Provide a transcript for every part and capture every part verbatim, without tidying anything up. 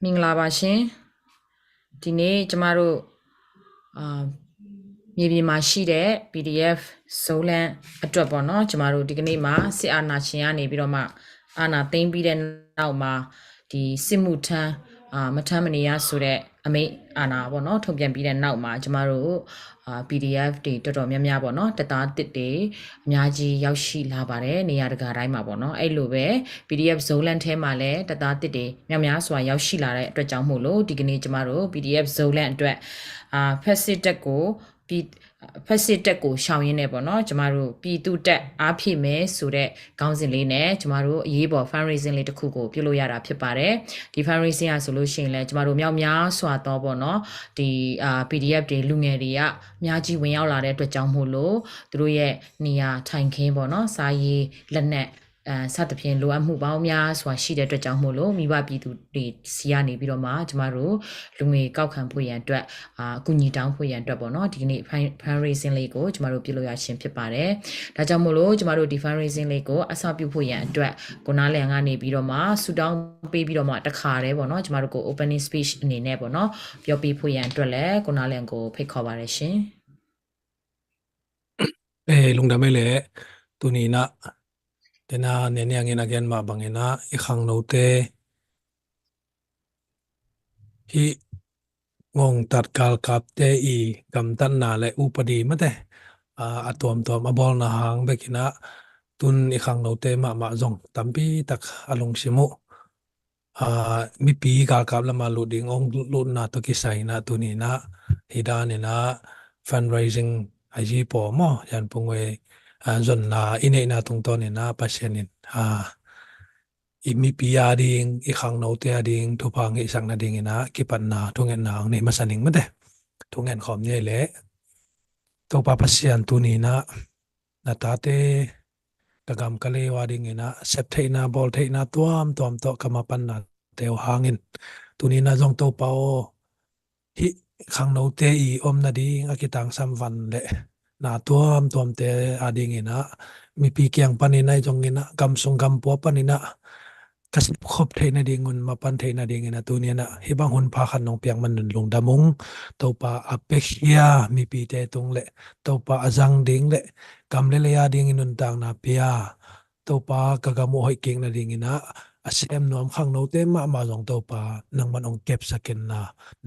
မင်္ဂလာပါရှင်။ ဒီနေ့ကျမတို့အာမြေပြင်မှာရှိတဲ့ PDF Zoland အတွက်ပေါ့နော်။ ကျမတို့ဒီကနေ့မှာစစ်အာဏာရှင်ကနေပြီးတော့မှအာဏာသိမ်းပြီးတဲ့နောက်မှာဒီစစ်မှုထမ်းအာမထမ်းမနေရဆိုတဲ့အမိန့်အာဏာပေါ့နော်ထုတ်ပြန်ပြီးတဲ့နောက်မှာကျမတို့အာ PDF တွေတော်တော်များများပေါ့နော်တပ်သားသစ်တွေအများကြီးရောက်ရှိလာပါတယ်နေရာတကာတိုင်းမှာပေါ့နော်အဲ့လိုပဲ PDF Zoland ထဲမှာလည်းတပ်သားသစ်တွေများများစွာရောက်ရှိလာတဲ့အတွက်ကြောင့်မို့လို့ဒီကနေ့ကျမတို့ PDF Zoland အတွက်အာဖက်စစ်တပ်ကိုပြည်ဖက်စစ်တပ်ကိုရှောင်ရင်းနဲ့ပေါ့နော်ကျမတို့ပြည်သူ့တပ်အားဖြည့်မယ်ဆိုတဲ့ခေါင်းစဉ်လေးနဲ့ကျမတို့အရေးပေါ် fundraising လေးတစ်ခုကိုပြုလုပ်ရတာဖြစ်ပါတယ်ဒီ fundraising အဆိုလို့ရှိရင်လည်းကျမတို့မြောက်များစွာသောပေါ့နော်ဒီအာ PDF တွေလူငယ်တွေကအများကြီးဝင်ရောက်လာတဲ့အတွက်ကြောင့်မို့လို့သူတို့ရဲ့နေရာထိုင်ခင်းပေါ့နော်စာရေးလက်နက်အဲစသဖြင့်လိုအပ်မှုပေါင်းများစွာရှိတဲ့အတွက်ကြောင့်မို့လို့မိဘပြည်သူတွေစီကနေပြီးတော့မှကျမတို့လူငွေကောက်ခံဖို့ရန်အတွက်အာအကူအညီတောင်းဖို့ရန်အတွက်ပေါ့နော်ဒီကနေ့ fundraising လေးကိုကျမတို့ပြုလုပ်ရခြင်းဖြစ်ပါတယ်ဒါကြောင့်မို့လို့ကျမတို့ဒီ fundraising လေးကိုအစပြုဖို့ရန်အတွက်ကိုနားလည်ကနေပြီးတော့မှဆူတောင်းပေးပြီးတော့မှတခါတည်းပေါ့နော်ကျမတို့ကို opening speech အနေနဲ့ပေါ့နော်ပြောပေးဖို့ရန်အတွက်လည်းကိုနားလည်ကိုဖိတ်ခေါ်ပါတယ်ရှင်။ Eh, lungdam ei le tuni na tena neni angin agen ma bangina i khangnote hi ngongtat galkapte i gamtatna le upadi mate a tuamtuam a bawlna hang bekina tun i khangnote mahmah zong tampi tak a lungsim uh mipi galkap lama lut ding ong lutna tawh kisai ina tuni ina hi dan ina fundraising a zi paw maw yan pungwe zonna i neihna tungtawn ina Pasian in i mipi a ding i khangnote a ding thupha ngeihsak nading ina kipatna thungetna ang nei masa ning mate thungen khawm ni le Topa Pasian tuni ina na tate ka gam ka lei uh a dingin ah sep theihna bawl theihna tuamtuam tawh ka mapanna teu hangin tuni na zong Topa aw hih khangnote i om nading a kitangsam van le na tuamtuamte a dingin ah mipi kiang panin ah i zongin ah gam sung gam pua panin ah ka sepkhop theih nadingun mapan theih nadingin a tuni in ah hih bang hun pha khat nong piak man nun lungdam ung. Topa a pekhia mipite tung le Topa a zang ding le gam le lei a dingin nuntakna pia Topa ka gam uh hoih kik nadingin ah a sem nuam khangnote mahmah zong Topa nangman ong kepsak in na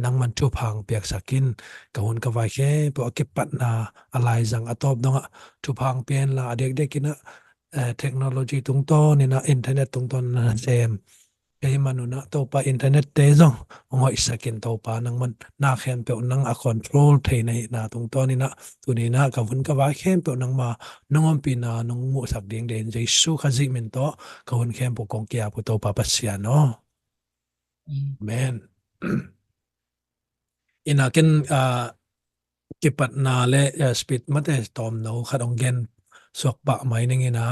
nangman thupha ong piaksak in ka hun ka vai khempeuh a kipatna a laizang a tawp dongah thupha ong pia in la a diakdiakin ah technology tungtawn in ah internet tungtawn na sem kei manun ah Topa internet te zong hong hoihsak in Topa nangman na khempeuh nang a control thei na hihna tungtawn in ah tuni in ah ka vun ka vai khempeuh nangma nong ompihna nong muhsak ding den Jesu Khazih min tawh ka hun khempeuh kong kiap uh Topa Pasian aw. Amen. Ina ken kipatna le speed mate tawmno khat ong gen suak pah mai ning ina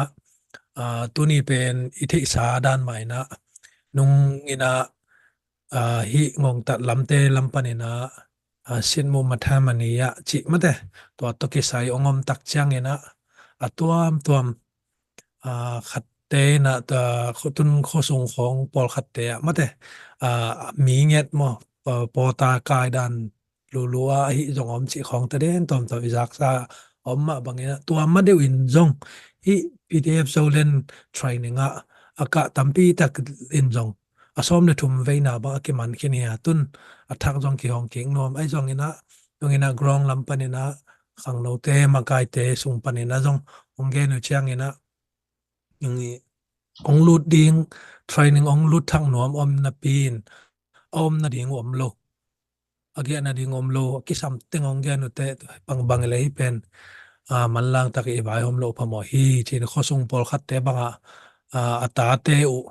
tuni pen i theihsa dan mah ina nung ina hih ngongtat lamte lam pan ina sinmu mathamani ah cih mate tua tawh kisai ong om tak ciang ina a tuamtuam khatte ina tun khuasung khawng pawlkhatte ah mate mi nget maw pawta kai dan lulu a ahi zong om cih khawng ta den tawmtawm i zaksa om mah bangin ah tua ma deuh in zong hih PDF Zoland training ah a kah tampi tak in zong a sawm le thum veina bang a kiman khin hi a tun a thak zong kihong kik nuam ahi zongin ah nungin ah ground lam panin ah khangnote makaite sung panin ah zong hong gen uh ciangin ah ong lut ding training ong lut thak nuam om napi in a om nading uh om lo a giah nading om lo a kisam teng ong gen uh teh bangbang i lei pen manlang tak i vai om lo phamawh hi cin khuasung pawlkhatte bangah a tate uh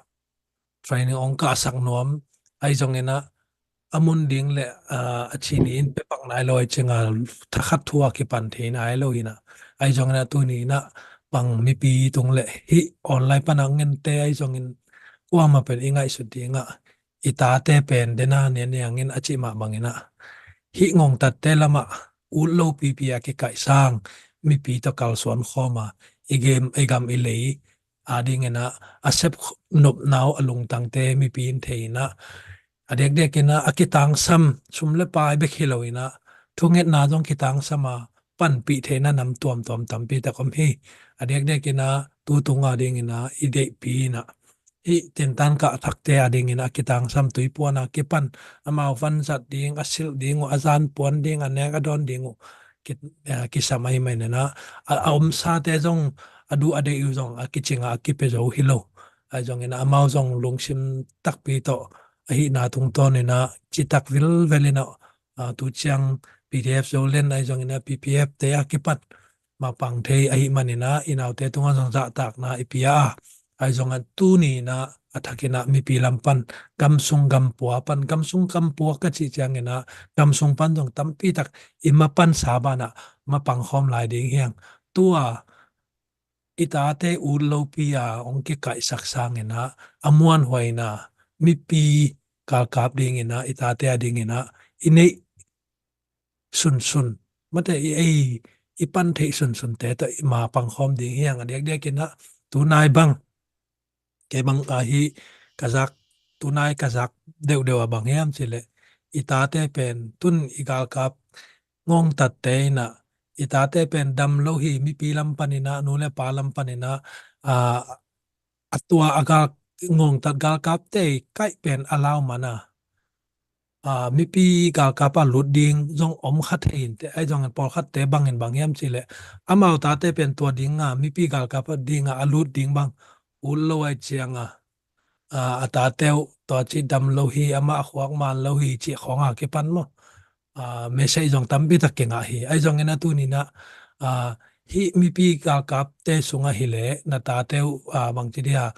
training ong kahsak nuam ahi zongin ah a mun ding le a chini in pia pak nai lo ahi cinga thakhat thu a kipan thei nai lo hi na ahi zongin ah tuni in ah bang mipi tung le hih online pana ngente ahi zongin kuama pen i ngaihsut dingah i tate pen dena nia niangin a cih mah bangin ah hih ngongtatte lamah ut lo pipi a kikaih sang mipi tawh kalsuan khawma i gam i lei a dingin ah a sep nopna uh a lungtangte mipi in thei in ah A diakdiakin ah a kitangsam, sum le pai bek hi loin ah thungetna zong kitangsam a panpih theihna nam tuamtuam tampi tak om hi. A diakdiakin ah tu tung adingin ah i deihpi in ah hih tentan kah thakte adingin ah a kitangsam tuipuan a kipan, amau van zat ding, a silh ding uh, a zan puan ding, a nek a dawn ding uh ki, eh, kisam ahih manin ah a, a omsate zong a duh a deih uh zong a kicing ah a kipia zo hi lo. Ahi zongin ah amau zong lungsim takpi tawh ahihna tungtawnin ah citak vilvelin ah, ah, tu ciang P D F Zoland ahi zongin ah P P F te a kipan mapang thei ahih manin ah i naute tungah zong zahtakna i pia a, ahi zongin ah tuni in ah a thakin ah mipi lam pan, gamsung gampua pan, gamsung gampua ka cih ciangin ah gamsung pan zong tampi tak i mapansa banah mapang khawm lai ding hi hang. Tua i tate ut lopi a hong kikaihsak sangin ah a muanhuaina mipi galkap dingin ah i tate adingin ah i neih sunsun, mate i ei i pan theih sunsunte tawh i mapang khawm ding hi hang. A diakdiakin ah tunai bang, kei bang ahi ka zak, tunai ka zak deuhdeuh a bang hiam cih leh i tate pen tun i galkap ngongtatte in ah i tate pen dam lo hi, mipi lam panin ah, nu le pa lam panin ah, ah, a tua a gal, ngongtat galkapte i kaih pen a lau man a, ah, mipi galkap a lut ding zong om kha thei inteh. Ahi zongin pawlkhatte bangin bang hiam cih leh amau tate pen tua ding a, mipi galkap a ding a a lut ding bang ut lo ahih ciang a, ah, a tate uh tua ci dam lo hi, amah a khuak man lo hi cih khawng a kipan maw, ah, message zong tampi tak kingah hi. Ahi zongin ah tuni in ah, ah, hih mipi galkapte sungah hi leh na tate uh, ah, bangci dia,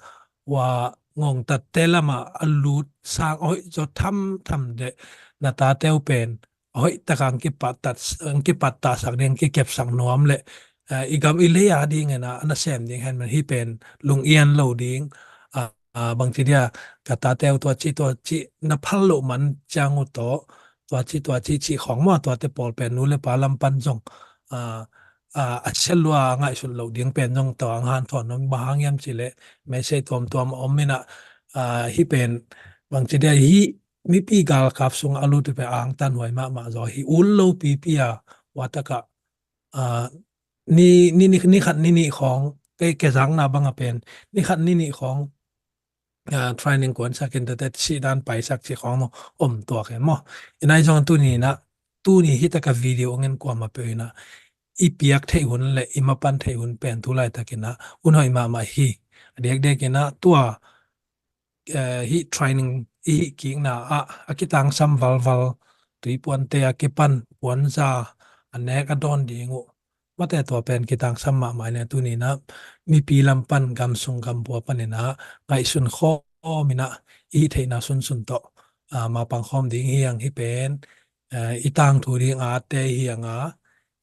ua ngongtatte lamah a lut sang a hoih zaw thamtham leh na tate uh pen a hoih takah ang kipattah, ang kipattahsak ding, ang kikepsak nuam leh, eh, i gam i lei a dingin ah a nasem ding hen man, hih pen lungian lo ding, ah, ah, bangci dia, ka tate uh tua ci tua ci na phal loh man ciang uh tawh tua ci tua ci cih khawng maw, tuate pawl pen nu le pa lam pan zong, ah, ah, a sia lua ngaihsut loh ding pen zong tawh ang hanthawn nuam. Bang hang hiam cih leh message tuamtuam a om in ah, ah, hih pen bangci dia, hih mipi galkap sungah a lut uh pen angtanhuai mahmah zaw hi. Ut lo pipi a, ua takah, ah, ni, ni, ni, ni khat ni nih khawng, kei, kei zakna bang a pen ni khat ni nih khawng, ah, training kuansak in tate sihdan paisak cih khawng maw om tuak e maw. Ahi zongin tuni in ah, tuni hih takah video ong en kuamah peuh in ah i piak theih hun leh i mapan theih hun pen tu laitakin ah hun hoih mahmah hi. A diakdiakin ah tua, eh, hih training i hih kikna ah a kitangsam valval, tuipuante a kipan puanza, a nek a dawn ding uh, mate tua pen kitangsam mahmah in ah tuni in ah mipi lam pan, gamsung gampua panin ah ngaihsun khawm in ah i hih theihna sunsun tawh, ah, mapang khawm ding hi hang. Hih pen, eh, i tangthu ding a atte hi hang a,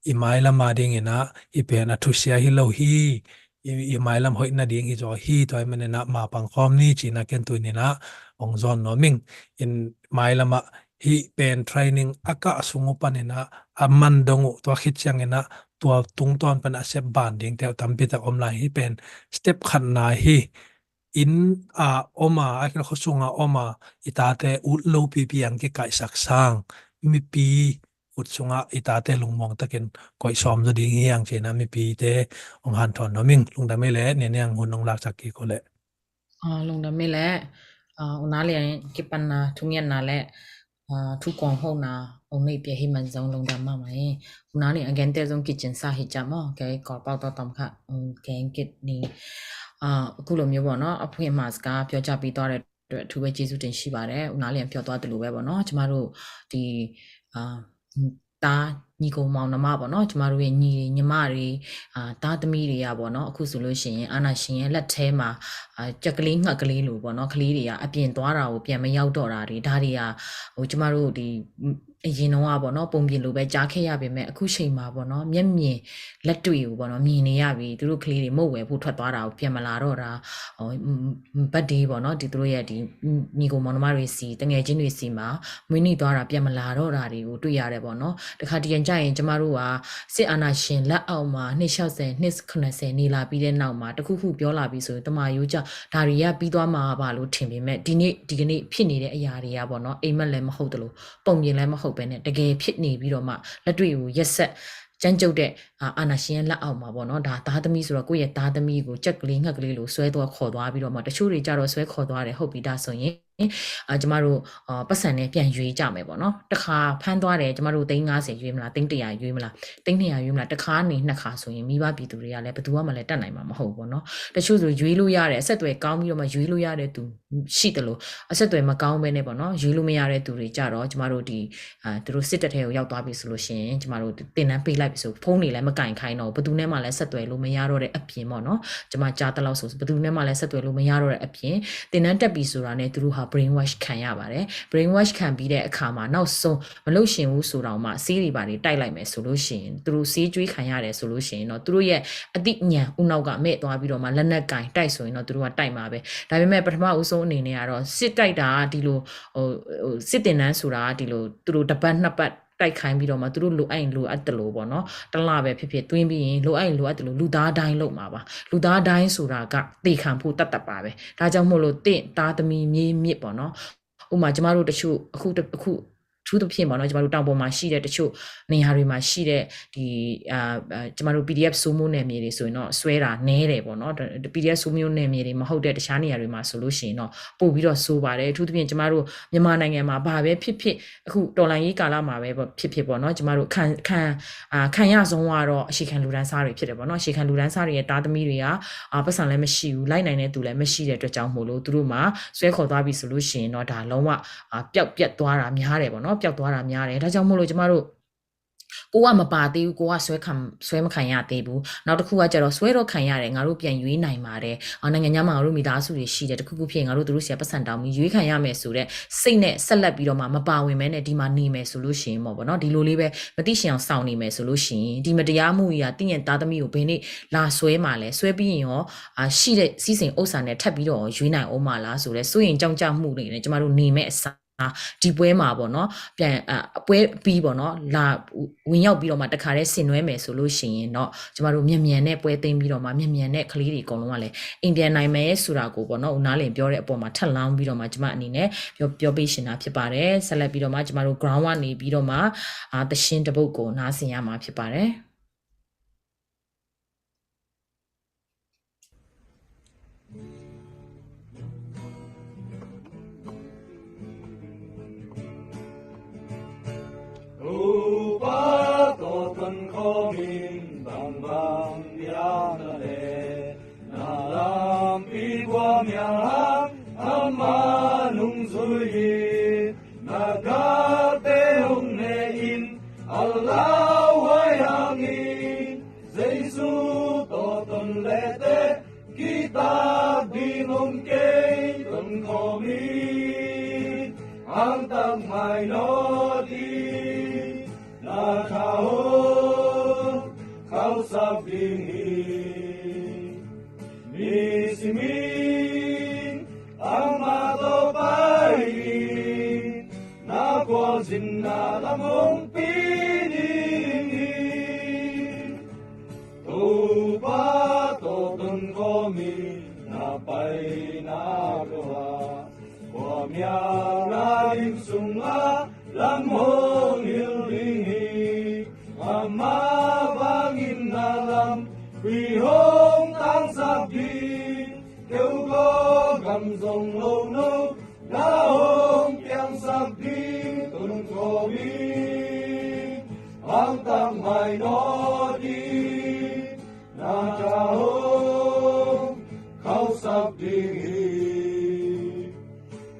i mailam a dingin ah hih pen a thusia hi lo hi, i, i mailam hoih nading hi zaw hi. Tua ahih manin ah mapang khawm ni cih in ah ken tuni in ah ong zawn nuam ing. In mailam ah hih pen training a kah sung uh panin ah a man dong uh, tua khit ciangin ah tua tungtawn pan a sep ban dingte uh tampi tak om lai. Hih pen step khatna hi. Inn a om a, a khuasung a om a, i tate ut lo pipi ang kikaihsak sang, mipi ut sungah i tate lungmuang takin koih sawm zaw ding hi hang ci in ah mipite ong hanthawn nuam ing. Lungdam ei leh, Niang, hun ong laksak kik o leh. Ah, lungdam ei leh, ah, U Na Lian kipanna, thungetna leh, ah, thu kuang hona ong neih pia hi man zong lungdam mahmah hi. U Na Lian a gente zong kicin sa hi ciam aw, kei Kawlpau tawh tom kha, um, kei kit ni, ah, အခုလိုမျိုးပေါ့နော် အဖွင့်မှာစကားပြောကြားပေးသွားတဲ့အတွက် အထူးပဲကျေးဇူးတင်ရှိပါတယ်။ ဦးနားလျံပြောသွားသလိုပဲပေါ့နော် ကျမတို့ဒီ အာ သားညီကိုမောင်နှမပေါ့နော် ကျမတို့ရဲ့ညီညီမတွေ အာ သားသမီးတွေကပေါ့နော် အခုဆိုလို့ရှိရင်အာဏာရှင်ရဲ့လက်ထဲမှာ အာ ကြက်ကလေးငှက်ကလေးလိုပေါ့နော် ကလေးတွေကအပြင်သွားတာကိုပြန်မရောက်တော့တာတွေ ဒါတွေကဟိုကျမတို့ဒီ အရင်တုန်းကပေါ့နော်၊ ပုံပြင်လိုပဲကြားခဲ့ရပေမဲ့၊ အခုချိန်မှာပေါ့နော်၊ မျက်မြင်လက်တွေ့ကိုပေါ့နော်၊ မြင်နေရပြီ။ သူတို့ကလေးတွေမုန့်ဝယ်ဖို့ထွက်သွားတာကို ပြန်မလာတော့တာ၊ ဟို၊ ဘတ်ဒေးပေါ့နော်၊ ဒီသူတို့ရဲ့ဒီညီကိုမောင်နှမတွေဆီ၊ သူငယ်ချင်းတွေဆီမှာမွေးနေ့သွားတာ ပြန်မလာတော့တာတွေကိုတွေ့ရတယ်ပေါ့နော်။ တခါတရံကျရင်၊ ကျမတို့ကစစ်အာဏာရှင်လက်အောက်မှာနှစ်ရှောက်ဆယ်နှစ်ခုနှစ်ဆယ်နေလာပြီးတဲ့နောက်မှာ၊ တစ်ခုခုပြောလာပြီဆိုရင်၊ သမားရိုးကျဒါတွေကပြီးသွားမှာပါလို့ထင်ပေမဲ့၊ ဒီနေ့ဒီကနေ့ဖြစ်နေတဲ့အရာတွေကပေါ့နော်၊ အိမ်မက်လည်းမဟုတ်သလို၊ ပုံပြင်လည်းမဟုတ်ပဲနဲ့၊ တကယ်ဖြစ်နေပြီးတော့မှ၊ လက်တွေ့ကိုရက်စက်ကြမ်းကြုတ်တဲ့အာအာဏာရှင်ရဲ့လက်အောက်မှာပေါ့နော်၊ ဒါသားသမီးဆိုတော့၊ ကိုယ့်ရဲ့သားသမီးကိုကြက်ကလေးငှက်ကလေးလိုဆွဲသွားခေါ်သွားပြီးတော့မှ၊ တချို့တွေကြတော့ဆွဲခေါ်သွားတယ်။ ဟုတ်ပြီ၊ ဒါဆိုရင်အာကျမတို့အာပတ်စံနဲ့ပြန်ရွေးကြမယ်ပေါ့နော်။ တစ်ခါဖမ်းသွားတယ်၊ ကျမတို့သိန်းငါးဆယ်ရွေးမလား၊ သိန်းတစ်ရာရွေးမလား၊ သိန်းနှစ်ရာရွေးမလား၊ တစ်ခါနေနှစ်ခါဆိုရင်၊ မိဘပြည်သူတွေကလည်းဘယ်သူမှလည်းတတ်နိုင်မှာမဟုတ်ဘူးပေါ့နော်။ တချို့ဆိုရွေးလို့ရတယ်၊ အဆက်အသွယ်ကောင်းပြီးတော့မှရွေးလို့ရတဲ့သူရှိသလို၊ အဆက်အသွယ်မကောင်းပဲနဲ့ပေါ့နော်၊ ရွေးလို့မရတဲ့သူတွေကြတော့၊ ကျမတို့ဒီအာသူတို့စစ်တပ်ထဲကိုရောက်သွားပြီဆိုလို့ရှိရင်၊ ကျမတို့သင်တန်းပေးလိုက်ပြီဆို၊ ဖုန်းတွေလည်းမကိုင်ခိုင်းတော့ဘူး၊ ဘယ်သူနဲ့မှလည်းဆက်သွယ်လို့မရတော့တဲ့အပြင်ပေါ့နော်၊ ကျမကြားသလောက်ဆို၊ ဘယ်သူနဲ့မှလည်းဆက်သွယ်လို့မရတော့တဲ့အပြင်၊ သင်တန်းတက်ပြီဆိုတာနဲ့သူတို့ဟာ brainwash ခံရပါတယ်။ Brainwash ခံပြီးတဲ့အခါမှာ၊ နောက်ဆုံးမလုပ်ချင်ဘူးဆိုတောင်မှ၊ ဆေးတွေဘာတွေတိုက်လိုက်မယ်ဆိုလို့ရှိရင်၊ သူတို့ဆေးကျွေးခံရတယ်ဆိုလို့ရှိရင်တော့၊ သူတို့ရဲ့အသိဉာဏ်ဦးနောက်ကမဲ့သွားပြီးတော့မှ၊ လက်နက်ကင်တိုက်ဆိုရင်တော့၊ သူတို့ကတိုက်မှာပဲ။ ဒါပေမဲ့ပထမဦးဆုံးအနေနဲ့ကတော့၊ စစ်တိုက်တာဒီလို၊ ဟို၊ ဟိုစစ်သင်တန်းဆိုတာဒီလို၊ သူတို့တစ်ပတ်နှစ်ပတ်တိုက်ခိုင်းပြီးတော့မှ၊ သူတို့လိုအပ်ရင်လိုအပ်သလိုပေါ့နော်၊ တစ်လပဲဖြစ်ဖြစ်သွင်းပြီးရင်၊ လိုအပ်ရင်လိုအပ်သလို၊ လူသားဒိုင်းလုပ်မှာပါ။ လူသားဒိုင်းဆိုတာကသေခံဖို့တတ်တတ်ပါပဲ။ ဒါကြောင့်မို့လို့၊ သင့်သားသမီးမြေးမြစ်ပေါ့နော်၊ ဥပမာကျမတို့တချို့၊ အခုအခုအထူးသဖြင့်ပေါ့နော်၊ ကျမတို့တောင်ပေါ်မှာရှိတဲ့တချို့နေရာတွေမှာရှိတဲ့ဒီအာအာကျမတို့ PDF စိုးမိုးနယ်မြေတွေဆိုရင်တော့၊ ဆွဲတာနည်းတယ်ပေါ့နော်။ PDF စိုးမိုးနယ်မြေတွေမဟုတ်တဲ့တခြားနေရာတွေမှာဆိုလို့ရှိရင်တော့၊ ပိုပြီးတော့ဆိုးပါတယ်။ အထူးသဖြင့်ကျမတို့မြန်မာနိုင်ငံမှာဘာပဲဖြစ်ဖြစ်၊ အခုတော်လှန်ရေးကာလမှာပဲဖြစ်ဖြစ်ပေါ့နော်၊ ကျမတို့ခံခံအာခံရဆုံးကတော့၊ အရှိခံလူတန်းစားတွေဖြစ်တယ်ပေါ့နော်။ အရှိခံလူတန်းစားတွေရဲ့သားသမီးတွေကအာပတ်စံလည်းမရှိဘူး၊ လိုက်နိုင်တဲ့သူလည်းမရှိတဲ့အတွက်ကြောင့်မို့လို့၊ သူတို့မှာဆွဲခေါ်သွားပြီဆိုလို့ရှိရင်တော့၊ ဒါလုံးဝအာပျောက်ပျက်သွားတာများတယ်ပေါ့နော်။ ပျောက်သွားတာများတယ်။ ဒါကြောင့်မို့လို့ကျမတို့ကိုကမပါသေးဘူး၊ ကိုကဆွဲခံဆွဲမခံရသေးဘူး။ နောက်တစ်ခုကကျတော့ဆွဲတော့ခံရတယ်၊ ငါတို့ပြန်ရွေးနိုင်ပါတယ်။ အာနိုင်ငံခြားမှာငါတို့မိသားစုတွေရှိတယ်၊ တစ်ခုခုဖြစ်ရင်ငါတို့သူတို့ဆီကပတ်စံတောင်းပြီးရွေးခံရမယ်ဆိုတဲ့စိတ်နဲ့ဆက်လက်ပြီးတော့မှမပါဝင်မဲနဲ့ဒီမှာနေမယ်ဆိုလို့ရှိရင်ပေါ့နော်၊ ဒီလိုလေးပဲမသိရှင်အောင်စောင့်နေမယ်ဆိုလို့ရှိရင်၊ ဒီမတရားမှုကြီးကသင့်ရဲ့သားသမီးကိုဘယ်နေ့လာဆွဲမှာလဲ၊ ဆွဲပြီးရင်ရောအာရှိတဲ့စည်းစိမ်ဥစ္စာနဲ့ထပ်ပြီးတော့ရွေးနိုင်အောင်မလားဆိုတဲ့စိုးရိမ်ကြောင့်ကြမှုတွေနဲ့ကျမတို့နေမဲ့အစား၊ ဒီပွဲမှာပေါ့နော်၊ ပြန်အာပွဲပြီးပေါ့နော်၊ လာဝင်ရောက်ပြီးတော့မှတခါတည်းဆင်နွှဲမယ်ဆိုလို့ရှိရင်တော့၊ ကျမတို့မြန်မြန်နဲ့ပွဲသိမ်းပြီးတော့မှ၊ မြန်မြန်နဲ့ကလေးတွေအကုန်လုံးကလည်းအိမ်ပြန်နိုင်မယ်ဆိုတာကိုပေါ့နော်၊ ဦးနားလင်ပြောတဲ့အပေါ်မှာထပ်လောင်းပြီးတော့မှ၊ ကျမအနေနဲ့ပြောပြောပေးရှင်တာဖြစ်ပါတယ်။ ဆက်လက်ပြီးတော့မှကျမတို့ ground ကနေပြီးတော့မှအာသီချင်းတစ်ပုဒ်ကိုနားဆင်ရမှာဖြစ်ပါတယ်။ Topa tawh tonkhawmin bangbang piang na le, na lampi kua miang hang amah nungzui hi. Na galte hong ne in a lauhuai hangin, Jesu tawh ton lete kitat ding om kei. Tonkhawmin hangtak mai naw ding, na tha hong khauhsak ding hi. Nisimin amah tawh pai in, na khualzinna lam hong pi ding hi. Topa tawh tonkhawmin na paina kua, kua mial na lim sungah lam hong hilh ding hi. Amah bangin na lampi hong tangsak ding, keu kaw gam zong lo no na hong piangsak ding. Tonkhawmin hangtak mai naw ding, na tha hong khauhsak ding hi.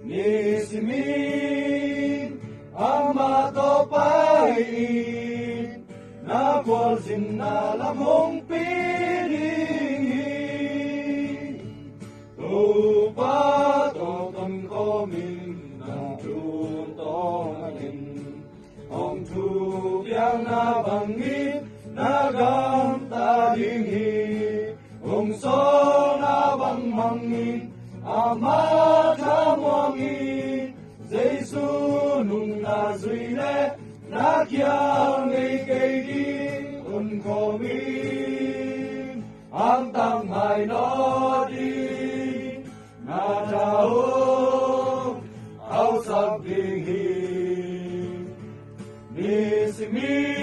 Nisimin amah tawh pai in, na khualzinna lam hong pi ding hi. Topa tawh tonkhawmin na thu tawng a in, Amah thamuang in Jesu nungna zui le na khial ngei kei ding hun khawm in, amtang mai naw ding na tha uh hausak ding hi. Nisimin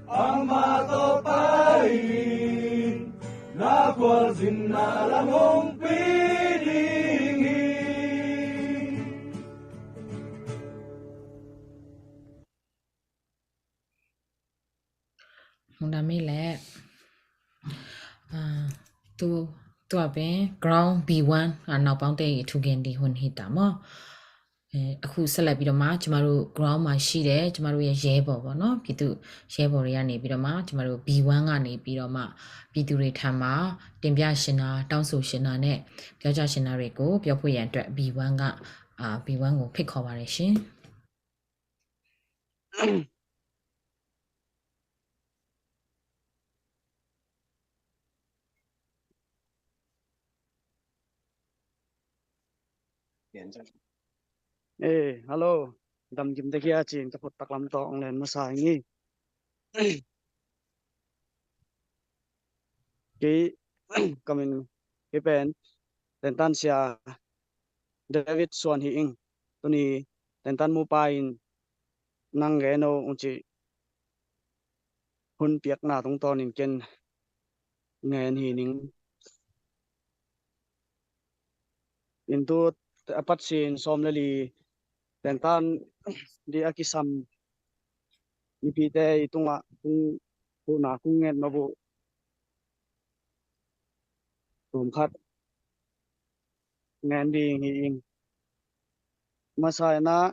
amah tawh pai in, na khualzinna lam hong pi ding hi. Hong dam hi leh, ah, tu, tua pen ground B one, ah, နောက်ပေါင်းတပ် အထူးဂိတ် ဒီး ဟိုန်ဟီတာ မ့ၢ်. အဲ၊ အခုဆက်လက်ပြီးတော့မှ ကျမတို့ ground မှာရှိတဲ့ ကျမတို့ရဲ့ရဲဘော်ပေါ့နော်၊ ပြည်သူ့ရဲဘော်တွေကနေပြီးတော့မှ ကျမတို့ B one ကနေပြီးတော့မှ ပြည်သူတွေထံမှာ တင်ပြချင်တာ၊ တောင်းဆိုချင်တာနဲ့ ပြောကြားချင်တာတွေကို ပြောဖို့ရန်အတွက် B one က၊ အာ၊ B one ကို ဖိတ်ခေါ်ပါတယ်ရှင်။ เออ ฮัลโหล ดำกิมตะเคียนจีน กะพดตักลำตองแลนมาสายงี้ Kei, ka min, kei pen Tentan Sia David Suan hi ing. Tuni Tentan Mupa in nang gen o ung ci hun piakna tungtawnin ken ngen hi ning. In tu a pat sin sawm le li Tentan di a kisam mipite i tungah kung, huhna kung nget mah buh tum khat ngen ding hi ing. Masa in ah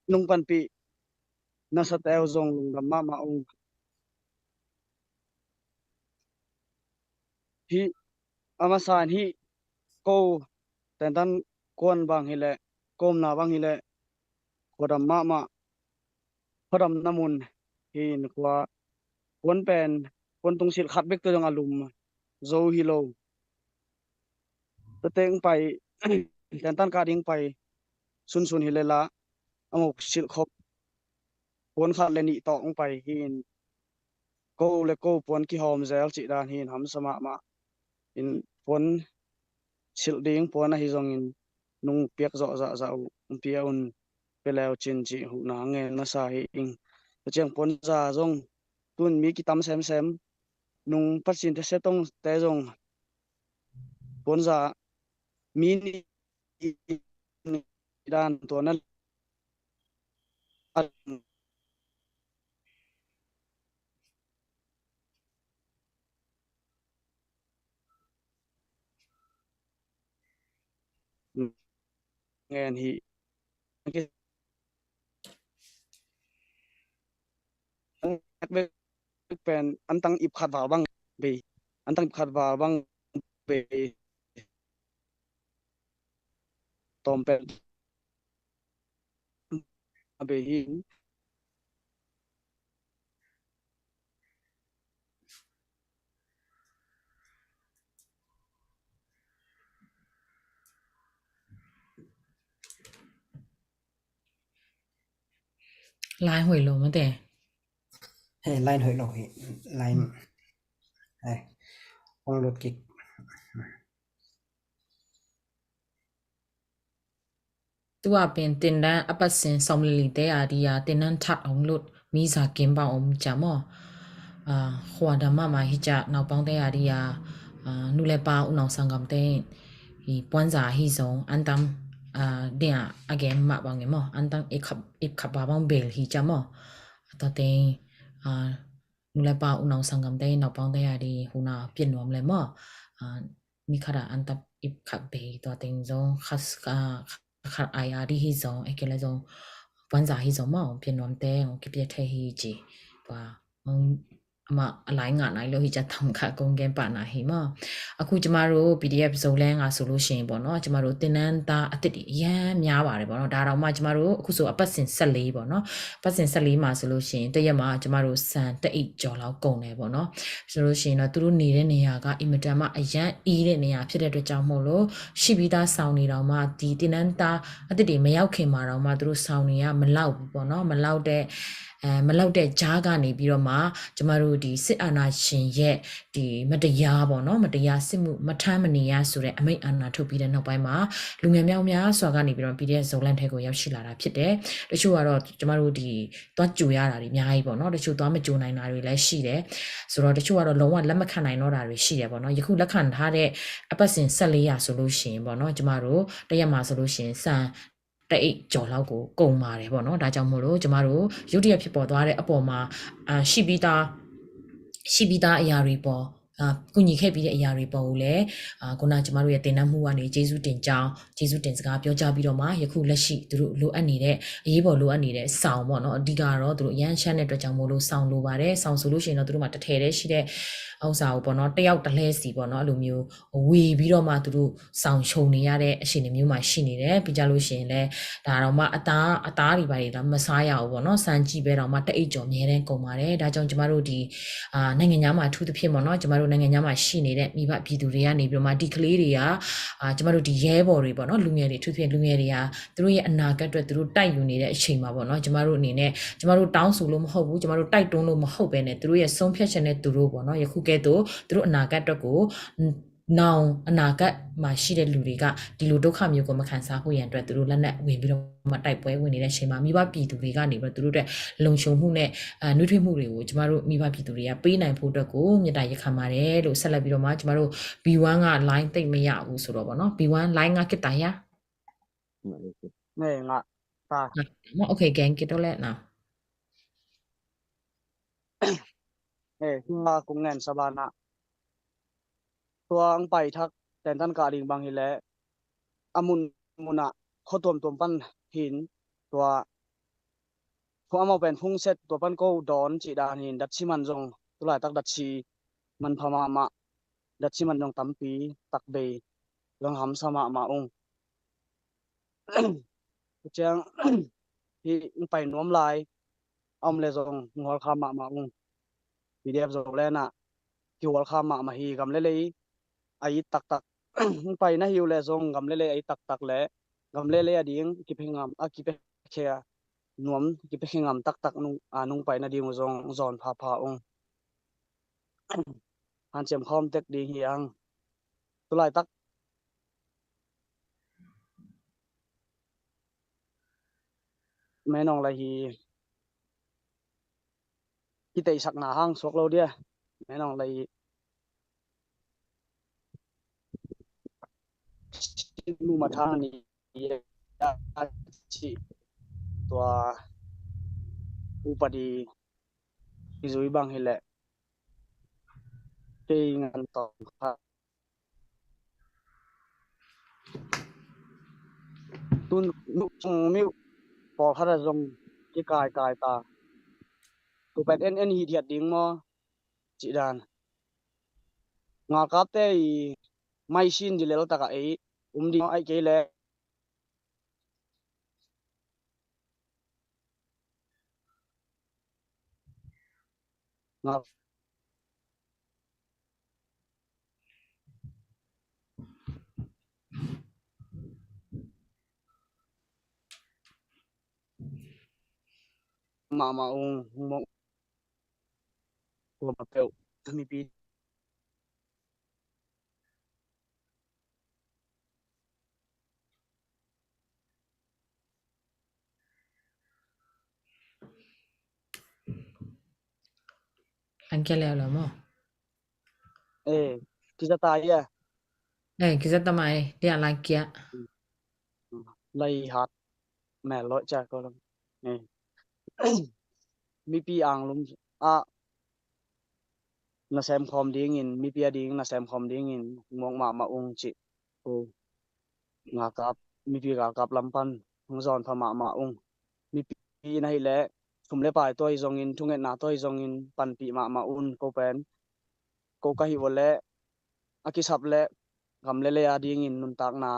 nung panpih nasate uh zong lungdam mahmah ung. Hih a masa in hih ko Tentan kuan bang hileh, ko omna bang hileh khuadam mahmah, khuadamna mun hi in, khua puan pen, puan tungsilh khat bek tawh zong a lum zo hi lo. Tua teng pai, Tentan kah ding pai sunsun hi leh lah a muk silh khop puan khat le nih tawh hong pai hi in, ko le ko puan kihawm zel cih dan hi in, hamsa mahmah in, puan silh ding puan ahi zongin nung piak zawh zahzah uh hong pia un, pia leu cin cih huhna ngen masa hi ing. Tua ciang puanza zong tun mi kitam semsem, nung pasin te setong te zong puanza mi nih dan tua na ngen hi. Pen antang ip khat val bang bei, antang ip khat val bang bei, tawm pen a bei hi. Line hoih lo mate. He, line hoih lo hi. Line. He, hong lut kik. Tua pen Tentan a patsin sawm le lite a di a Tentan that hong lut mi za kim bang om ca maw. Ah, khuadam mahmah hi ca, naupangte a di a, ah, nu le pa u nau sanggamte i puanza hi zong, antam, ah, dia a gen mah bang e maw, antam ip khat, ip khat ba bang bel hi ca maw. Tua teng, ah, nu le pa u nau sanggamte, naupangte a di huhna pian nuam le maw. Ah, ni khat a antap ip khat bei, tua teng zong khat, ah, khat ai a di hi zong, e kei le zong puanza hi zong maw, pian nuamte hong kipia thei hi ci. Tua hong အမ အလိုင်းငါနိုင်လို့ ဟိုကျတမ်ခါ ကုန်ကျဉ်းပါနာဟိမ။ အခုကျမတို့ ပီဒီအက်ဖ် ဇိုလ်လဲငါဆိုလို့ရှိရင်ပေါ့နော်၊ ကျမတို့သင်တန်းသားအသစ်တွေအရမ်းများပါတယ်ပေါ့နော်။ ဒါတောင်မှကျမတို့အခုဆိုအပတ်စဉ်ဆယ့်လေးပေါ့နော်။ ပတ်စဉ်ဆယ့်လေးမှာဆိုလို့ရှိရင် တစ်ရက်မှာကျမတို့ဆန်တစ်အိတ်ကျော်လောက်ကုန်တယ်ပေါ့နော်။ ဆိုလို့ရှိရင်တော့ သူတို့နေတဲ့နေရာကအင်မတန်မှအရမ်းအေးတဲ့နေရာဖြစ်တဲ့အတွက်ကြောင့်မို့လို့ ရှိပြီးသားစောင်တွေတောင်မှ ဒီသင်တန်းသားအသစ်တွေမရောက်ခင်မှာတောင်မှ သူတို့စောင်တွေကမလောက်ဘူးပေါ့နော်။ မလောက်တဲ့ အဲ မလောက်တဲ့ကြားကနေပြီးတော့မှ ကျမတို့ဒီစစ်အာဏာရှင်ရဲ့ဒီမတရားပေါ့နော်၊ မတရားစစ်မှု မထမ်းမနေရဆိုတဲ့အမိန့်အာဏာထုတ်ပြီးတဲ့နောက်ပိုင်းမှာ လူငယ်မြောက်များစွာကနေပြီးတော့ ပီဒီအက်ဖ် ဇိုလ်လဲထဲကိုရောက်ရှိလာတာဖြစ်တယ်။ တချို့ကတော့ကျမတို့ဒီသွားကြိုရတာတွေအများကြီးပေါ့နော်။ တချို့သွားမကြိုနိုင်တာတွေလည်းရှိတယ်။ ဆိုတော့ တချို့ကတော့လုံးဝလက်မခံနိုင်တော့တာတွေရှိတယ်ပေါ့နော်။ ယခုလက်ခံထားတဲ့အပတ်စဉ်ဆယ့်လေးရာဆိုလို့ရှိရင်ပေါ့နော်၊ ကျမတို့တစ်ရက်မှာဆိုလို့ရှိရင် ဆန်တစ်အိတ်ကျော်လောက်ကိုကုန်ပါတယ်ပေါ့နော်။ ဒါကြောင့်မို့လို့ ကျမတို့ရုတ်တရက်ဖြစ်ပေါ်သွားတဲ့အပေါ်မှာ အာ ရှိပြီးသား ရှိပြီးသားအရာတွေပေါ် အာ ကူညီခဲ့ပြီးတဲ့အရာတွေပေါ်ကိုလည်း အာ ခုနကျမတို့ရဲ့သင်တန်းမှူးကနေကျေးဇူးတင်ကြောင်း ကျေးဇူးတင်စကားပြောကြားပြီးတော့မှ ယခုလက်ရှိသူတို့လိုအပ်နေတဲ့ အရေးပေါ်လိုအပ်နေတဲ့စောင်ပေါ့နော်။ အဓိကတော့သူတို့အရမ်းရှမ်းတဲ့အတွက်ကြောင့်မို့လို့ စောင်လိုပါတယ်။ စောင်ဆိုလို့ရှိရင်တော့ သူတို့မှာတစ်ထည်တည်းရှိတဲ့ဥစ္စာကိုပေါ့နော်၊ တစ်ယောက်တစ်လှည်းစီပေါ့နော်၊ အဲ့လိုမျိုးဝေပြီးတော့မှ သူတို့စောင်ခြုံနေရတဲ့အခြေအနေမျိုးမှာရှိနေတယ်။ ပြီးကြလို့ရှိရင်လည်း ဒါတော့မှအသား၊ အသားတွေဘာတွေတော့မစားရဘူးပေါ့နော်။ ဆန်ကြီးပဲတောင်မှတစ်အိတ်ကျော်အမြဲတမ်းကုန်ပါတယ်။ ဒါကြောင့်ကျမတို့ဒီ အာ နိုင်ငံခြားမှာအထူးသဖြင့်ပေါ့နော်၊ ကျမတို့နိုင်ငံခြားမှာရှိနေတဲ့မိဘပြည်သူတွေကနေပြီးတော့မှ ဒီကလေးတွေက အာ ကျမတို့ဒီရဲဘော်တွေပေါ့နော်၊ လူငယ်တွေ၊ အထူးသဖြင့်လူငယ်တွေက သူတို့ရဲ့အနာဂတ်အတွက်သူတို့တိုက်ယူနေတဲ့အချိန်မှာပေါ့နော်၊ ကျမတို့အနေနဲ့ ကျမတို့တောင်းဆိုလို့မဟုတ်ဘူး၊ ကျမတို့တိုက်တွန်းလို့မဟုတ်ဘဲနဲ့ သူတို့ရဲ့ဆုံးဖြတ်ချက်နဲ့သူတို့ပေါ့နော်၊ ယခုကဲ့သို့သူတို့အနာဂတ်အတွက်ကို နောင်အနာဂတ်မှာရှိတဲ့လူတွေက ဒီလိုဒုက္ခမျိုးကိုမခံစားဖို့ရန်အတွက် သူတို့လက်နက်ဝင်ပြီးတော့မှ တိုက်ပွဲဝင်နေတဲ့အချိန်မှာ မိဘပြည်သူတွေကနေပြီးတော့ သူတို့အတွက်လုံခြုံမှုနဲ့ အာ နွေးထွေးမှုတွေကို ကျမတို့မိဘပြည်သူတွေကပေးနိုင်ဖို့အတွက်ကို မေတ္တာရပ်ခံပါတယ်လို့ ဆက်လက်ပြီးတော့မှ ကျမတို့ ဘီဝမ်က လိုင်းသိပ်မရဘူးဆိုတော့ပေါ့နော်။ ဘီဝမ် လိုင်းငါကစ်တာရ။ နေငါတာ။ မ okay, ကဲ ကစ်တော့လဲနော်။ အဲ ငါ ကိုငန် ဆာဘနာ။ ตัว ang pai thak ten tan ka ding bang hi leh, a mun mun ah khuatuamtuam pan hin, tua, khua amau pen phungset, tua pan ko dawn cih dan hin, datsi man zong, tulaitak datsi manpha mahmah, datsi man zong tampi takbei, zong hamsa mahmah ung. Ciang hi, ang pai nuam lai a om le zong, ang hualkham mahmah ung. P D F Zoland ah kihualkham mahmah hi. Gam le lei a it taktak, ang pai na hi uh le zong, gam le lei a it taktak le gam le lei a ding kipia ngam, a kipia khia nuam, kipia khia ngam taktak nung, a nung pai na ding uh zong zawn phapha ung. Hanciam khawm tek ding hi ang. Tulaitak menong lai hi. Kiteihsakna hang suak lo dia. Menong lai hi. Mu mathang ni ci tua upadi kizui bang hi leh kei ngan tawm kha. Tun nu miu pawlkhat a zong kikaikai ta. Tupen en en hithiat ding maw? Cih dan. Ngalkapte i maisin di lel takah ei um ding aih kei leh ngal mahmah ung, ung mawk tua ma peuh mipi. An kia leo lo maw? Eh, kizata ia. Eh, kizata mai dia lai kia. Lai hat mel lo cha ko lo. Eh. Mipi ang lum a nasem khawm dingin, mipi a ding nasem khawm dingin mawk mahmah ung cih. Ko. Ngalkap, mipi ngalkap lam pan hong zawn pha mahmah ung. Mipi na hi leh sum le pai tawh hi zongin, thungetna tawh hi zongin panpih mahmah un. Ko pen ko ka hih uh leh a kisap leh gam le lei a dingin nuntakna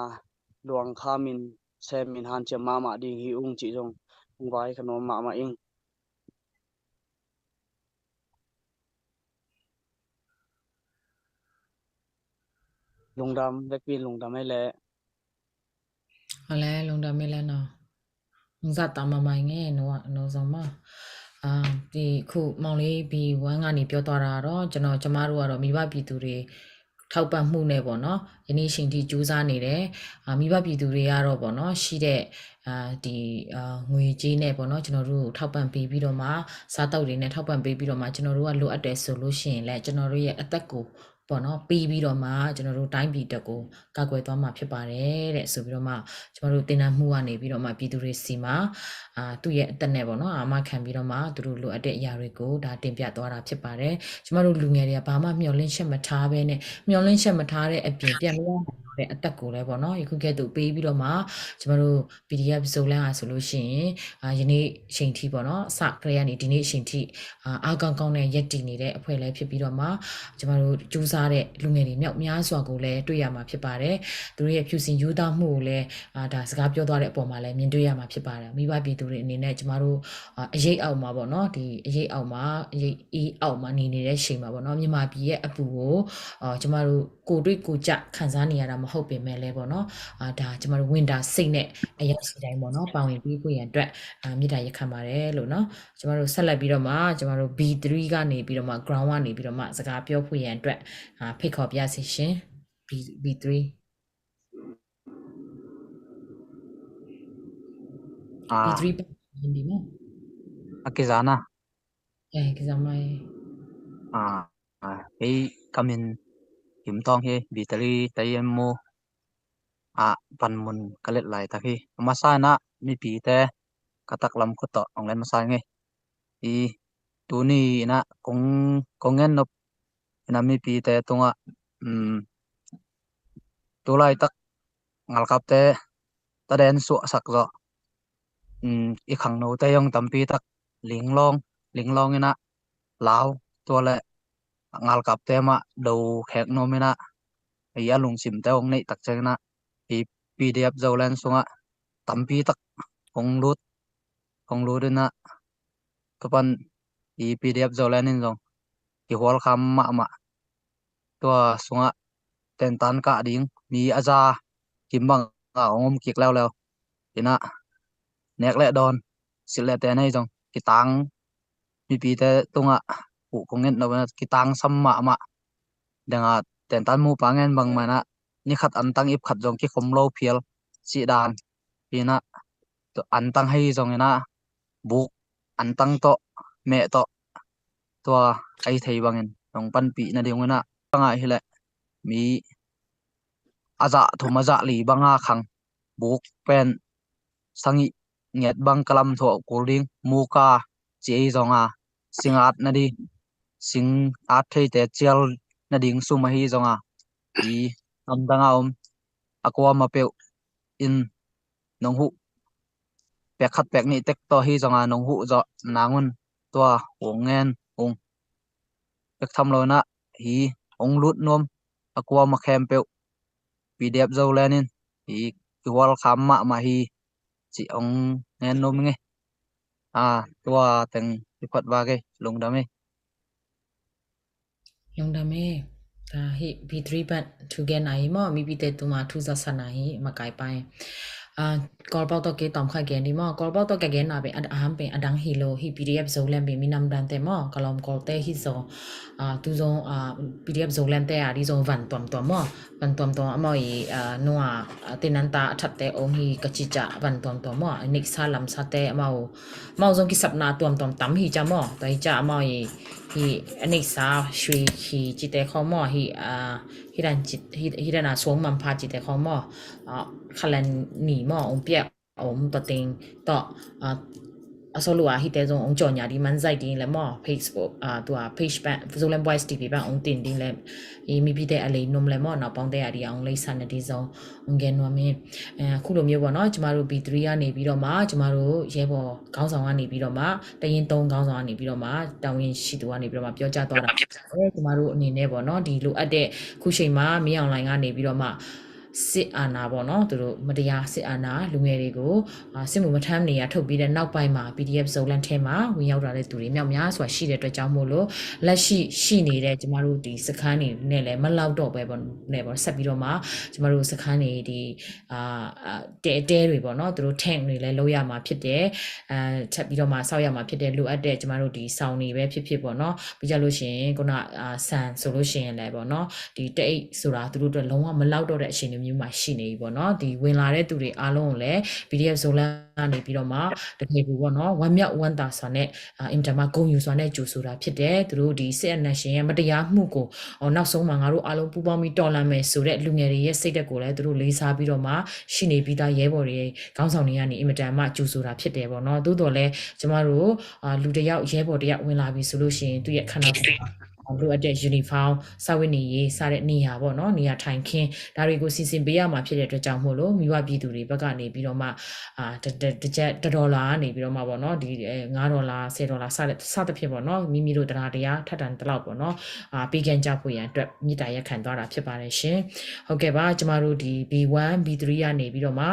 luang khamin semin hanciam mahmah ding hi ung cih zong hong vai ka nuam mahmah ing. Lungdam, vekpi in lungdam ei leh. Awle, lungdam ei leh no. Hong zahtak mahmah ing e, no, no zong maw. အာ၊ဒီခုမောင်လေး ဘီဝမ်ကနေ ပြောသွားတာကတော့ ကျွန်တော်၊ ကျမတို့ကတော့ မိဘပြည်သူတွေ ထောက်ပံ့မှုနဲ့ပေါ့နော်၊ ယနေ့အချိန်ထိ ကြိုးစားနေတယ်။ အာ၊ မိဘပြည်သူတွေကတော့ပေါ့နော်၊ ရှိတဲ့၊ အာ၊ ဒီ၊ အာ၊ ငွေကြေးနဲ့ပေါ့နော်၊ ကျွန်တော်တို့ကို ထောက်ပံ့ပေးပြီးတော့မှ၊ စားသောက်တွေနဲ့ ထောက်ပံ့ပေးပြီးတော့မှ၊ ကျွန်တော်တို့က လိုအပ်တယ်ဆိုလို့ရှိရင်လည်း၊ ကျွန်တော်တို့ရဲ့အသက်ကိုပေါ့နော်၊ ပေးပြီးတော့မှ၊ ကျွန်တော်တို့တိုင်းပြည်အတွက်ကို ကာကွယ်သွားမှာဖြစ်ပါတယ်တဲ့ ဆိုပြီးတော့မှ၊ ကျမတို့သင်တန်းမှူးကနေပြီးတော့မှ၊ ပြည်သူတွေဆီမှာ၊ အာ၊ သူ့ရဲ့အသက်နဲ့ပေါ့နော်၊ အာမခံပြီးတော့မှ၊ သူတို့လိုအပ်တဲ့အရာတွေကို ဒါတင်ပြသွားတာဖြစ်ပါတယ်။ ကျမတို့လူငယ်တွေက ဘာမှမျှော်လင့်ချက်မထားဘဲနဲ့၊ မျှော်လင့်ချက်မထားတဲ့အပြင်၊ ပြန်မရနိုင်တော့တဲ့ အသက်ကိုလည်းပေါ့နော်၊ ယခုကဲ့သို့ပေးပြီးတော့မှ၊ ကျမတို့ PDF Zoland ဟာဆိုလို့ရှိရင်၊ အာ၊ ယနေ့အချိန်ထိပေါ့နော်၊ အစကတည်းကနေ ဒီနေ့အချိန်ထိ၊ အာ၊ အားကောင်းကောင်းနဲ့ ရပ်တည်နေတဲ့အဖွဲ့လည်းဖြစ်ပြီးတော့မှ၊ ကျမတို့ကြိုးစားတဲ့လူငယ်တွေ မြောက်များစွာကိုလည်း တွေ့ရမှာဖြစ်ပါတယ်။ သူတို့ရဲ့ဖြူစင်ရိုးသားမှုကိုလည်း၊ အာ၊ ဒါစကားပြောသွားတဲ့အပေါ်မှာလည်း မြင်တွေ့ရမှာဖြစ်ပါတယ်။ မိဘပြည်သူတွေအနေနဲ့ ကျမတို့၊ အာ၊ အရိပ်အောက်မှာပေါ့နော်၊ ဒီအရိပ်အောက်မှာ၊ အရိပ်အေးအောက်မှာ နေနေတဲ့အချိန်မှာပေါ့နော်၊ မြန်မာပြည်ရဲ့အပူကို၊ အာ၊ ကျမတို့ကိုယ်တွေ့ကိုယ်ကြခံစားနေရတာ မဟုတ်ပေမဲ့လည်းပေါ့နော်၊ အာ၊ ဒါကျမတို့ ဝံတာစိတ်နဲ့ အရာရှိတိုင်းပေါ့နော်၊ ပါဝင်ပေးဖို့ရန်အတွက်၊ အာ၊ မေတ္တာရပ်ခံပါတယ်လို့နော်။ ကျမတို့ဆက်လက်ပြီးတော့မှ၊ ကျမတို့ B three ကနေပြီးတော့မှ၊ ground ကနေပြီးတော့မှ စကားပြောဖို့ရန်အတွက်၊ အာ၊ ဖိတ်ခေါ်ပါရစေရှင်။ B- B three။ အာ၊ B three ပါဝင်ပြီနော်။ အကိဇာနာ။ အဲ၊ ကိဇာမ။ အာ၊ အာ၊ ဟေး၊ ကမင် ယုမ်တောင်းဟေး၊ B three တယမ်မို့ အာ၊ ပန်မုန်ကလစ်လိုက်တခီ၊ အမဆိုင်နာ၊ မီးပီတဲ၊ ကတကလမ်ခုတော့၊ အောင်လဲမဆိုင်ငေး။ အီ၊ တူနီနာ၊ ကုံ၊ ကုံငဲနုပ်နာ၊ မီးပီတဲတုံး၊ အာ၊ တူလိုက်တက ငါလ်ကပ်တဲ၊ တဒဲန်စွအစက်ဇော်၊ အီ၊ ခင်နူတဲယုံတမ်ပီတက လင်းလောင်း၊ လင်းလောင်းနာ၊ လၢဝ်၊ တူလဲ၊ ငါလ်ကပ်တဲမး ဒူခဲကနူမနာ၊ အီ၊ အလုင်စိမ်တဲယုံ န့ၢ်တကစဲနာ၊ အီ၊ PDF Zoland စွင်၊ တမ်ပီတက ဟုံလုတ်၊ ဟုံလုတ်နာ၊ တပန်၊ အီ၊ PDF Zoland အံၤစွင်၊ ကီႈဟွါလ်ခါမ်မးမး၊ တူစွင်၊ တဲန်တၢၼ်းကးဒိင်း၊ မီးအစၢ်၊ ကီႈဘၣ်ငါ၊ အီ၊ ဟုံကိကလဲဝ်လဲဝ်၊ အီနာ၊ နဲကလဲဒွၣ်၊ စိလဲတဲန့ၣ်စွင်၊ ကီတၢင်း၊ မီးပီတဲတုံး၊ ဟူးကုံငဲနုပ်နာ၊ ကီတၢင်းဆမ်မးမး၊ ဒဲငါ၊ တဲန်တၢၼ်းမူးပၢ်ငဲၢ်ဘၣ်မးနာ၊ နံၣ်ခတ်အၼ်တၢင်းအံၣ်ခတ်စွင်၊ ကီခုမ်လိဖျဲလ်၊ စံးဒၢၼ်၊ အီနာ၊ တူအၼ်တၢင်းဟဲစွင်၊ အီနာ၊ ဘူး၊ အၼ်တၢင်းတူ မဲတူ၊ တူ၊ အဟဲထဲးဘၣ်ငဲၢ် နုင်ပၼ်ပီနဒိၣ်ငၢၼ်းနာ၊ ဘၣ်ငၢၼ်းဟီလဲၣ်၊ မီး၊ အစၢ်၊ ထူမ်အစၢ်လီဘၣ်ငၢၼ်းခင်၊ ဘူးပၢၼ်၊ စၢ်ငီၣ်၊ ငဲးဘၣ်ကလမ်ထူးကူလ်ဒိင်း၊ မူးကၢ၊ စံးစွင်၊ စံးငၢၼ်နဒိၣ်၊ စံးငၢၼ်ထဲးတဲစၢၢ်နဒိၣ်၊ ဆူမဟီစွင်၊ အီ၊ အၼ်တၢင်းအုံ၊ အကွၢ်မးပဵဝ်အံၤ၊ နုင်ဟူး၊ ပဲခတ်ပဲကနံၣ်တဲတူဟီစွင်၊ နုင်ဟူးစွင်၊ နၢင်ၢ်၊ တူ၊ ဟုံငဲၢ်၊ ဟုံ၊ ပဲခတ်ထမ်လိနာ၊ အီ၊ ဟုံလုတ်နုင်၊ အကွၢ်မးခဲမ်ပဵဝ်၊ PDF Zoland အံၤ၊ အီ၊ ကီႈဟွါလ်ခါမ်မးမးဟီ၊ စံးဟုံငဲၢ်နုင်ငဲၢ်။ အာ၊ တူ၊ တဲင်၊ ယုၢ်ခွတ်ဘၣ်ဂ့ၤ၊ လူင်ဒၢမ့ၢ် လူင်ဒၢမ့ၢ်။ ဒါဟီ၊ B three ဘၣ် ထူဂဲနာဟီမး၊ မီးပီတဲတုံးမး ထူစၢ်စၢ်နာဟီ၊ မကဲပၢ်။ အာ၊ ကီၢ်ပီၢ်တီၢ်က့တၢ်ခးဂဲၤဒံးမး၊ ကီၢ်ပီၢ်တီၢ်က့ဂဲၤနာ်ပ့ၤ အဟၢမ်းပ့ၤ အဒၢင်းဟီလိာ်ဟီ၊ PDF Zoland ပ့ၤ မ့ၢ်နၢ်မတၢၼ်တဲမး၊ ကလီကီၢ်တဲဟီစီၤ၊ အာ၊ တူၢ်စီၤ၊ အာ၊ PDF Zoland တဲအဒိစီၤ ဝၢၼ်ႇတွမ်တွမ်မး၊ ဝၢၼ်ႇတွမ်တွမ် အမီၢ်အံၤ၊ အာ၊ နွါ၊ သ့ၣ်နၢၼ်းတၢ်အထပ်တဲအိၣ်ဟီ ကစံၣ်ကၠၣ် ဝၢၼ်ႇတွမ်တွမ်မး၊ အနံၣ်စၢ်လမ်စၢ်တဲ အမီၢ်အိၣ်၊ အမီၢ်အိၣ်စီၤ ကစၢ်နၢ်တွမ်တွမ် တၢ်မ့ၢ်ဟီၣ်ကၠၢ်မး၊ တၢ်ဟီၣ်ကၠၢ် အမီၢ်အံၤ၊ ဟီၣ်၊ အနံၣ်စၢ် ရွှေခီ စံၣ်တဲခီမး၊ ဟီၣ်၊ အာ၊ ဟီၣ်တၢ် ဟီၣ်၊ ဟီၣ်တၢ်နၢ် စွန်မၢ်ဖး စံၣ်တဲခီမး၊ အာ၊ ခလၢၼ်နံၣ်မး အိၣ်ပျဲၢ် အိၣ်ပတ့ၢ်တီၢ်၊ အာ၊ အစောလူအဟိတဲဇုံအောင်ကြော်ညာဒီမန်ဇိုက်ဒီလဲမော် Facebook အာသူအ page ဘက် Zoland Boys TV ဘက်အောင်တင်ဒီလဲ မိဘီတဲအလေးနုံးလဲမော်နောက်ပေါင်းတဲအဒီအောင်လေးဆန်နဒီဇုံအောင်ကဲနွားမင်းအခုလိုမျိုးပေါ့နော်ကျမတို့ B three ကနေပြီးတော့မှကျမတို့ရဲဘော်ခေါင်းဆောင်ကနေပြီးတော့မှတရင်သုံးခေါင်းဆောင်ကနေပြီးတော့မှတာဝန်ရှိသူကနေပြီးတော့မှပြောကြားသွားတာဖြစ်ပါတယ်ကျမတို့အနေနဲ့ပေါ့နော်ဒီလိုအပ်တဲ့ခုချိန်မှာမင်းအောင်လှိုင်ကနေပြီးတော့မှစစ်အာဏာပေါ့နော်သူတို့မတရားစစ်အာဏာလူငယ်တွေကိုအာစစ်မှုမထမ်းနေရထုတ်ပြီးတဲ့နောက်ပိုင်းမှာ PDF Zoland ထဲမှာဝင်ရောက်လာတဲ့သူတွေမြောက်များစွာရှိတဲ့အတွက်ကြောင့်မို့လို့လက်ရှိရှိနေတဲ့ကျမတို့ဒီစခန်းတွေနဲ့လည်းမလောက်တော့ပဲပေါ့နဲ့ပေါ့ဆက်ပြီးတော့မှကျမတို့စခန်းတွေဒီအာတဲတဲတွေပေါ့နော်သူတို့ tank တွေလည်းလောက်ရမှာဖြစ်တယ်အဲထပ်ပြီးတော့မှစောက်ရမှာဖြစ်တယ်လိုအပ်တဲ့ကျမတို့ဒီဆောင်တွေပဲဖြစ်ဖြစ်ပေါ့နော်ပြီးကြလို့ရှိရင်ခုနအာဆန်ဆိုလို့ရှိရင်လည်းပေါ့နော်ဒီတအိတ်ဆိုတာသူတို့အတွက်လုံးဝမလောက်တော့တဲ့အခြေအနေမျိုးမှာရှိနေပြီပေါ့နော်ဒီဝင်လာတဲ့သူတွေအားလုံးကိုလည်း PDF Zoland ကနေပြီးတော့မှတကယ်ကိုပေါ့နော်ဝမ်းမြောက်ဝမ်းသာစွာနဲ့အာအင်မတန်မှဂုဏ်ယူစွာနဲ့ကြိုဆိုတာဖြစ်တယ်သူတို့ဒီစစ်အာဏာရှင်ရဲ့မတရားမှုကိုအော်နောက်ဆုံးမှာငါတို့အားလုံးပူးပေါင်းပြီးတော်လှန်မယ်ဆိုတဲ့လူငယ်တွေရဲ့စိတ်ဓာတ်ကိုလည်းသူတို့လေးစားပြီးတော့မှရှိနေပြီးသားရဲဘော်တွေခေါင်းဆောင်တွေကနေအင်မတန်မှကြိုဆိုတာဖြစ်တယ်ပေါ့နော်သို့တော်လည်းကျမတို့အာလူတစ်ယောက်ရဲဘော်တစ်ယောက်ဝင်လာပြီဆိုလို့ရှိရင်သူ့ရဲ့ခန္ဓာကိုယ်လိုအပ်တဲ့ uniform စားဝတ်နေရေးစားတဲ့နေရာပေါ့နော်နေရာထိုင်ခင်းဒါတွေကိုစီစဉ်ပေးရမှာဖြစ်တဲ့အတွက်ကြောင့်မို့လို့မိဘပြည်သူတွေဘက်ကနေပြီးတော့မှအာတစ်တစ်တစ်ချက်တစ်ဒေါ်လာကနေပြီးတော့မှပေါ့နော်ဒီအဲငါးဒေါ်လာဆယ်ဒေါ်လာစတဲ့စသဖြင့်ပေါ့နော်မိမိတို့တရားတရားထပ်တန်တလောက်ပေါ့နော်အာပေးကမ်းကြဖို့ရန်အတွက်မေတ္တာရပ်ခံသွားတာဖြစ်ပါတယ်ရှင်ဟုတ်ကဲ့ပါကျမတို့ဒီ B one B three ကနေပြီးတော့မှ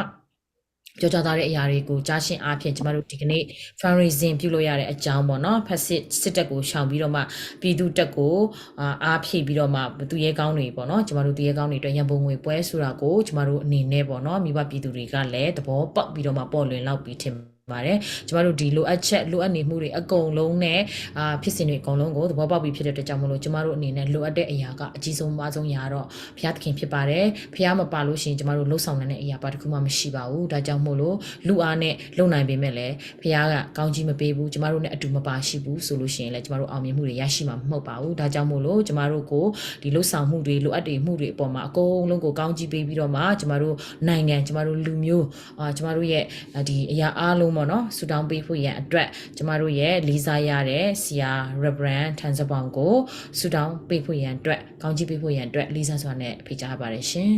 ပြောကြားသွားတဲ့အရာတွေကိုကြားရှင်းအားဖြင့်ကျမတို့ဒီကနေ့ fundraising ပြုလုပ်ရတဲ့အကြောင်းပေါ့နော်ဖက်စစ်စစ်တပ်ကိုရှောင်ပြီးတော့မှပြည်သူတပ်ကိုအာအားဖြည့်ပြီးတော့မှသူရဲကောင်းတွေပေါ့နော်ကျမတို့သူရဲကောင်းတွေအတွက်ရန်ပုံငွေပွဲဆိုတာကိုကျမတို့အနေနဲ့ပေါ့နော်မိဘပြည်သူတွေကလည်းသဘောပေါက်ပြီးတော့မှပေါ်လွင်လောက်ပြီးထင်ပါတယ်ကျမတို့ဒီလိုအပ်ချက်လိုအပ်နေမှုတွေအကုန်လုံးနဲ့အာဖြစ်စဉ်တွေအကုန်လုံးကိုသဘောပေါက်ပြီးဖြစ်တဲ့အတွက်ကြောင့်မလို့ကျမတို့အနေနဲ့လိုအပ်တဲ့အရာကအကြီးဆုံးမဆုံးရာတော့ဘုရားသခင်ဖြစ်ပါတယ်ဘုရားမပါလို့ရှိရင်ကျမတို့လှုပ်ဆောင်နိုင်တဲ့အရာပါတစ်ခုမှမရှိပါဘူးဒါကြောင့်မို့လို့လူအားနဲ့လုပ်နိုင်ပေမဲ့လည်းဘုရားကကောင်းကြီးမပေးဘူးကျမတို့နဲ့အတူမပါရှိဘူးဆိုလို့ရှိရင်လည်းကျမတို့အောင်မြင်မှုတွေရရှိမှာမဟုတ်ပါဘူးဒါကြောင့်မို့လို့ကျမတို့ကိုဒီလှုပ်ဆောင်မှုတွေလိုအပ်တဲ့မှုတွေအပေါ်မှာအကုန်လုံးကိုကောင်းကြီးပေးပြီးတော့မှကျမတို့နိုင်ငံကျမတို့လူမျိုးအာကျမတို့ရဲ့ဒီအရာအားလုံးပေါ့နော်ဆူတောင်းပေးဖို့ရန်အတွက်ကျမတို့ရဲ့လေးစားရတဲ့ဆရာ Reverend ထန်စပောင်ကိုဆူတောင်းပေးဖို့ရန်အတွက်ကောင်းကြီးပေးဖို့ရန်အတွက်လေးစားစွာနဲ့ဖိတ်ကြားပါတယ်ရှင်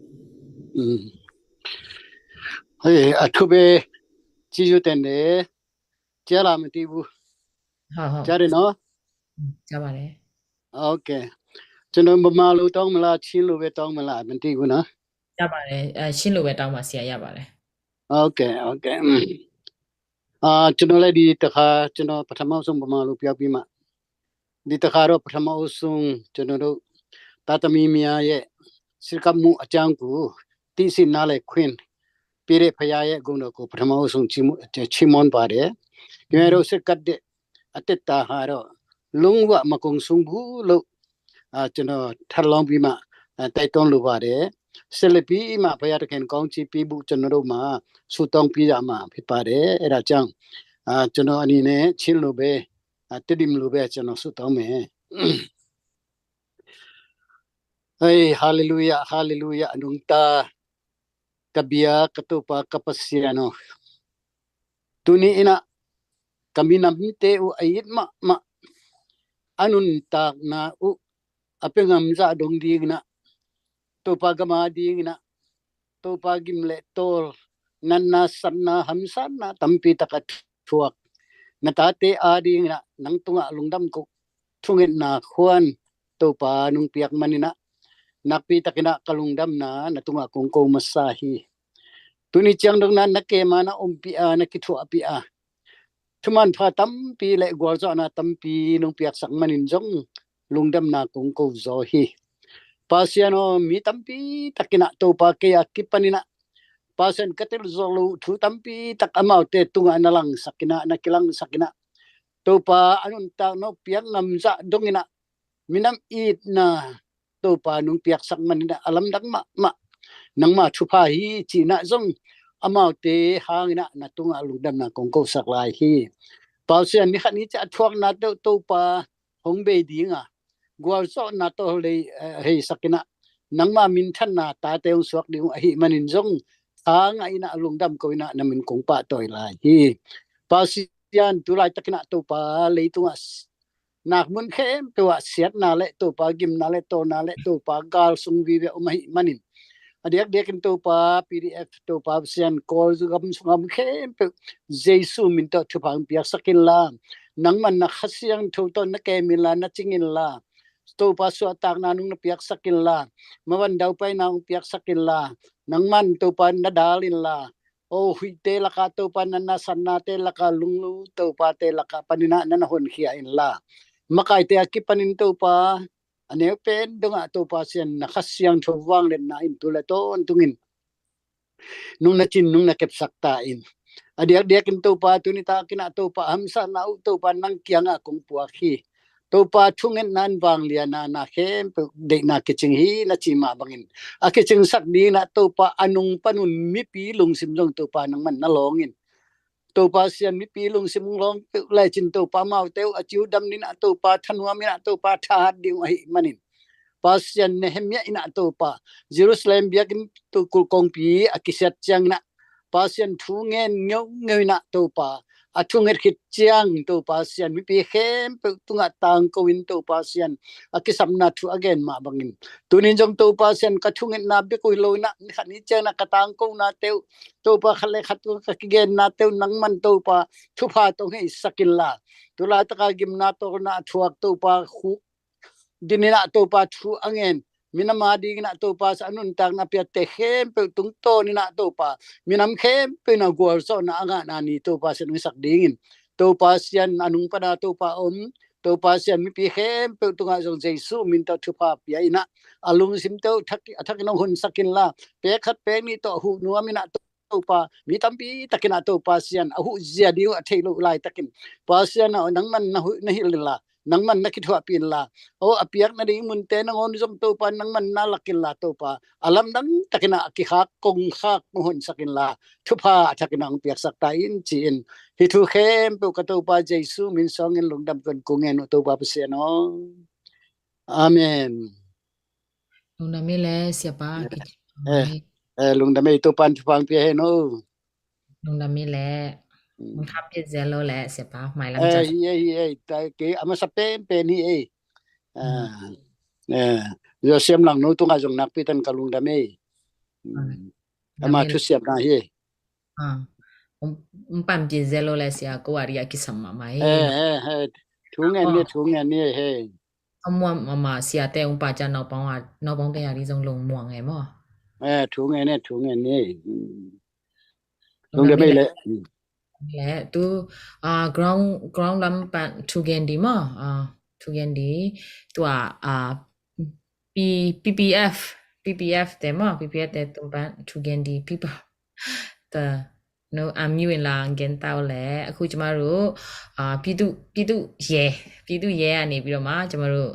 ။ อืมเฮ้ยအထူးပဲကျေးဇူးတင်တယ်ကြားလားမသိဘူးဟုတ်ဟုတ်ကြားတယ်နော်ကြားပါတယ်ဟုတ်ကဲ့ကျွန်တော်ဗမာလိုတောင်းမလားချင်းလိုပဲတောင်းမလားမသိဘူးနော်ကြားပါတယ်အဲချင်းလိုပဲတောင်းပါဆရာရပါတယ်ဟုတ်ကဲ့ဟုတ်ကဲ့อืมအာကျွန်တော်လည်းဒီတခါကျွန်တော်ပထမဆုံးဗမာလိုပြောပြီးမှဒီတခါတော့ပထမအဆုံးကျွန်တော်တို့သားသမီးများရဲ့စိတ်ကပ်မှုအကြောင်းကိုသိရှိနားလည်ခွင့်ပေးတဲ့ဖခင်ရဲ့ဂုဏ်တော်ကိုပထမအဆုံးချီးမွမ်းချီးမွမ်းပါတယ်။ခင်ဗျားတို့စိတ်ကပ်တဲ့အသက်တာဟာတော့လုံးဝမကုန်ဆုံးဘူးလို့အာကျွန်တော်ထပ်လောင်းပြီးမှအဲတိုက်တွန်းလိုပါတယ်။ဆက်လက်ပြီးမှဘုရားသခင်ကောင်းချီးပေးဖို့ကျွန်တော်တို့မှာဆုတောင်းပေးရမှာဖြစ်ပါတယ်။အဲဒါကြောင့်အာကျွန်တော်အနေနဲ့ချင်းလိုပဲအာတဒိမ်လိုပဲကျွန်တော်ဆုတောင်းမယ်။ Hey, hallelujah, hallelujah, anungta kabia katupa kapasiano. Tuni ina kaminam te u ait ma ma anuntak na u apengam za dong ding na tupa gama ding na Topa gim le tol natna satna hamsatna tampi tak a thuak na tate adingin ah nang tungah lungdam ko thungetna khuan Topa nung piak manin ah nakpi takin ah ka lungdamna na tungah kong ko masa hi. Tuni ciang dongna na kema na ompih a na kithuahpih a thuman pha tampi le gualzawhna tampi nung piaksak manin zong lungdamna kong ko zaw hi. Pasian aw mi tampi takinah Topa kei a kipaninah Pasian ka telzawh lo thu tampi tak amaute tungah na langsakinah na kilangsakinah Topa a nuntak no piak ngamzah donginah minam itna Topa nung piaksak maninah a lamdang mahmah nangma thupha hi cinah zong amaute hanginah na tungah lungdamna kong kosak lai hi. Pasian ni khat ni ciah thuakna teuh Topa hong bei dinga gualzawhna tawh lei heisakinah nangma minthanna tate hong suak ding uh ahi manin zong thangah inah lungdam ko inah na min kong pahtawi lai hi. Pasian Pasian, tu laitakin ah Topa, leitungah s-, nak mun khempeuh ah siatna le Topa, gimna le tawlna le Topa, gal sung vive om ahih manin, a diakdiakin Topa, P D F Topa Pasian, Kawl gam sung gam khempeuh Jesu min tawh thupha hong piaksak inla, nangman na Kha Siangtho tawh na kem inla, na cing inla, Topa suahtakna nung na piaksak inla, mavan daupaina hong piaksak inla, nangman Topa na dal inla, o huihte lakah Topa, natna satnate lakah lunglu Topate lakah panin ah na na honkhia inla, makaite a kipanin Topa, a neu pen dongah Topa Pasian na Kha Siangtho vangliatna in tu le tawntungin nung na cin, nung na kepsak ta in. A diakdiakin Topa, tuni takin ah Topa, hamsatna uh Topa nang kiangah kong puak hi. Topa, thungetna in vangliatna na khempeuh deihna kicing hi na ci mah bangin, a kicingsak dingin ah Topa, a nung panun mipi lungsim zong Topa nangman na lawng in. Topa Pasian, mipi lungsim lawng peuh lecin Topa, amaute uh a ci uh dam dingin ah Topa, thanuam in ah Topa, thahat ding uh ahih manin, Pasian, Nehemiah in ah Topa, Jerusalem biakinn tu kulh kongpi a kisiat ciangin ah Pasian, thu ngen ngeungeu in ah Topa, a thunget khit ciang Topa Pasian, mipi khempeuh tungah tangko in Topa Pasian, a kisapna thu a gen mah bangin, tunin zong Topa Pasian, ka thungetna bek uh hi lo in ah, ni khat ni ciangin ah ka tangkonate uh Topa, khat le khat tungah ka kigennate uh nangman Topa thupha tawh hong heisak inla, tu laitaka gimna tawlna a thuak Topa, khuk dingin ah Topa thu a ngen, minam a dingin ah Topa Pasian, a nuntakna piatte khempeuh tungtawnin ah Topa, minam khempeuh in ah gualzawhna a ngahna ni Topa Pasian hong hisak dingin, Topa Pasian, a nung pana Topa om, Topa Pasian, mipi khempeuh tungah zong Jesu min tawh thupha pia in ah, a lungsimte uh thak, a thakin hong honsak inla, pek khat pek nih tawh a huh nuam in ah Topa, mi tampi takin ah Topa Pasian, a huh zia ding uh a thei loh laitakin, Pasian aw, nangman na huh, na hilh inla, nangman na kithuahpih inla, aw, a piak nading munte nangawn zong Topa nangman na lak inla Topa, a lamdang takin ah a kikhak kongkhak hong honsak inla, thupha a thakin ah hong piaksak ta in ci-in, hih thu khempeuh ka Topa Jesu min suangin lungdam tawh kong ngen uh Topa Pasian aw. Amen. Lungdam ei le, Siapa. Eh, kici eh, mai. Eh, lungdam ei, Topa'n thupha hong pia hen aw. Lungdam ei le. Hmm. Hong tham pia zel lo le, Siapa. Mailam. Eh, ca hi ei, hi ei. Ta, kei a masa penpen hi ei. Hmm. Ah, eh, Zosiam Langno tungah zong nakpi takin ka lungdam ei. Ah. Hmm. Ama thusiamna hi ei. Ah. Hong, hong pamcin zel lo le, Sia, ko a ri a kisam mahmah hi. Eh, eh, eh. Thu ngen ni, thu ngen ni, hei. A muam mama, Siate hong pamcin naupang a, naupangte a ri zong lungmuang e maw. Eh, thu ngen ni, thu ngen ni. Hmm. Lungdam ei le. Hmm. Le, tu, ah, ground, ground lam pan thu gen di maw. Ah, thu gen di. Tua, ah, P-, P P F, P P F te maw, P P F te tung pan thu gen di, P P F. တနော် အမျိုးဝင်လာ ဂန်တောက်လဲ အခုကျမတို့ အာ ပြည်သူ ပြည်သူ့ရဲ ပြည်သူ့ရဲကနေပြီးတော့မှ ကျမတို့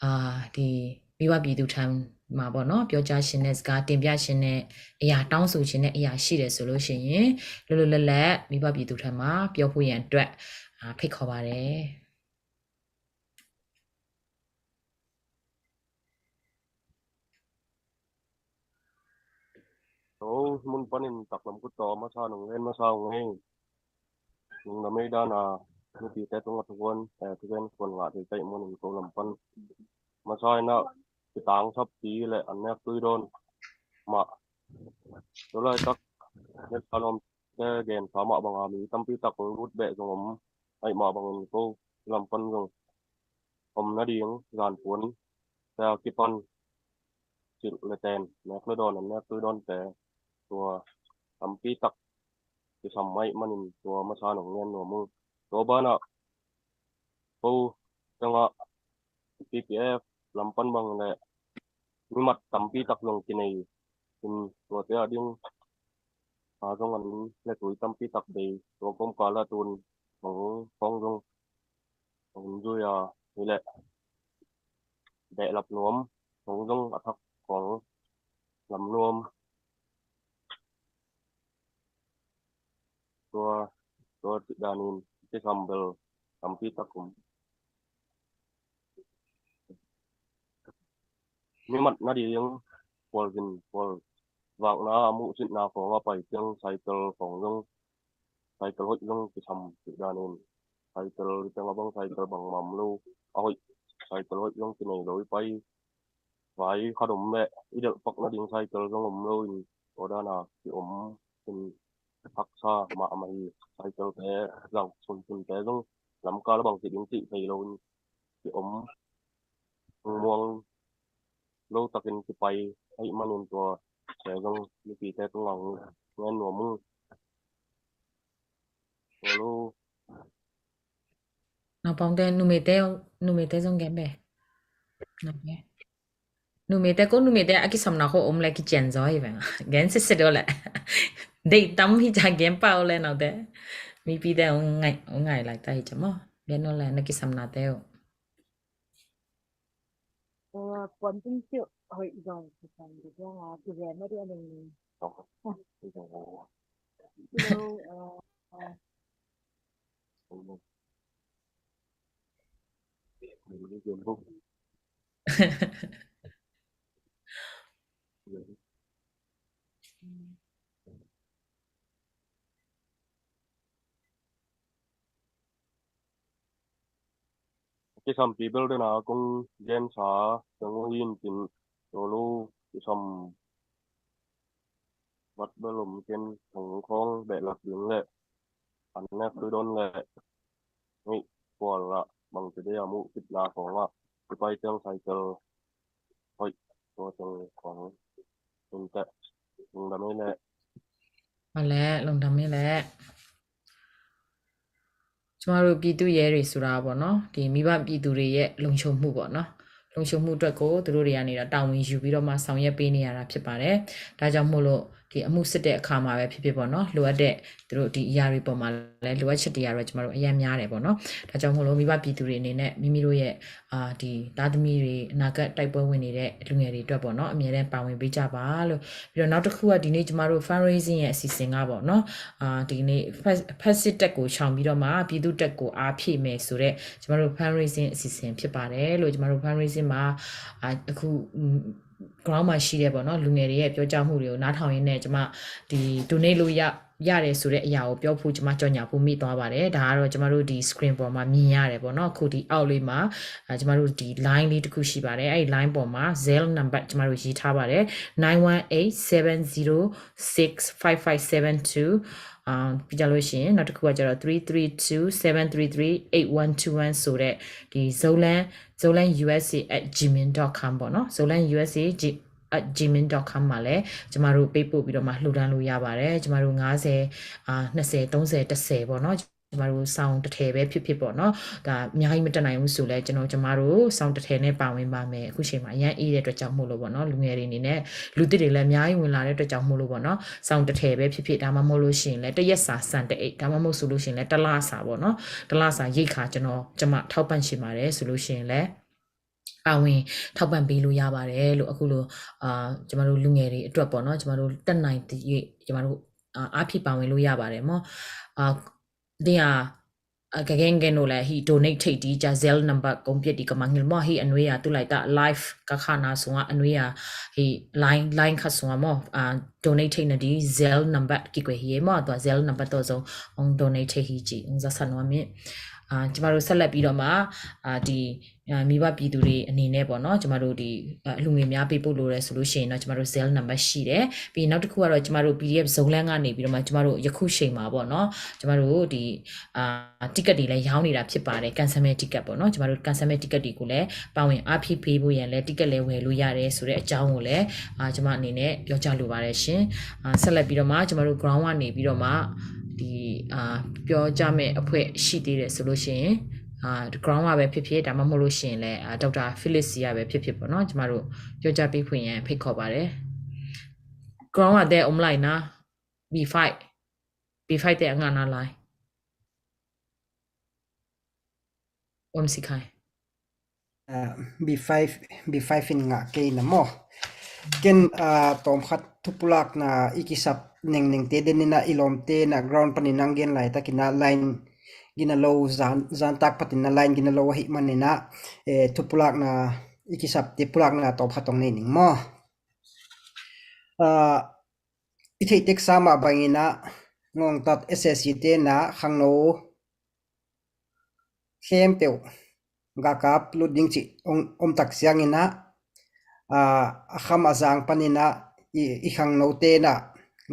အာ ဒီ မိဘပြည်သူထံမှာပေါ့နော် ပြောကြားချင်တဲ့စကား တင်ပြချင်တဲ့အရာ တောင်းဆိုချင်တဲ့အရာရှိတယ်ဆိုလို့ရှိရင် လွတ်လွတ်လပ်လပ် မိဘပြည်သူထံမှာ ပြောဖို့ရန်အတွက် အာ ဖိတ်ခေါ်ပါတယ်။ Ko mun panin taklam kut tawh masa nong gen masa ung ei. Lungdam ei dan a, mipite tungah thugen, eh, thugen kuan ngah thei ka hih manin ko lam pan masa in ah, kitangsap pi le an nek tui dawn mah. Tua laitak, net ka lawm te gensa mah banga mi tampi tak lut beh zong om ahih mah bangin ko lam pan zong om nading zanpuan te a kipan cilh le ten, nek le dawn, an nek tui dawnte tua tampi tak kisam ahih manin tua masa nong ngen nuam ung. Tua banah ko tengah P P F lam pan bang le mimat tampi tak zong kinei in, tuate a ding a zong an le tui tampi tak bei, tua kawmkal ah tun bang khawng zong hun zui a, hi leh behlap nuam khawng zong a thak khawng lam nuam. Tua, tua cih danin kisam bel tampi tak um. Mimat nading pualzin pualvakna a muhsitna khawng a pai ciang cycle khawng zong cycle hoih zong kisam cih danin cycle i teng a bang cycle bangmah om lo, a hoih cycle hoih zong kinei lo i pai. Vai khat om leh i delhpak nading cycle zong om lo in, tua dana ki om in haksa mahmah hi. Cycle te zau sunsun te zong lamkal a bang ci ding cih thei lo in ki om muang lo takin kipai ahih manin tua te zong mipite tungah ngen nuam uh. Tua lo. Naupangte, numeite, numeite zong gen be. Numeite ko, numeite a kisamna ko om le kician zaw hi ve. Gen sitset uh le. Dei tam hi ca gen pah uh le naute. Mipite uh ngai, uh ngai lai ta hi ca maw. Gen uh le na kisamnate uh. Tua puan tung ciu hoih zong kisam dih zong a kigen na dih a ning. Hello, uh, kisampi bel dena kong gensa teng uh hi in cin, tua lo kisam vat bel om ken, thong khawng behlap ding le an nek tui don le ngeih kual ah bangci dei a muh kitna khawng ah kipai teng cycle hoih tua teng khawng in teh. Lungdam ei leh. ဟုတ်လံ လungdam ei leh. ကျမတို့ပြည်သူ့ရဲတွေဆိုတာပေါ့နော် ဒီမိဘပြည်သူတွေရဲ့လုံခြုံမှုပေါ့နော် လုံခြုံမှုအတွက်ကိုသူတို့တွေကနေတော့တာဝန်ယူပြီးတော့မှဆောင်ရွက်ပေးနေရတာဖြစ်ပါတယ်။ ဒါကြောင့်မို့လို့ဒီအမှုစစ်တဲ့အခါမှာပဲဖြစ်ဖြစ်ပေါ့နော် လိုအပ်တဲ့သူတို့ဒီအရာတွေပေါ်မှာလည်းလိုအပ်ချက်တွေကတော့ကျမတို့အရမ်းများတယ်ပေါ့နော်။ ဒါကြောင့်မို့လို့မိဘပြည်သူတွေအနေနဲ့မိမိတို့ရဲ့အာဒီသားသမီးတွေအနာဂတ်တိုက်ပွဲဝင်နေတဲ့လူငယ်တွေအတွက်ပေါ့နော် အမြဲတမ်းပါဝင်ပေးကြပါလို့။ ပြီးတော့နောက်တစ်ခုကဒီနေ့ကျမတို့ fundraising ရဲ့အစီအစဉ်ကပေါ့နော် အာဒီနေ့ဖက်ဖက်စစ်တပ်ကိုရှောင်ပြီးတော့မှပြည်သူ့တပ်ကိုအားဖြည့်မယ်ဆိုတော့ကျမတို့ fundraising အစီအစဉ်ဖြစ်ပါတယ်လို့ ကျမတို့ fundraising မှာအာအခု ground မှာရှိတဲ့ပေါ့နော်လူငယ်တွေရဲ့ပြောကြားမှုတွေကိုနားထောင်ရင်းနဲ့ကျမဒီ donate လို့ရရတယ်ဆိုတဲ့အရာကိုပြောဖို့ကျမကြော်ညာဖို့မေ့သွားပါတယ်။ ဒါကတော့ကျမတို့ဒီ screen ပေါ်မှာမြင်ရတယ်ပေါ့နော်။ အခုဒီအောက်လေးမှာအာကျမတို့ဒီ line လေးတစ်ခုရှိပါတယ်။ အဲ့ဒီ line ပေါ်မှာ Zelle number ကျမတို့ရေးထားပါတယ်။ nine one eight seven zero six five five seven two အာပြီးကြလို့ရှိရင်နောက်တစ်ခုကကျတော့ three three two seven three three eight one two one ဆိုတဲ့ဒီ Zoland Zoland USA at gmail dot com ပေါ့နော်။ Zoland USA at gmail dot com မှာလည်းကျမတို့ပေးပို့ပြီးတော့မှလှူဒါန်းလို့ရပါတယ်။ ကျမတို့ငါးဆယ်အာနှစ်ဆယ်သုံးဆယ်တစ်ဆယ်ပေါ့နော်။ ကျမတို့စောင်တစ်ထည်ပဲဖြစ်ဖြစ်ပေါ့နော်ဒါအများကြီးမတတ်နိုင်ဘူးဆိုလဲကျွန်တော်ကျမတို့စောင်တစ်ထည်နဲ့ပါဝင်ပါမယ်။ အခုချိန်မှာအရမ်းအေးတဲ့အတွက်ကြောင့်မို့လို့ပေါ့နော်လူငယ်တွေအနေနဲ့လူသစ်တွေလည်းအများကြီးဝင်လာတဲ့အတွက်ကြောင့်မို့လို့ပေါ့နော်စောင်တစ်ထည်ပဲဖြစ်ဖြစ်ဒါမှမဟုတ်လို့ရှိရင်လည်းတစ်ရက်စာဆန်တစ်အိတ်ဒါမှမဟုတ်ဆိုလို့ရှိရင်လည်းတစ်လစာပေါ့နော်တစ်လစာရိတ်ခါကျွန်တော်ကျမထောက်ပံ့ချင်ပါတယ်ဆိုလို့ရှိရင်လည်းပါဝင်ထောက်ပံ့ပေးလို့ရပါတယ်လို့အခုလိုအာကျမတို့လူငယ်တွေအတွက်ပေါ့နော်ကျမတို့တတ်နိုင်သည့်ကျမတို့အာအားဖြည့်ပါဝင်လို့ရပါတယ်မော်အာဒီဟာအကကဲကဲနိုလဲဟီ donate ထိတ်ဒီဂျာ Zelle number ကုံပြစ်ဒီကမငိလ်မော်ဟီအနွေရသူလိုက်တာ live ကခါနာဆုံကအနွေရဟီ line line ခါဆုံကမော်အာ donate ထိတ်နဒီ Zelle number ကိကွယ်ဟီမော်အသွ Zelle number တော့ဆုံးအောင် donate ထိတ်ဟီကြည့်အောင်ဇာဆန်ဝါမင်းအာကျမတို့ဆက်လက်ပြီးတော့မှအာဒီအာမိဘပြည်သူတွေအနေနဲ့ပေါ့နော်ကျမတို့ဒီအာအလူငွေများပေးပို့လိုတယ်ဆိုလို့ရှိရင်တော့ကျမတို့ Zelle number ရှိတယ်။ ပြီးရင်နောက်တစ်ခုကတော့ကျမတို့ PDF Zoland ကနေပြီးတော့မှကျမတို့ယခုချိန်မှာပေါ့နော်ကျမတို့ဒီအာ ticket တွေလည်းရောင်းနေတာဖြစ်ပါတယ်။ ကန်ဆယ်မဲ့ ticket ပေါ့နော်ကျမတို့ကန်ဆယ်မဲ့ ticket တွေကိုလည်းပါဝင်အားဖြည့်ပေးဖို့ရန်လည်း ticket လည်းဝယ်လို့ရတယ်ဆိုတဲ့အကြောင်းကိုလည်းအာကျမအနေနဲ့ပြောကြားလိုပါတယ်ရှင်။ အာဆက်လက်ပြီးတော့မှကျမတို့ ground ကနေပြီးတော့မှဒီအာပြောကြားမဲ့အဖွဲ့ရှိသေးတယ်ဆိုလို့ရှိရင် အာ ground ကပဲဖြစ်ဖြစ်ဒါမှမဟုတ်လို့ရှိရင်လည်းအာဒေါက်တာ Philip စီကပဲဖြစ်ဖြစ်ပေါ့နော်ကျမတို့ပြောကြားပေးခွင့်ရန်ဖိတ်ခေါ်ပါတယ်။ ground ကတဲ့ online နာ B five B five တဲ့အငါနာ line ဝမ်စီခိုင် B five B five in ngah kei na maw. Ken tawmkhat thupulakna i kisap nengnengte denina i lawmte na ground panin ang gen laitakin a line gina lo zan zan tak patin a line gina lo ahi manina thupulakna i kisapte pulakna tawmkhat tong nei ning maw. I theih teksa mah bangina ngongtat S S C te in ah khangno khempeuh galkap lut ding cih om, om tak ciangin ah, aa, a kham a zang panin ah i, i khangnote in ah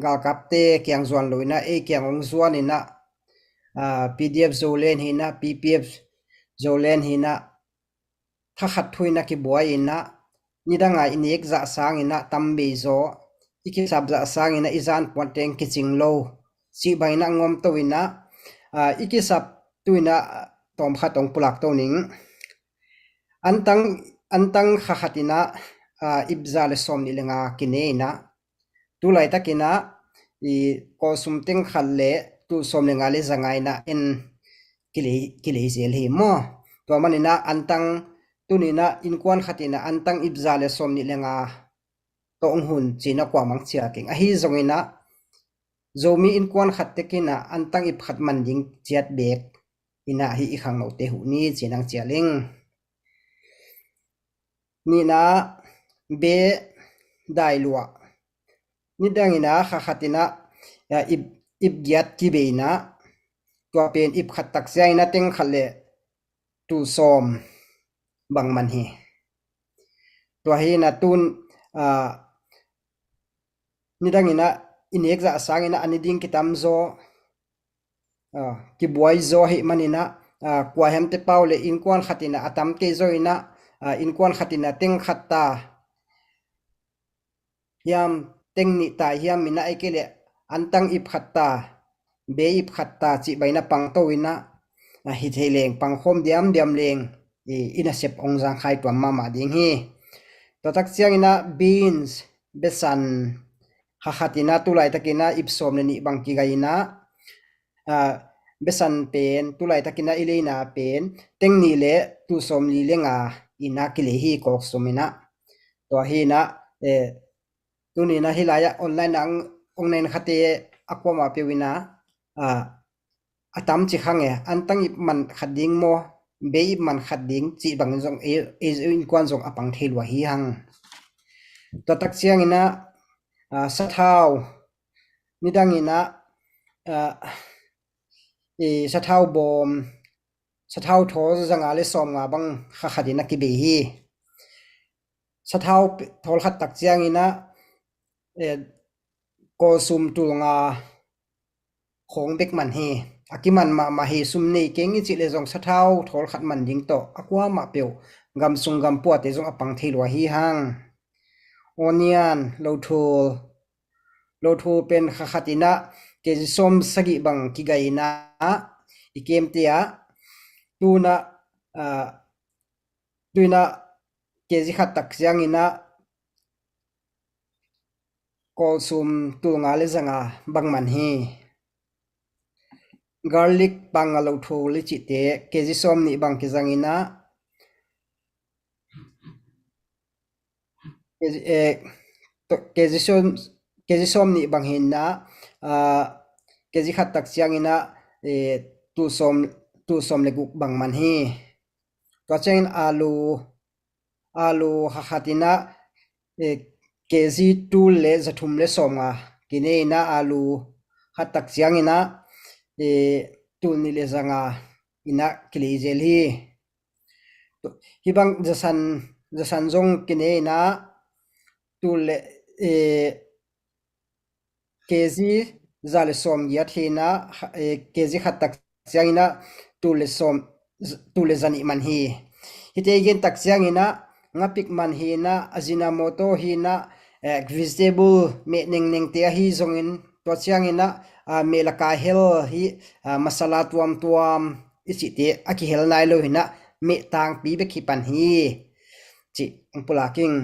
galkapte kiang zuan lo in ah ei kiang hong zuan in ah, aa, P D F Zoland hi in ah, P P F Zoland hi in ah, thakhat thu in ah kibuai in ah, nidang a i nek zah sangin ah tam bei zaw, i kisap zah sangin ah i zan puan teng kicing lo cih bangin ah ngawmto in ah, aa, i kisap tu in ah tawmkhat hong pulakto ning. Antang, antang kha khat in ah, aa, ip za le sawm nih le nga kine in ah, tu laitakin ah i kawlsum teng khat le tul sawm le nga le za nga in ah en kilei, kilei zel hi maw. Tua manin ah antang tuni in ah innkuan khat in ah antang ip za le sawm nih le nga tawh hong hun ci in ah kuamah cial keng. Ahi zongin ah Zomi innkuan khat tek in ah antang ip khat man ding ciat beek in ah hih i khangnote huh ni ci in ah hong cial ing. Nihna, beh dai luah. Nidang in ah kha khat in ah, aa, ip, ip giat kibei in ah, tua pen ip khat tak ciangin ah teng khat le tul sawm bang man hi. Tua hi in ah tun, aa, nidang in ah i nek zah sangin ah a ni ding kitam zaw, aa, kibuai zaw ahih manin ah, aa, kua hiamte pau le innkuan khat in ah a tam kei zaw in ah, aa, innkuan khat in ah teng khat ta hiam, teng nih ta hiam in ah ei kei leh antang ip khat ta, beh ip khat ta cih bangin ah pangto in ah, aa, hi thei leng pangkhawm diamdiam leng i, i nasep hong zangkhai tuam mahmah ding hi. Tua tak ciangin ah beans, besan, kha khat in ah tu laitakin ah ip sawm le nih bang kigai in ah, aa, besan pen tu laitakin ah i leina pen teng nih le tul sawm li le nga in ah kilei hi kawlsum in ah. Tua hi in ah, eh, tuni in ah hih lai-ah online ah hong, hong na in khate a kuamah peuh in ah, aa, a tam ci kha nge, antang ip man khat ding maw, beh ip man khat ding cih bangin zong ei, ei innkuan zong a pang thei lua hi hang. Tua tak ciangin ah, aa, sathau, nidang in ah, aa, i sathau bawm, sathau thawl za nga le sawm nga bang kha khat in ah kibei hi. Sathau pe-, thawl khat tak ciangin ah, eh, kawlsum tul nga khawng bek man hi. A kiman mahmah hi, sum nei keng i cih leh zong sathau thawl khat man ding tawh a kuamah peuh gam sung gam puate zong a pang thei lua hi hang. Onion, lothul, lothul pen kha khat in ah kezi sawm sagih bang kigai in ah i kemte ah, tu in ah, aa, tu in ah kezi khat tak ciangin ah kawlsum tul nga le za nga bang man hi. Garlic, panga, lothul i cihte kezi sawm nih bang kizang in ah, kezi, eh, to-, kezi sawm, kezi sawm nih bang hi in ah, aa, kezi khat tak ciangin ah, eh, tul sawm, tul sawm le guk bang man hi. Tua ciangin alu, alu kha khat in ah, eh, kezi tul le za thum le sawm nga kine in ah alu khat tak ciangin ah, eh, tul nih le za nga in ah kilei zel hi. Hih bang zasan, zasan zong kine in ah tul le, eh, kezi za le sawm giat hi in ah, eh, kezi khat tak ciangin ah tul le sawm, tul le za nih man hi. Hihte i gen tak ciangin ah ngapik man hi in ah, Ajinomoto hi in ah, eh, vegetable meh nengnengte ahi zongin, tua ciangin ah, ah, meh laka hel hi, ah, masala tuamtuam i cihte a kihel nai lo hi in ah, meh tangpi bek hi pan hi. Cih hong pulak ing.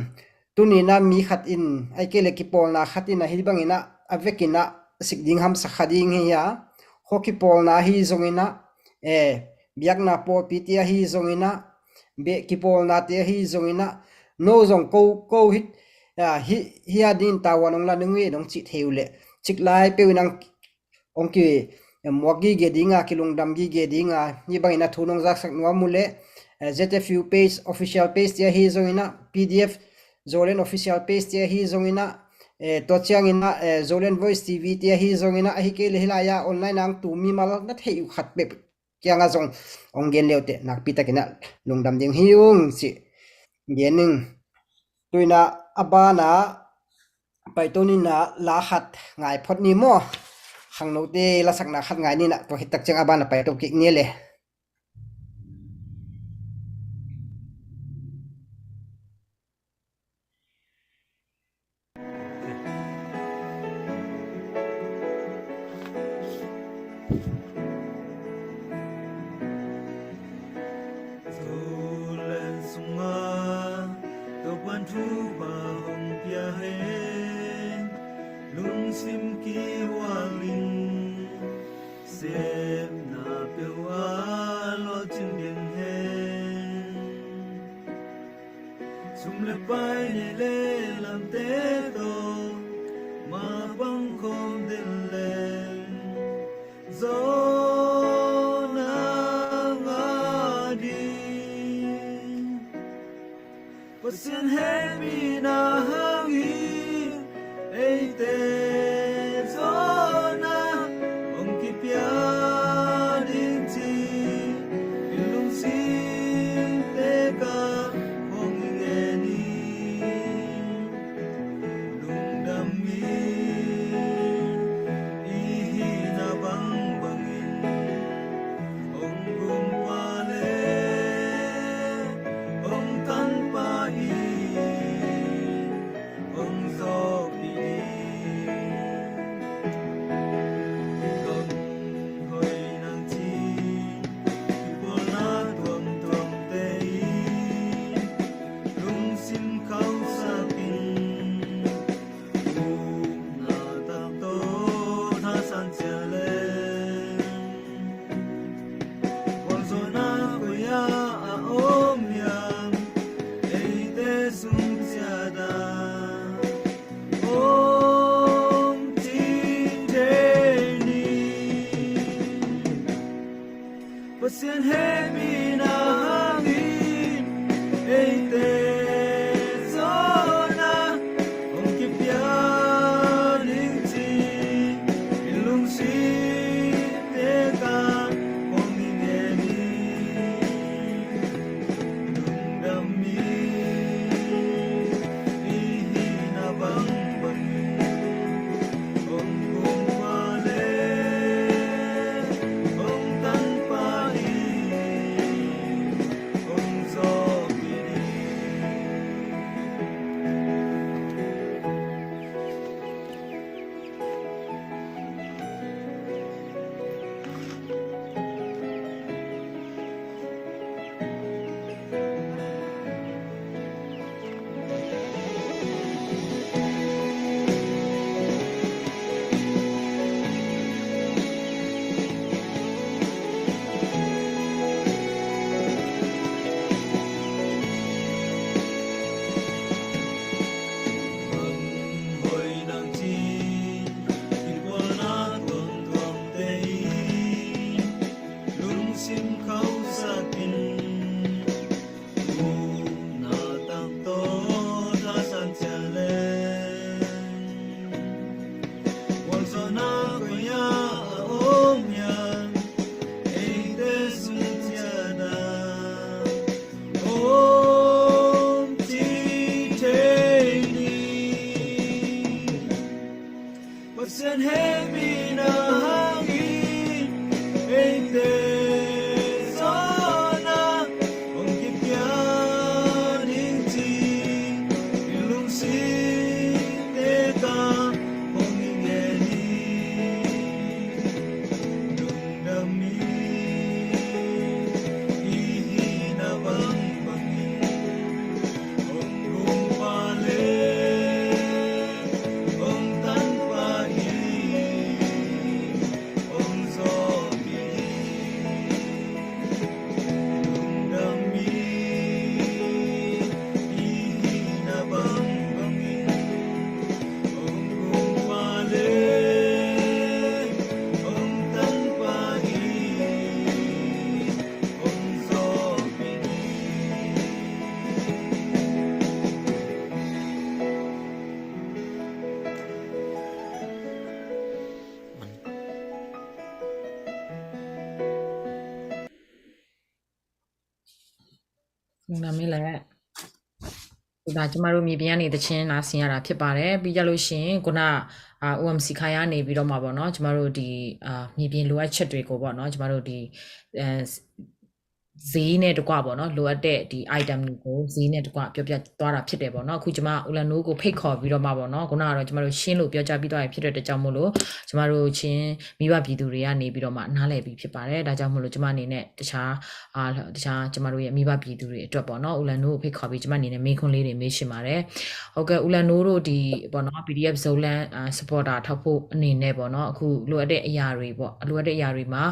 Tuni in ah mi khat in, ahih kei leh kipawlna khat in ah hih bangin ah a vekin ah sik ding hamsa kha ding hi a, khaw kipawlna ahi zongin ah, eh, biakna pawlpite ahi zongin ah, beh kipawlnate ahi zongin ah, no zong ko, ko hih, ah, hih, hih a dingin tavuan hong la ning uh e nong cih thei uh leh, cik lai peuh in hong hong ki, em, muak gige ding a, kilungdam gige ding a, hih bangin a thu nong zaksak nuam uh leh, eh, Z F U page, official page te ahi zongin ah, P D F Zoland official page te ahi zongin ah, Eh, tua ciangin ah, eh, Zoland Voice T V te ahi zongin ah, ahi kei le hih lai-ah online ah hong tu mimal na theih uh khat bek kiangah zong hong gen le uh teh nakpi takin ah lungdam ding hi ung ci gen ning. Tu-in ah a banah paito ni in ah la khat ngai phot ni maw? Khangnote lasakna khat ngai ni in ah, tua khit tak ciang a banah paito kik ni le. Zoland sungah Topa'n thupha hong pia hen, lungsim kihual in sepna peuh ah lawhcing ding hen. Sum le pai, nei le lamte tawh mapang khawm den leng, zawhna ngah ding. Pasian hehpihna hangin eite zawhna hong kipia ding ci, i lungsim tekah hong i ngen hi. Lungdam hi. I hihna bangbangin hong gumpa le hong tanpa in hong zawhpih ding. Gam hoih nang ci, kipawlna tuamtuamte in lungsim khauhsak in, upna tak tawh thasan ciat leng, vualzawhna koi-ah a om hiam, eite sung ciat a om ci thei ni. Pasian hehpihna hangin eite zawhna hong kipia ding ci, i lungsim tekah hong i ngen hi. Lungdam hi. I hihna bangbangin hong gumpa le hong tanpa in hong zawhpih ding. Gam hoih nang ci, kipawlna tuamtuamte in lungsim khauhsak in, upna tak tawh thasan ciat leng, vualzawhna koi-ah a om hiam, eite sung ciat a om ci thei ni. Pasian hehpihna hangin eite zawhna hong kipia ding ci, i lungsim tekah hong i ngen hi. Lungdam hi. I hihna bangbangin hong gumpa le hong tanpa in နာမည်လည်း ဒါကျမတို့မြေပြင်ကနေတခြင်းနားဆင်ရတာဖြစ်ပါတယ်။ ပြီးကြလို့ရှိရင်ခုနအာ အိုအမ်စီ ခါရနေပြီးတော့မှပေါ့နော်ကျမတို့ဒီအာမြေပြင်လိုအပ်ချက်တွေကိုပေါ့နော်ကျမတို့ဒီအဲဈေးနဲ့တကွပေါ့နော်လိုအပ်တဲ့ဒီ item တွေကိုဈေးနဲ့တကွပြောပြသွားတာဖြစ်တယ်ပေါ့နော်အခုကျမဦးလန်နိုးကိုဖိတ်ခေါ်ပြီးတော့မှပေါ့နော်ခုနကတော့ကျမတို့ရှင်းလို့ပြောကြားပြီးသွားပြီဖြစ်တဲ့အတွက်ကြောင့်မို့လို့ကျမတို့ချင်းမိဘပြည်သူတွေကနေပြီးတော့မှနားလည်ပြီးဖြစ်ပါတယ်ဒါကြောင့်မို့လို့ကျမအနေနဲ့တခြားအာတခြားကျမတို့ရဲ့မိဘပြည်သူတွေအတွက်ပေါ့နော်ဦးလန်နိုးကိုဖိတ်ခေါ်ပြီးကျမအနေနဲ့မေးခွန်းလေးတွေမေးချင်ပါတယ်ဟုတ်ကဲ့ဦးလန်နိုးတို့ဒီပေါ့နော် PDF Zoland အာ supporter ထောက်ဖို့အနေနဲ့ပေါ့နော်အခုလိုအပ်တဲ့အရာတွေပေါ့အလိုအပ်တဲ့အရာတွေမှာ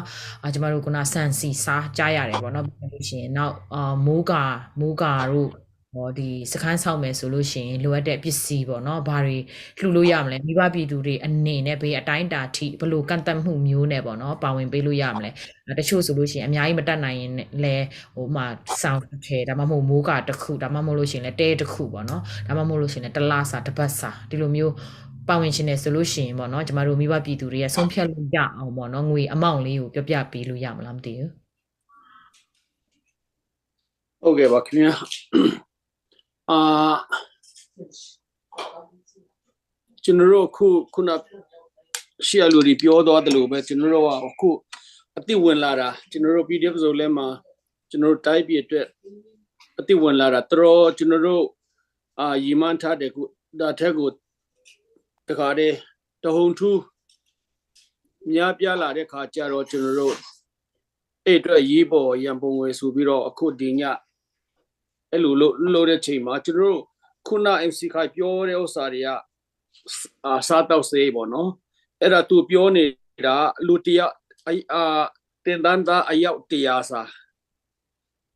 အာကျမတို့ခုနဆန်စီစားကြားရတယ်ပေါ့နော်ပြီးလို့ရှိရင်နောက်အာမိုးကာမိုးကာတို့ဟောဒီစခန်းဆောင်မယ်ဆိုလို့ရှိရင်လိုအပ်တဲ့ပစ္စည်းပေါ့နော်ဘာတွေလှူလို့ရမလဲမိဘပြည်သူတွေအနေနဲ့ဘယ်အတိုင်းအတာထိဘယ်လိုကန့်သတ်မှုမျိုးနဲ့ပေါ့နော်ပါဝင်ပေးလို့ရမလဲတချို့ဆိုလို့ရှိရင်အများကြီးမတတ်နိုင်ရင်လည်းဟိုဥပမာစောင်တစ်ထည်ဒါမှမဟုတ်မိုးကာတစ်ခုဒါမှမဟုတ်လို့ရှိရင်လည်းတဲတစ်ခုပေါ့နော်ဒါမှမဟုတ်လို့ရှိရင်လည်းတစ်လစာတစ်ပတ်စာဒီလိုမျိုးပါဝင်ချင်တယ်ဆိုလို့ရှိရင်ပေါ့နော်ကျမတို့မိဘပြည်သူတွေကဆုံးဖြတ်လို့ရအောင်ပေါ့နော်ငွေ amount လေးကိုပြောပြပေးလို့ရမလားမသိဘူးဟုတ်ကဲ့ပါခင်ဗျာအာကျွန်တော်တို့အခုခုနရှေ့အလူတွေပြောသွားသလိုပဲကျွန်တော်တို့ကအခုအသစ်ဝင်လာတာကျွန်တော်တို့ PDF Zoland မှာကျွန်တော်တို့တိုင်းပြည်အတွက်အသစ်ဝင်လာတာတော်တော်ကျွန်တော်တို့အာရည်မှန်းထားတဲ့ဒါထက်ကိုတခါတည်းတဟုန်ထူးများပြားလာတဲ့ခါကျတော့ကျွန်တော်တို့အဲ့အတွက်ရေးပေါ်ရန်ပုံငွေဆိုပြီးတော့အခုဒီညအဲ့လိုလုပ်လုပ်တဲ့ချိန်မှာကျွန်တော်တို့ခုန MC ခါပြောတဲ့ဥစ္စာတွေကအာစားတောက်စေးပေါ့နော်အဲ့ဒါသူပြောနေတာလူတရားအာတင်တန်းသားအယောက်တရာစာ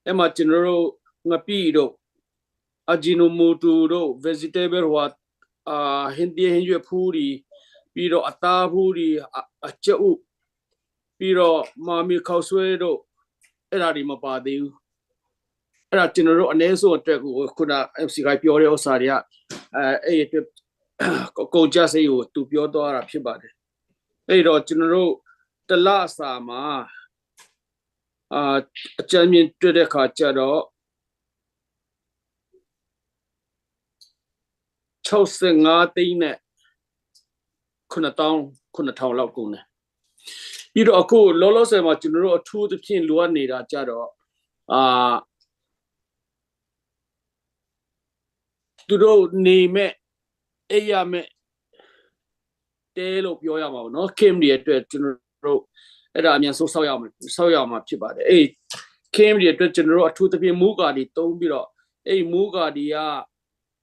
အဲ့မှာကျွန်တော်တို့ငပိတို့အဂျီနိုမိုတူတို့ vegetable ဟိုအာဟင်းသီးဟင်းရွက်ဖူးတွေပြီးတော့အသားဖူးတွေအအကျအုပ်ပြီးတော့မာမီခေါက်ဆွဲတို့အဲ့ဒါတွေမပါသေးဘူးအဲ့ဒါကျွန်တော်တို့အနည်းဆုံးအတွက်ကိုခုန MC ကပြောတဲ့ဥစ္စာတွေကအဲအဲ့အတွက်အကုန်ကျစရိတ်ကိုသူပြောသွားတာဖြစ်ပါတယ်အဲ့တော့ကျွန်တော်တို့တစ်လစာမှာအာအကြမ်းမြင်တွေ့တဲ့ခါကျတော့65သိန်းနဲ့9000 9000လောက်ကုန်တယ်ပြီးတော့အခုလောလောဆယ်မှာကျွန်တော်တို့အထူးသဖြင့်လိုအပ်နေတာကြတော့အာသူတို့နေမဲ့အိပ်ရမဲ့တဲလို့ပြောရမှာပေါ့နော် camp တွေအတွက်ကျွန်တော်တို့အဲ့ဒါအမြန်ဆုံးဆောက်ရအောင်ဆောက်ရအောင်မှာဖြစ်ပါတယ်အဲ့ camp တွေအတွက်ကျွန်တော်တို့အထူးသဖြင့်မိုးကာတွေတုံးပြီးတော့အဲ့မိုးကာတွေက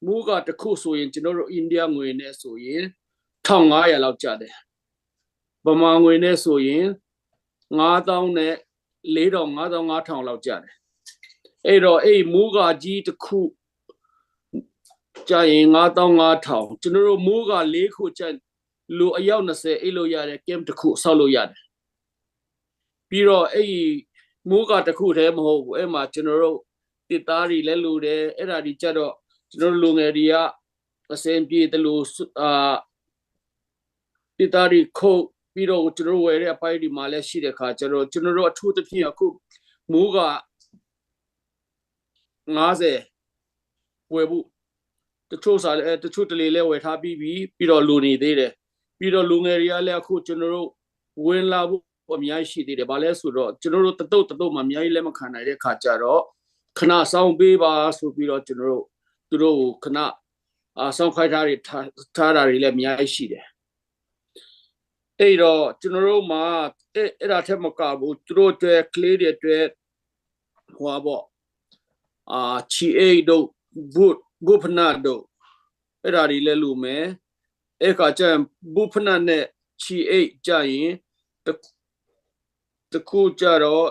မိုးကာတစ်ခုဆိုရင်ကျွန်တော်တို့အိန္ဒိယငွေနဲ့ဆိုရင်1500လောက်ကျတယ်ဗမာငွေနဲ့ဆိုရင်9000နဲ့4000 9000 5000လောက်ကျတယ်အဲ့တော့အဲ့မိုးကာကြီးတစ်ခုကျရင်9000 5000ကျွန်တော်တို့မိုးကာလေးခုကျလူအယောက်20အိပ်လို့ရတယ် camp တစ်ခုဆောက်လို့ရတယ်ပြီးတော့အဲ့မိုးကာတစ်ခုတည်းမဟုတ်ဘူးအဲ့မှာကျွန်တော်တို့တစ်သားတွေလည်းလူတယ်အဲ့ဒါတွေကြတော့ကျွန်တော်တို့လူငယ်တွေကအစင်ပြေတယ်လို့အာတစ်သားတွေခုတ်ပြီးတော့ကျွန်တော်တို့ဝယ်တဲ့အပိုင်းတွေမှာလည်းရှိတဲ့ခါကျတော့ကျွန်တော်တို့အထူးသဖြင့်အခုမိုးကာ90ဝယ်ဖို့တချို့စာအဲတချို့တလေလဲဝယ်ထားပြီးပြီပြီးတော့လူနေသေးတယ်ပြီးတော့လူငယ်တွေကလည်းအခုကျွန်တော်တို့ဝင်လာဖို့အများကြီးရှိသေးတယ်ဘာလဲဆိုတော့ကျွန်တော်တို့တတုတ်တတုတ်မှအများကြီးလက်မခံနိုင်တဲ့ခါကျတော့ခဏစောင့်ပေးပါဆိုပြီးတော့ကျွန်တော်တို့သူတို့ကိုခဏအာစောင့်ခိုင်းထားတွေထားတာတွေလည်းအများကြီးရှိတယ်အဲ့တော့ကျွန်တော်တို့မှာအဲ့အဲ့ဒါထက်မကဘူးသူတို့အတွက်ကလေးတွေအတွက်ဟိုပါအာချီအိတ်တို့ဘုတ်ဘုတ်ဖနတ်တို့အဲ့ဒါတွေလည်းလူမယ်အဲ့ခါကျရင်ဘုတ်ဖနတ်နဲ့ချီအိတ်ကျရင်တစ်တစ်ခုကျတော့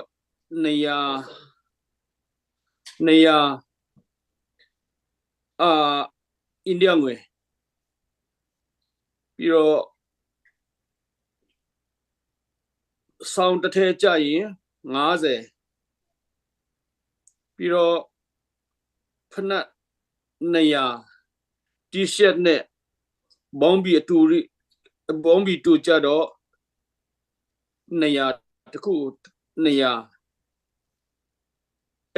200 200အာအိန္ဒိယငွေပြီးတော့ဆောင်းတစ်ထည်ကျရင်90ပြီးတော့ဖနက်200 T-shirt နဲ့ဘောင်းဘီအတူရီဘောင်းဘီတူကြတော့200တစ်ခု200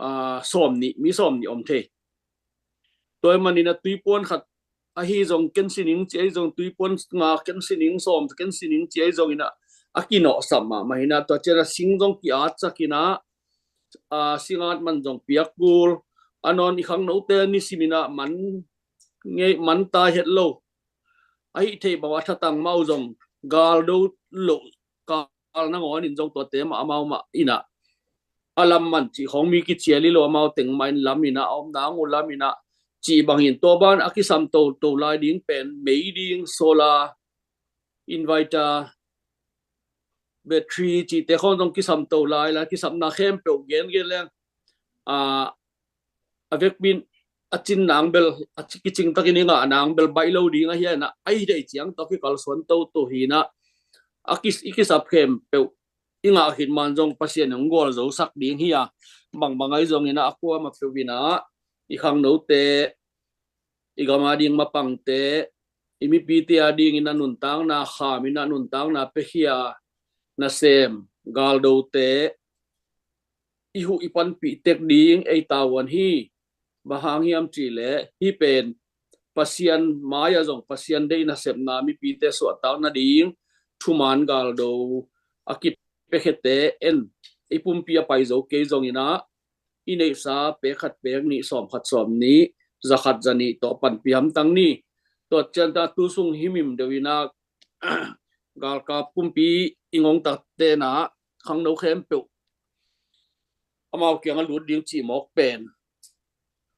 aa, sawm nih, mi sawm nih om thei. Tua ahih manin a tuipuan khat ahi zong ken si ning ci ahi zong, tuipuan nga ken si ning, sawm ken si ning ci ahi zongin a, a kinawhsap mahmah hi na. Tua ciang a sing zong ki-atsak hi na, aa, sing at man zong piak kul. A nawn i khangnote nisim in a man ngei, man tai het lo. Ahi thei bang a thatang mah uh zong gal do loh kal nangawn in zong tuate mah amau mah in a, a lam man cih khawng mi kicial hi lo, amau teng mah in lam in a, a om nang uh lam in a, cih bangin tua ban a kisam toto lai ding pen mei ding, solar, inverter, battery cihte khawng zong kisam to lai lai, kisapna khempeuh gengen leng, a, a vekpi in a cin nang bel, a ci-, kicing takin i ngah nang bel baih lo ding ahi a, na, ahi thei ciang tawh kikalsuan toto hi na. A kis-, i kisap khempeuh i ngah khit man zong Pasian in hong gualzosak ding hi a, bangbang ahi zongin a, a kuamah peuh in a, i khangnote, i gam a ding mapangte, i mipite a dingin a nuntakna kham in a, nuntakna piakhia nasem galdote i huh i panpih tek ding ei tavuan hi. Bang hang hiam cih leh hih pen Pasian mai-ah zong Pasian deih nasepna mipite suahtak nading thuman galdo a kipiakhiate en, i pumpi a pai zo kei zongin a, i neihsa pek khat pek nih, sawm khat sawm nih, za khat za nih tawh panpih hamtang ni. Tua ciang ta tu sung himhim deuh in a, galkap kumpi i ngongtakte na, khangno khempeuh amau kiang a lut ding cih mawk pen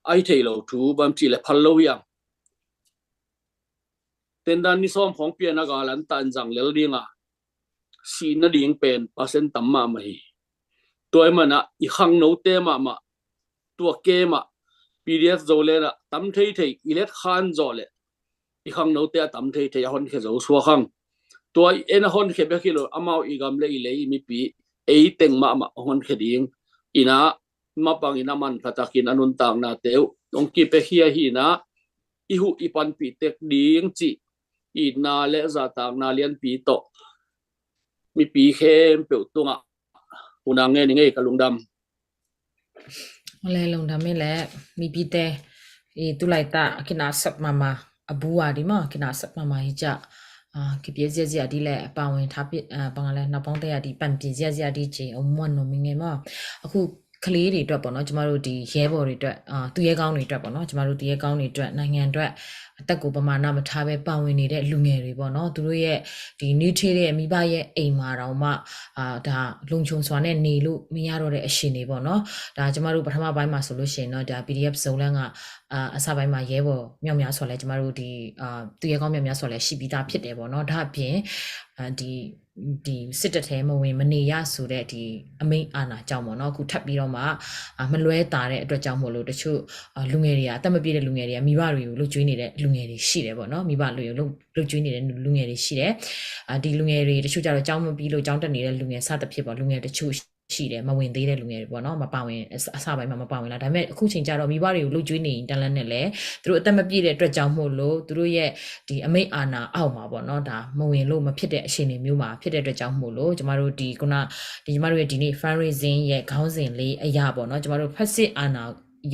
ahi thei lo thu, bang cih leh phal lo hiam. Tendan ni sawm khawng pian a gal an ta in zang lel ding a, sih nading pen percent tam mahmah hi. Tua ahih man a i khangnote mahmah, tua kem ah, P D F Zoland ah tam theithei, i let khan zawh leh i khangnote a tam theithei a honkhia zo suak hang. Tua i en a honkhia bek hi lo, amau i gam le i lei, i mipi, ei teng mahmah a honkhia ding in a, mapang in a manpha takin a nuntaknate uh hong kipiakhia hi na, i huh i panpih tek ding cih itna le zahtakna lianpi tawh mipi khempeuh tungah hun ngen ing ei, ka lungdam. Ole, lungdam ei le, mipite i tu laitak a kinahsap mahmah, a bu a ding maw, kinahsap mahmah hi ciang, a, kipia ziahziah ding le, ပါဝင် thapi, a, ပါဝင် le, နောက်ပေါင်း တရာ ding panpih ziahziah ding ci a muan lo mi ngei maw. အခု ကလေးတွေအတွက်ပေါ့နော်၊ ကျမတို့ ဒီရဲဘော်တွေအတွက်၊ အာ၊ သူရဲကောင်းတွေအတွက်ပေါ့နော်၊ ကျမတို့ သူရဲကောင်းတွေအတွက်၊ နိုင်ငံအတွက် အသက်ကိုပမာဏမထားဘဲ ပါဝင်နေတဲ့လူငယ်တွေပေါ့နော်၊ သူတို့ရဲ့ ဒီနွေးထွေးတဲ့မိဘရဲ့အိမ်မှာတောင်မှ၊ အာ၊ ဒါလုံခြုံစွာနဲ့နေလို့မရတော့တဲ့အခြေအနေပေါ့နော်။ ဒါကျမတို့ပထမပိုင်းမှာဆိုလို့ရှိရင်တော့၊ ဒါ ပီဒီအက်ဖ် Zoland က၊ အာ၊ အစပိုင်းမှာရဲဘော်မြောက်များစွာလည်းကျမတို့ဒီ၊ အာ၊ သူရဲကောင်းမြောက်များစွာလည်းရှိပြီးသားဖြစ်တယ်ပေါ့နော်။ ဒါ့အပြင်၊ အာ၊ ဒီ၊ ဒီစစ်တပ်ထဲမဝင်မနေရဆိုတဲ့ဒီအမိန့်အာဏာကြောင့်ပေါ့နော်၊ အခုထပ်ပြီးတော့မှ၊ အာ၊ မလွဲသာတဲ့အတွက်ကြောင့်မို့လို့ တချို့၊ အာ၊ လူငယ်တွေက၊ အသက်မပြည့်တဲ့လူငယ်တွေကမိဘတွေကိုလုပ်ကျွေးနေတဲ့လူငယ်တွေရှိတယ်ပေါ့နော်။ မိဘတွေကိုလုပ်၊ လုပ်ကျွေးနေတဲ့လူငယ်တွေရှိတယ်။ အာ၊ ဒီလူငယ်တွေတချို့ကျတော့ကျောင်းမပြီးလို့ကျောင်းတက်နေတဲ့လူငယ် စသဖြင့်ပေါ့၊ လူငယ်တချို့ရှိတယ်၊ မဝင်သေးတဲ့လူငယ်တွေပေါ့နော်၊ မပါဝင်၊ အစ၊ အစပိုင်းမှာမပါဝင်လာ။ ဒါပေမဲ့အခုချိန်ကျတော့မိဘတွေကိုလုပ်ကျွေးနေရင်တန်းလန်းနဲ့လည်း သူတို့အသက်မပြည့်တဲ့အတွက်ကြောင့်မို့လို့ သူတို့ရဲ့ဒီအမိန့်အာဏာအောက်မှာပေါ့နော်၊ ဒါမဝင်လို့မဖြစ်တဲ့အခြေအနေမျိုးမှာဖြစ်တဲ့အတွက်ကြောင့်မို့လို့ ကျမတို့ဒီခုန၊ ဒီကျမတို့ရဲ့ဒီနေ့ fundraising ရဲ့ခေါင်းစဉ်လေးအရပေါ့နော်၊ ကျမတို့ဖက်ဆစ်အာဏာ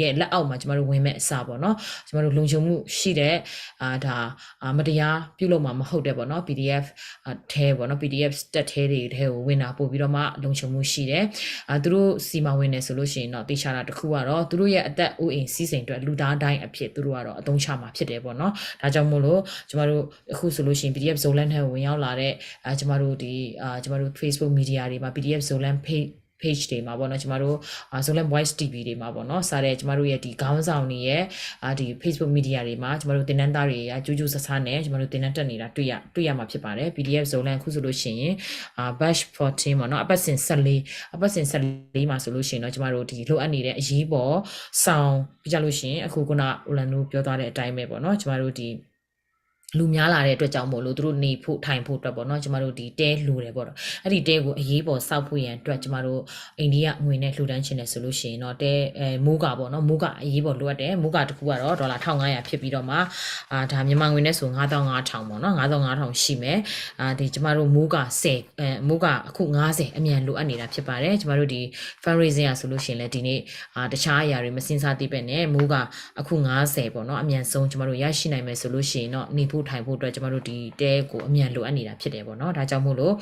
ရဲ့လက်အောက်မှာကျမတို့ဝင်မဲ့အစားပေါ့နော်၊ ကျမတို့လုံခြုံမှုရှိတဲ့၊ အာ၊ ဒါ၊ အာ၊ မတရားပြုလုပ်မှာမဟုတ်တဲ့ပေါ့နော်၊ ပီဒီအက်ဖ်၊ အာ၊ ထဲပေါ့နော်၊ ပီဒီအက်ဖ် တပ်ထဲတွေထဲကိုဝင်တာပိုပြီးတော့မှလုံခြုံမှုရှိတယ်။ အာ၊ သူတို့ဆီမှာဝင်တယ်ဆိုလို့ရှိရင်တော့၊ သေချာတာတစ်ခုကတော့၊ သူတို့ရဲ့အသက်အိုးအိမ်စည်းစိမ်အတွက်လူသားဒိုင်းအဖြစ်သူတို့ကတော့အသုံးချမှာဖြစ်တယ်ပေါ့နော်။ ဒါကြောင့်မို့လို့ကျမတို့အခုဆိုလို့ရှိရင် ပီဒီအက်ဖ် Zoland ထဲကိုဝင်ရောက်လာတဲ့၊ အာ၊ ကျမတို့ဒီ၊ အာ၊ ကျမတို့ Facebook media တွေမှာ ပီဒီအက်ဖ် Zoland page page တွေမှာပေါ့နော် ကျွန်တော်တို့အာ Zoland Boys TV တွေမှာပေါ့နော် စတဲ့ကျွန်တော်တို့ရဲ့ဒီခေါင်းဆောင်တွေရဲ့အာဒီ Facebook media တွေမှာကျွန်တော်တို့သင်တန်းသားတွေအကျိုးကျိုးဆဆနဲ့ကျွန်တော်တို့သင်တန်းတက်နေတာတွေ့ရတွေ့ရမှာဖြစ်ပါတယ်။ PDF Zoland အခုဆိုလို့ရှိရင်အာ batch fourteen ပေါ့နော် အပတ်စဉ်ဆယ့်လေးအပတ်စဉ်ဆယ့်လေးမှာဆိုလို့ရှိရင်တော့ကျွန်တော်တို့ဒီလိုအပ်နေတဲ့အရေးပေါ်ဆောင်ပြကြလို့ရှိရင်အခုခုန Orlando ပြောသွားတဲ့အတိုင်းပဲပေါ့နော် ကျွန်တော်တို့ဒီလူများလာတဲ့အတွက်ကြောင့်မို့လို့သူတို့နေဖို့ထိုင်ဖို့အတွက်ပေါ့နော် ကျမတို့ဒီတဲလိုတယ်ပေါ့နော်။ အဲ့ဒီတဲကိုအရေးပေါ်ဆောက်ဖို့ရန်အတွက်ကျမတို့အိန္ဒိယငွေနဲ့လှူဒန်းချင်တယ်ဆိုလို့ရှိရင်တော့တဲအဲမိုးကာပေါ့နော် မိုးကာအရေးပေါ်လိုအပ်တယ်။ မိုးကာတစ်ခုကတော့ဒေါ်လာထောင်ငါးရာဖြစ်ပြီးတော့မှအာဒါမြန်မာငွေနဲ့ဆိုငါးသောင်းငါးထောင်ပေါ့နော် ငါးသောင်းငါးထောင်ရှိမယ်။ အာဒီကျမတို့မိုးကာဆယ်အဲမိုးကာအခုငါးဆယ်အမြန်လိုအပ်နေတာဖြစ်ပါတယ်။ ကျမတို့ဒီ fundraising အဆိုလို့ရှိရင်လည်းဒီနေ့အာတခြားအရာတွေမစင်စားသေးပဲနဲ့မိုးကာအခုငါးဆယ်ပေါ့နော် အမြန်ဆုံးကျမတို့ရရှိနိုင်မယ်ဆိုလို့ရှိရင်တော့နေဖို့ထိုင်ဖို့အတွက်ကျမတို့ဒီတဲကိုအမြန်လိုအပ်နေတာဖြစ်တယ်ပေါ့နော်။ ဒါကြောင့်မို့လို့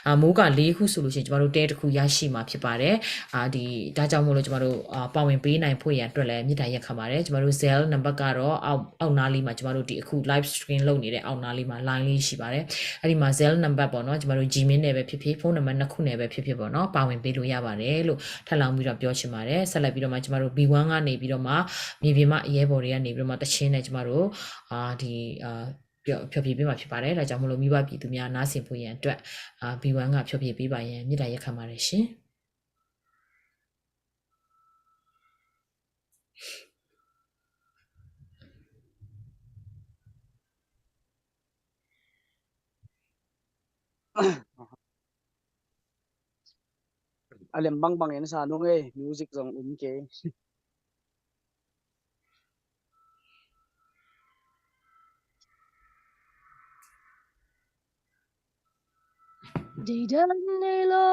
အာမိုးကာလေးခုဆိုလို့ရှိရင်ကျမတို့တဲတစ်ခုရရှိမှာဖြစ်ပါတယ်။ အာဒီဒါကြောင့်မို့လို့ကျမတို့အာပါဝင်ပေးနိုင်ဖို့ရန်အတွက်လည်းမေတ္တာရပ်ခံပါတယ်။ ကျမတို့ Zelle နံပါတ်ကတော့အောက်အောက်နားလေးမှာကျမတို့ဒီအခု live stream လုပ်နေတဲ့အောက်နားလေးမှာ line လေးရှိပါတယ်။ အဲ့ဒီမှာ Zelle နံပါတ်ပေါ့နော် ကျမတို့ Gmail နဲ့ပဲဖြစ်ဖြစ် phone နံပါတ်နှစ်ခုနဲ့ပဲဖြစ်ဖြစ်ပေါ့နော် ပါဝင်ပေးလို့ရပါတယ်လို့ထပ်လောင်းပြီးတော့ပြောချင်ပါတယ်။ ဆက်လက်ပြီးတော့မှကျမတို့ B one ကနေပြီးတော့မှမြေပြင်မှရဲဘော်တွေကနေပြီးတော့မှတချင်းနဲ့ကျမတို့အာဒီအာဖျော်ဖျော်ဖြေပေးမှာဖြစ်ပါတယ်။ ဒါကြောင့်မို့လို့မိဘပြည်သူများနားဆင်ဖို့ရန်အတွက်အာ B one ကဖျော်ဖြေပေးပါရန်မေတ္တာရပ်ခံပါတယ်ရှင်။ အလင်ဘင်ဘင် အင်စာနုငယ် music ဇုန် အုမ်ကဲ Deidan nei lo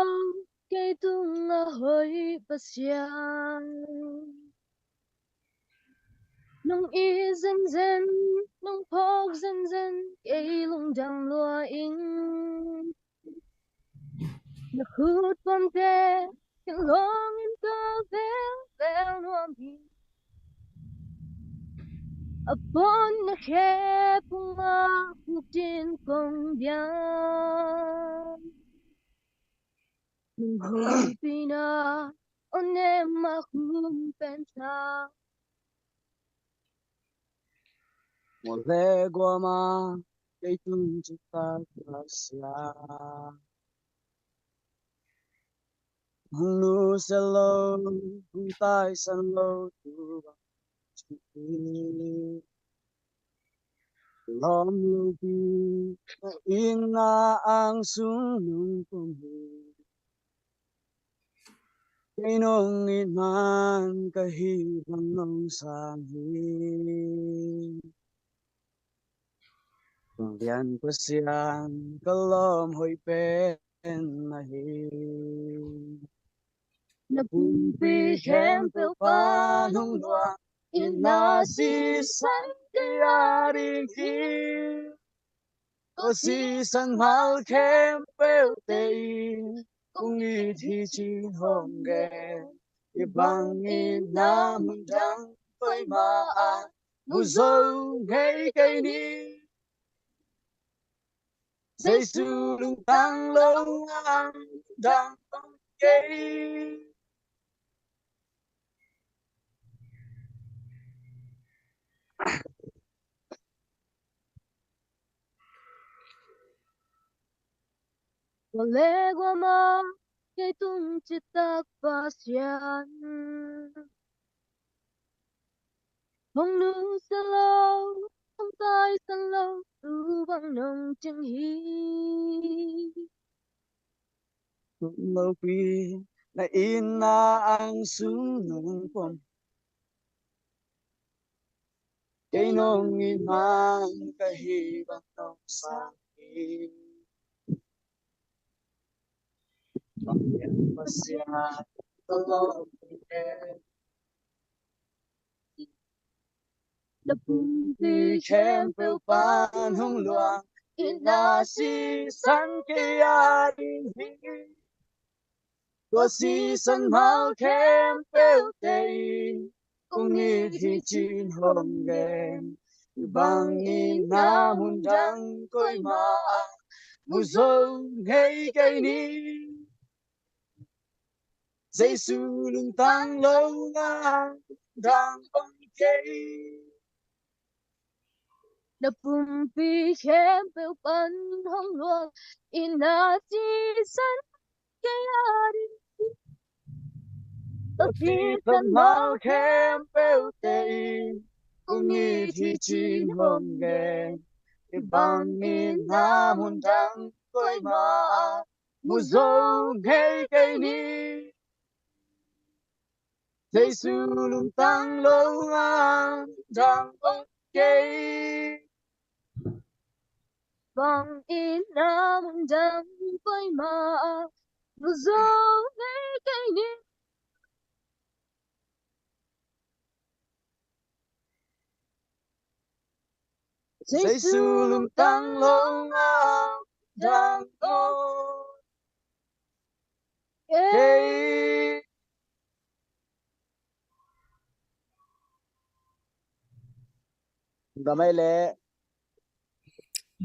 kei tung a hoih Pasian. Nong it zenzen, nong phawk zenzen, kei lungdam lua ing. Na khut pamte, ken lawng in ka vel vel nuam hi. A pon na khe puma khuk din kong biang. Nung hong pina, on em ma khum pen ta. Mo le guama, kei tung chita ka sia. Hong nusia lo, hong taisan lo tu bang ci hi. Lawm lopi na inn a ang sung nong pom hi. Kei nong it man ka hih bang nong sang hi. Kong lian Pasian ka lawm hoih pen na hi. Na pumpi khempeuh pan hong luang, itna sisan kei a ding hi. Tua sisan mal khempeuhte in kong it hi ci-in hong gen. Hih bangin na mun dang koimah ah mu zo ngei kei ni. Jesu lungtang lo a mun dang kong kei. Tua le guama kei tung citak Pasian. Hong nusia lo, hong taisan lo tu bang nong cing hi. Tung lopi na inn a ang sung nong pom. Kei nong it man ka hih bang nong sang hi. Bang lian Pasian ka lawm hoih pen. Na pumpi khempeuh pan hong luang, itna sisan kei a ding hi. Tua sisan mal khempeuhte in kong it hi ci-in hong gen. Hih bangin na mun dang koimah ah mu zo ngei kei ni. Jesu lungtang lo ngang dang om kei. Na pumpi khempeuh pan hong luang i na sisan kei a ding. Ka sisan mal khempeuhte in kong it hi ci-in hong gen. Hih bangin na mun dang koimah ah mu zo ngei kei ni. Jesu lungtang lo ngang dang om kei. Bangin na mun dang koimah ah mu zo ngei kei ni. Jesu lungtang lo ngang dang om kei. Dam ei le.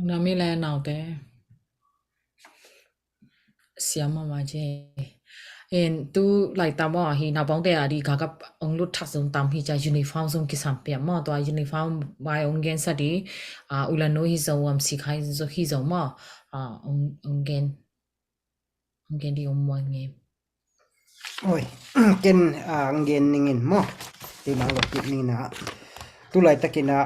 Dam ei le naute. Siam mahmah ci. En tu laitam aw hi naupangte a di kakap ong lut thak zong tam hi cia uniform zong kisam piam maw tua uniform bai ong gen sa di. A ulanu hi zo am sikhai zo hi zo maw. A ong ong gen ong gen di ong muang nge. Oi, ken a ong gen ningin maw. Ti mang lo kip ningin a tu laitakin a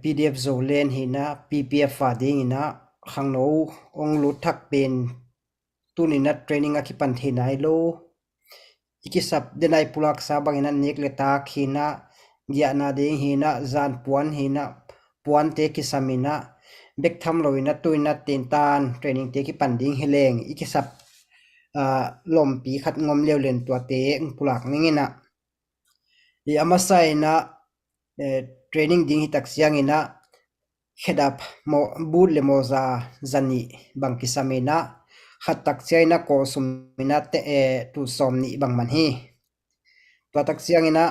PDF Zoland hi na, PPF a dingin a khangno ong lut thak pen tunin a training a kipan thei nai lo. I kisap denai pulaksa bangin a nek le tak hi na, giahna ding hi na, zan puan hi na, puante kisam in a, bek tham lo in a tuin a tentan training te kipan ding hi leng i kisap a lompi khat ngom leu len tuate ong pulak ningin a. I a masa in a training ding hi tak ciangin a khedap but le mawza zanih bang kisam in a khat tak ciangin a kawlsum in a tul sawm nih bang man hi. Tua tak ciangin a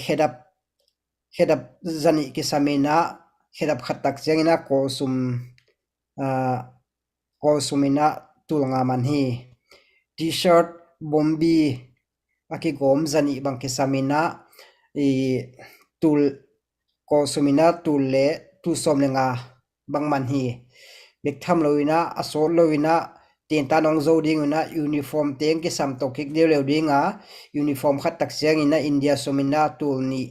khedap khedap zanih kisam in a khedap khat tak ciangin a kawlsum kawlsum in a tul nga man hi. T-shirt bombi a kigawm zanih bang kisam in a tul kawlsum in a tul le tul sawm le nga bang man hi. Bek tham lo in a a sawt lo in a tentan ong zo ding in a uniform teng kisam to kik deu leu ding a uniform khat tak ciangin a India sum in a tul nih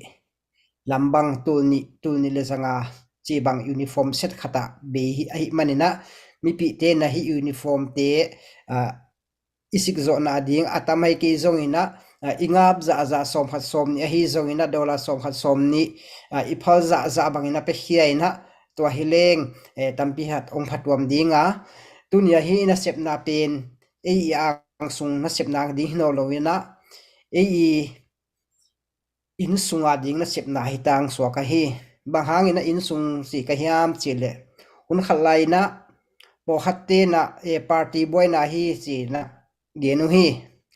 lambang tul nih tul nih le zanga ci bang uniform set khat a bei hi ahi manin a mipite na hi uniform te a i sikzawhna ding a tam hai kei zongin a i ngap zahzah sawm khat sawm nih ahi zongin a dollar song khat sawm nih i phal zahzah bangin a pekhia in a tua hi leng tampi hat ong phatuam ding a tuni ahi nasepna pen ei i angsung nasepna ding hi naw lo in a ei i inn sunga ding nasepna hi tang suak ahi. Bang hangin a inn sung si ka hiam cih leh hun khat lai in a pawlkhat ten a party buaina hi ci in a gen uh hi.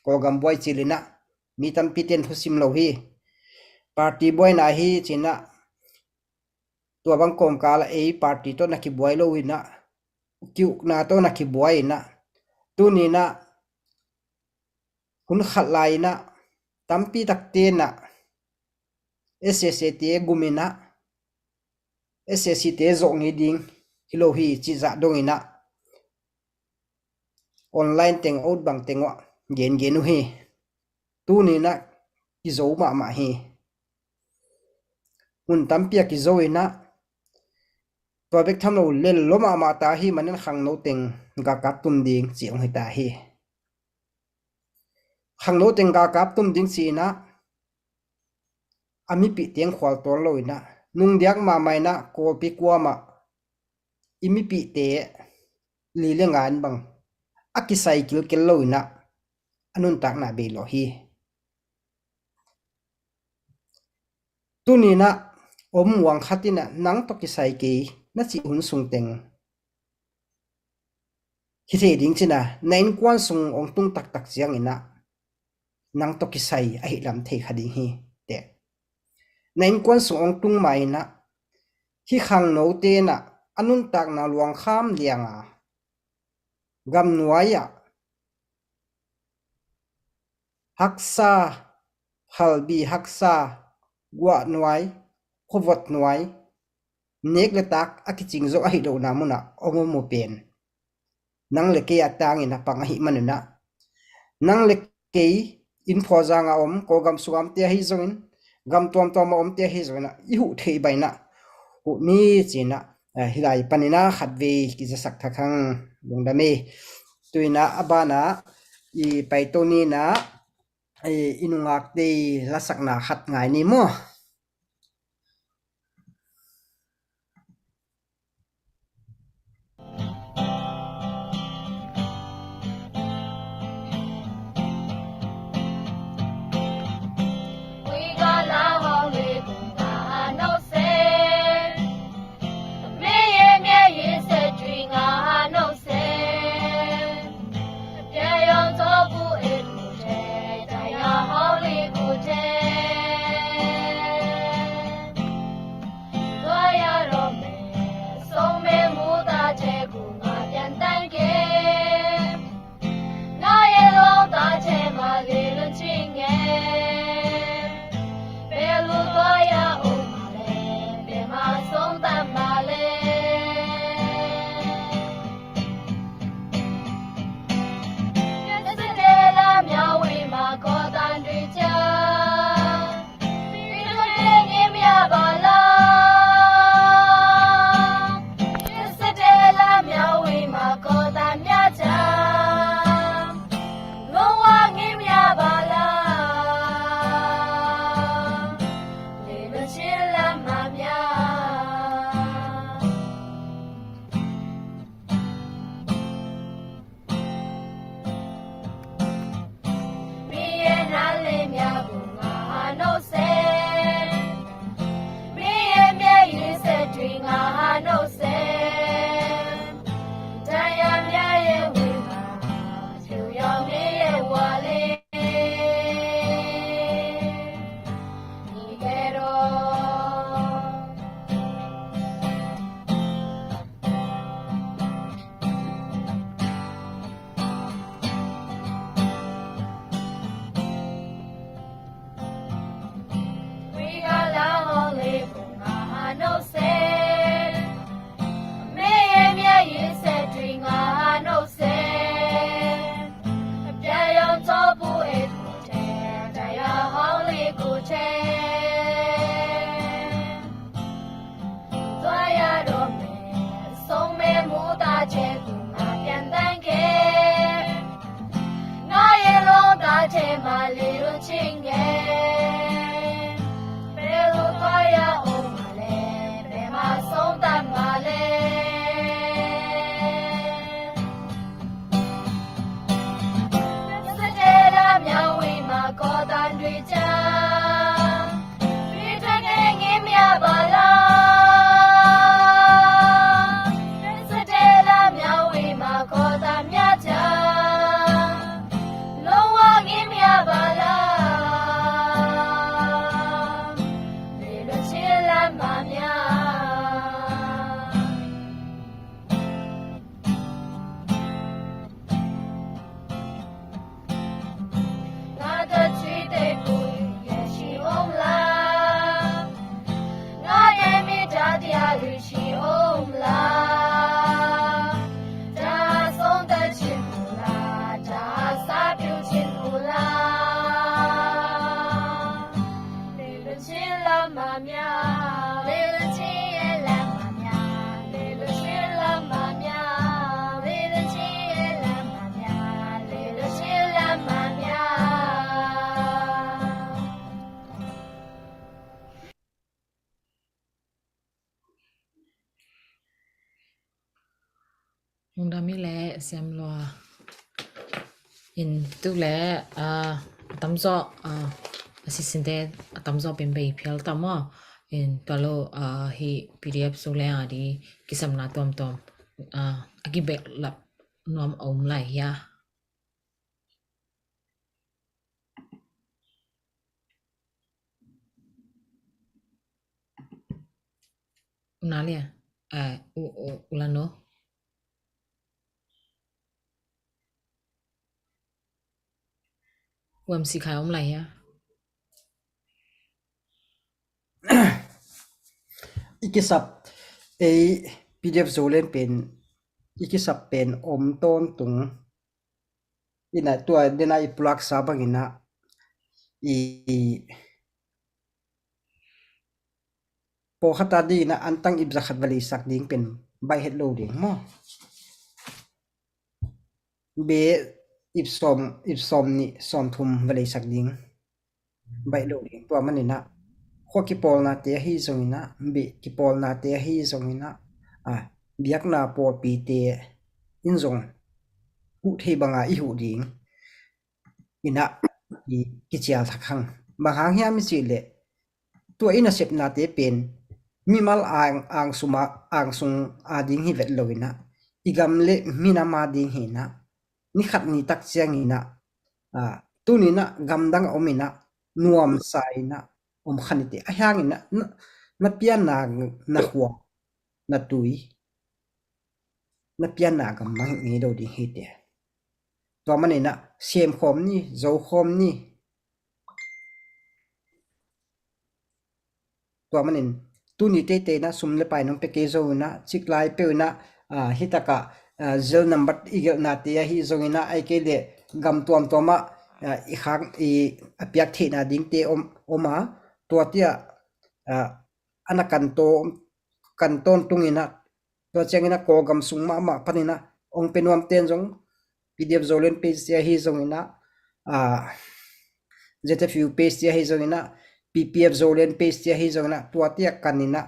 Kawlgam buai cil in a mi tampi ten thusim lo hi. Party buaina hi ci in a tua bang kawmkal a ei party tawh na kibuai lo in a kiukna tawh na kibuai in a tuni in a hun khat lai in a tampi takte in a SSA te gum in a SSC te zawh ngei ding hi lo hi cih zah dong in a online teng a ut bang teng uh a gengen uh hi. Tuni in a kizo mahmah hi. Hun tampi a kizo in a tua bek tham lo lel lo mahmah ta hi manin khangno teng galkap tum ding ci ong hi ta hi. Khangno teng galkap tum ding ci in a a mipih teng khual tawn lo in a nungdiak mahmah in a Kawlpi kuamah i mipihte li le nga in bang a kisai kilkel lo in a a nuntakna bei lawh hi. Tuni in a om muang khat in a nang tawh kisai kei na cih hun sung teng hi thei ding ci in a na innkuan sung ong tung taktak ciangin a nang tawh kisai ahi lam thei kha ding hi. Te na innkuan sung ong tung ma in a hi khangnote in a a nuntakna luangkham liang a gamnuai ah haksa, halbi haksa, guah nuai, khuavot nuai, nek le tak a kicing zo ahi lohna munah hong om uh pen nang le kei a tangin a pang ahih maninah, nang le kei inn Phawzang a om, Kawlgam sungah omte ahi zongin, gam tuamtuam a omte ahi zongin ah i huh thei bainah huh ni cinah, eh, hih lai paninah khatvei kizasak thak hang. Lungdam e. Tuinah a banah i paito ninah, eh, i nungakte i lasakna khat ngai ni maw? Lungdam i le siam lua. In tu le, ah, a tamzaw, ah, a sisinte a tamzaw pen bei phial tam aw. In tua lo, ah, hi P D F su le a di kisapna tuamtuam, ah, a kibehlap nuam a om lai hia. Una lia, eh, u, u, ulano. Kuam si khai om lai hia? I kisap, ei, P D F Zoland pen, i kisap pen om tawntung. Ina tua dena i pulaksa bangina, i, i pawlkhat a dingina antang ip zakhat va leisak ding pen baih het lo ding maw? Be ip sawm, ip sawm nih, sawm thum va leisak ding baih lo ding. Tua manina khua kipawlnate ahi zongina, be kipawlnate ahi zongina, a, biakna pawlpite in zong huh thei banga i huh ding ina i kicial thak hang. Bang hang hiam i cih leh, tua i nasepnate pen mimal ang, angsung a, angsung a ding hi vet lo ina, i gam le minam a ding hi ina, ni khat ni tak ciang ina, a, tuni ina gamdang a om ina, nuamsa ina om kha ni te. A hiang ina, na, na pianna, na khua, na tui, na pianna gamdang hi ngei lo ding hi te. Tua manina sem khawm ni, zo khawm ni. Tua manin tuni teitei ina sum le pai nong pia kei zongina, ciklai peuh ina, a, hi taka, a, zel nambat i gelhnate ahi zongina, ai kei le gam tuamtuama, a, i khak i a piak theihna dingte om, om a, tua tia, a, ana kan tawn, kan tawntung ina, tua ciangina Kawlgam sung mahmah panina ong pe nuamten zong, P D F Zoland page tia hi zongina, a, Z F U page tia hi zongina, P P F Zoland page tia hi zongina, tua tia kanina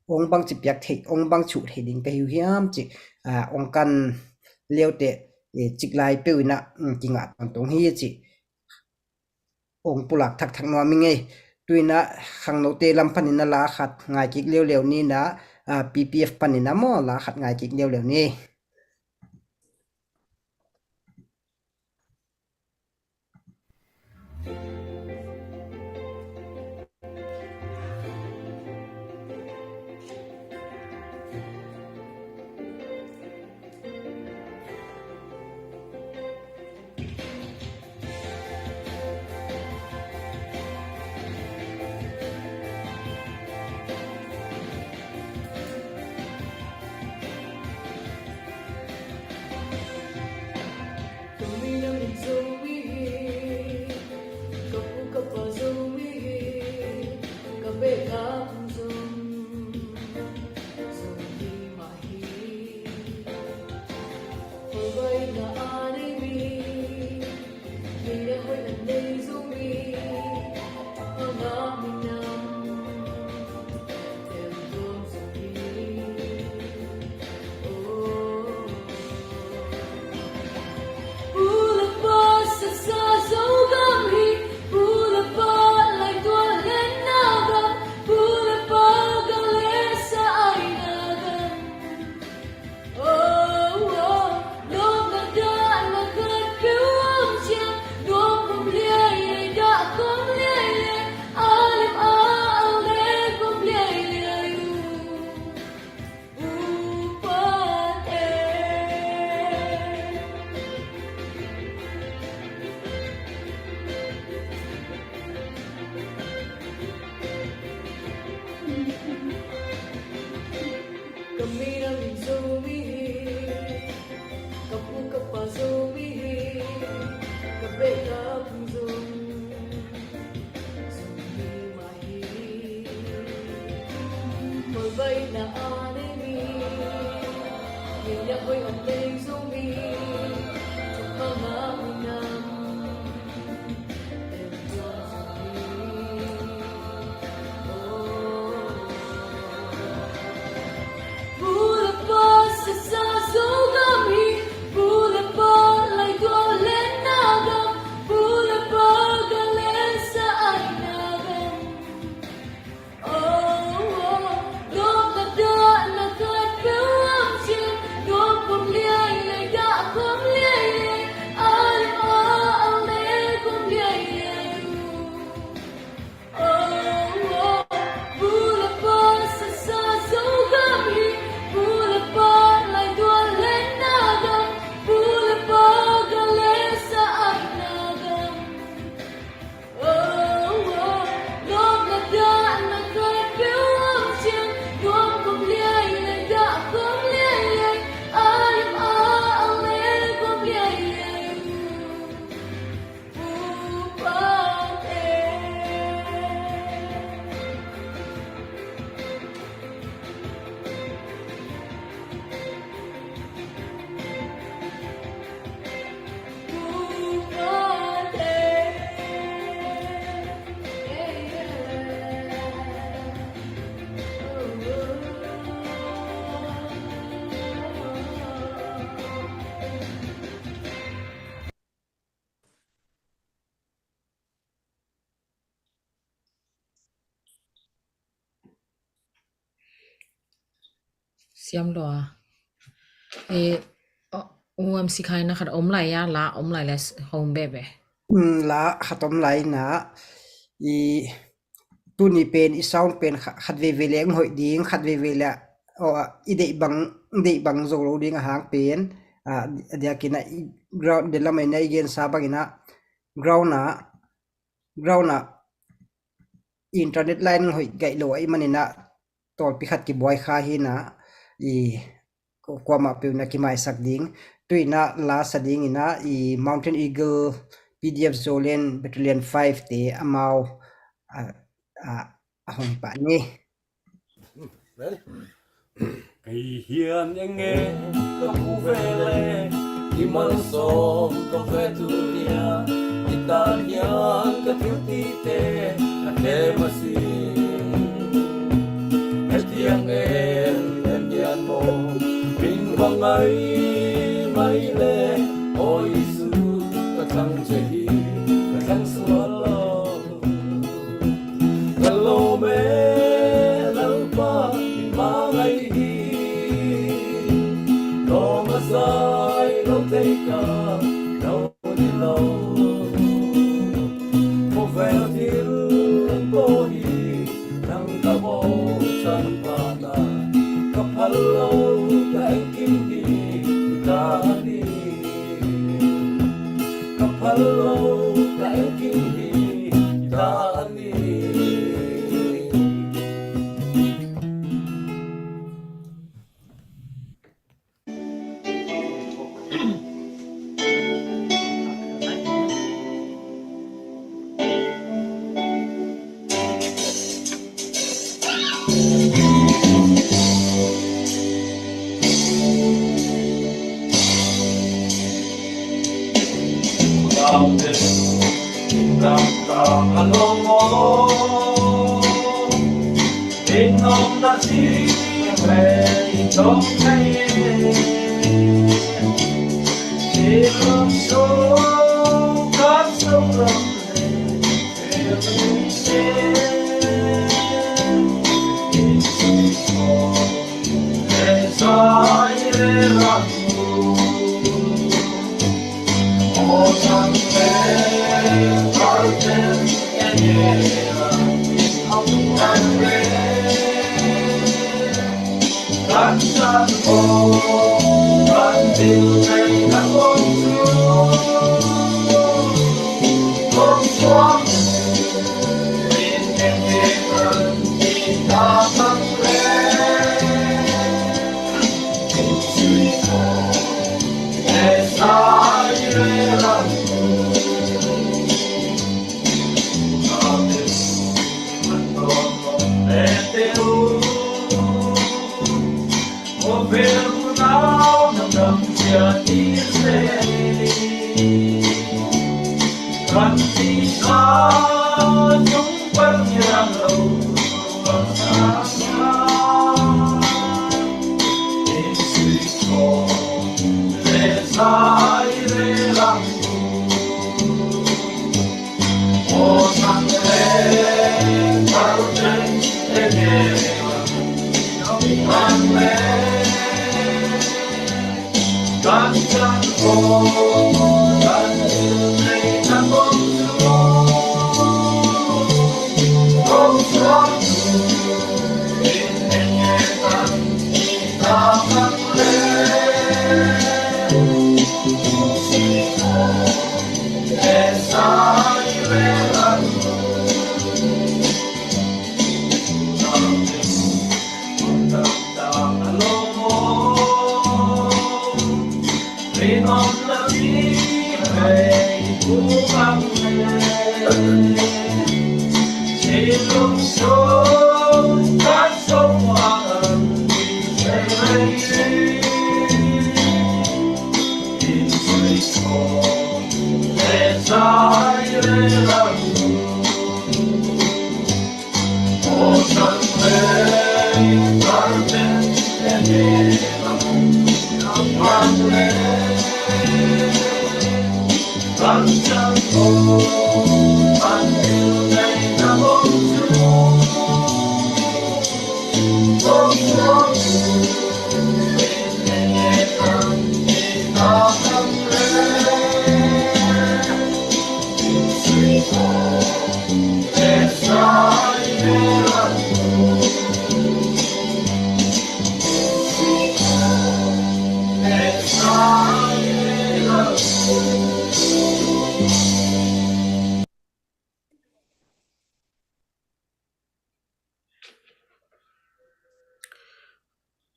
ong bang ci piak thei, ong bang cuh thei ding ka hi uh hiam ci, a, ong kan leute, e, ciklai peuh ina, mm, kingah tongtong hi ci. Ong pulak thakthak nuam i ngei. Tuina khangnote lam panina la khat ngai kik leuleu nina, a, P P F panina maw la khat ngai kik leuleu ni. Ka minam in Zomi hi, ka pu ka pa Zomi hi, ka beh ka phung zong Zomi mah hi. Hoih baihna a nei mi, ngeina hoih a nei Zomi, thupha ngah minam, tel tuam Zomi. Oh. Pu le pa sasa Zogam hi, pu le pa laituah lenna gam, pu le pa gam le sa aina gam. Oh, oh, nuam na dah na khat peuh om ciang, nuam khum liai liai dah khum liai liai, a lim a al le khum liai liai uh. Upat e. Ka minam in Zomi hi, ka pu ka pa Zomi hi, ka beh ka phung zong Zomi mah hi. Hoih baihna a nei mi, ngeina hoih a nei Zomi, thupha ngah minam. Tiam lo a. E, o, U M C khai na khat om lai a, la om lai le hong bebe. Mm, la khat om lai na, i tuni pen i sound pen kha-, khat veve le ang hoih ding, khat veve le, o, i deih bang, deih bang zo lo ding a hang pen, a, a diakin a i ground, de lamai na i gensa bangin a ground a, ground a internet line hoih gaih lo ahih manin a tawlpi khat kibuai kha hi na, i ku-, kuamah peuh na kimaisak ding. Tu in a la sa ding in a i Mountain Eagle, P D F Zoland Battalion five te amau a, a, a hong pah ni. Kei hian eng nge ka mu ve le, i malsawm ka ve tu nia, i tan hian ka thil tite ka kem a si. Hetiang en en hian maw, min va ngai mai le, aw Isu, ka thang che hi, ka thang sual lo. Ka lawm e Lalpa, min va ngai hi. Lawm a zai lo thei ka, lo ni lo. Khawvel thil an pawh hi, nang ka bawlchan pana. Ka phal lo ka engkim hi, ta ni. Ka phal lo ka engkim hi, ta ni.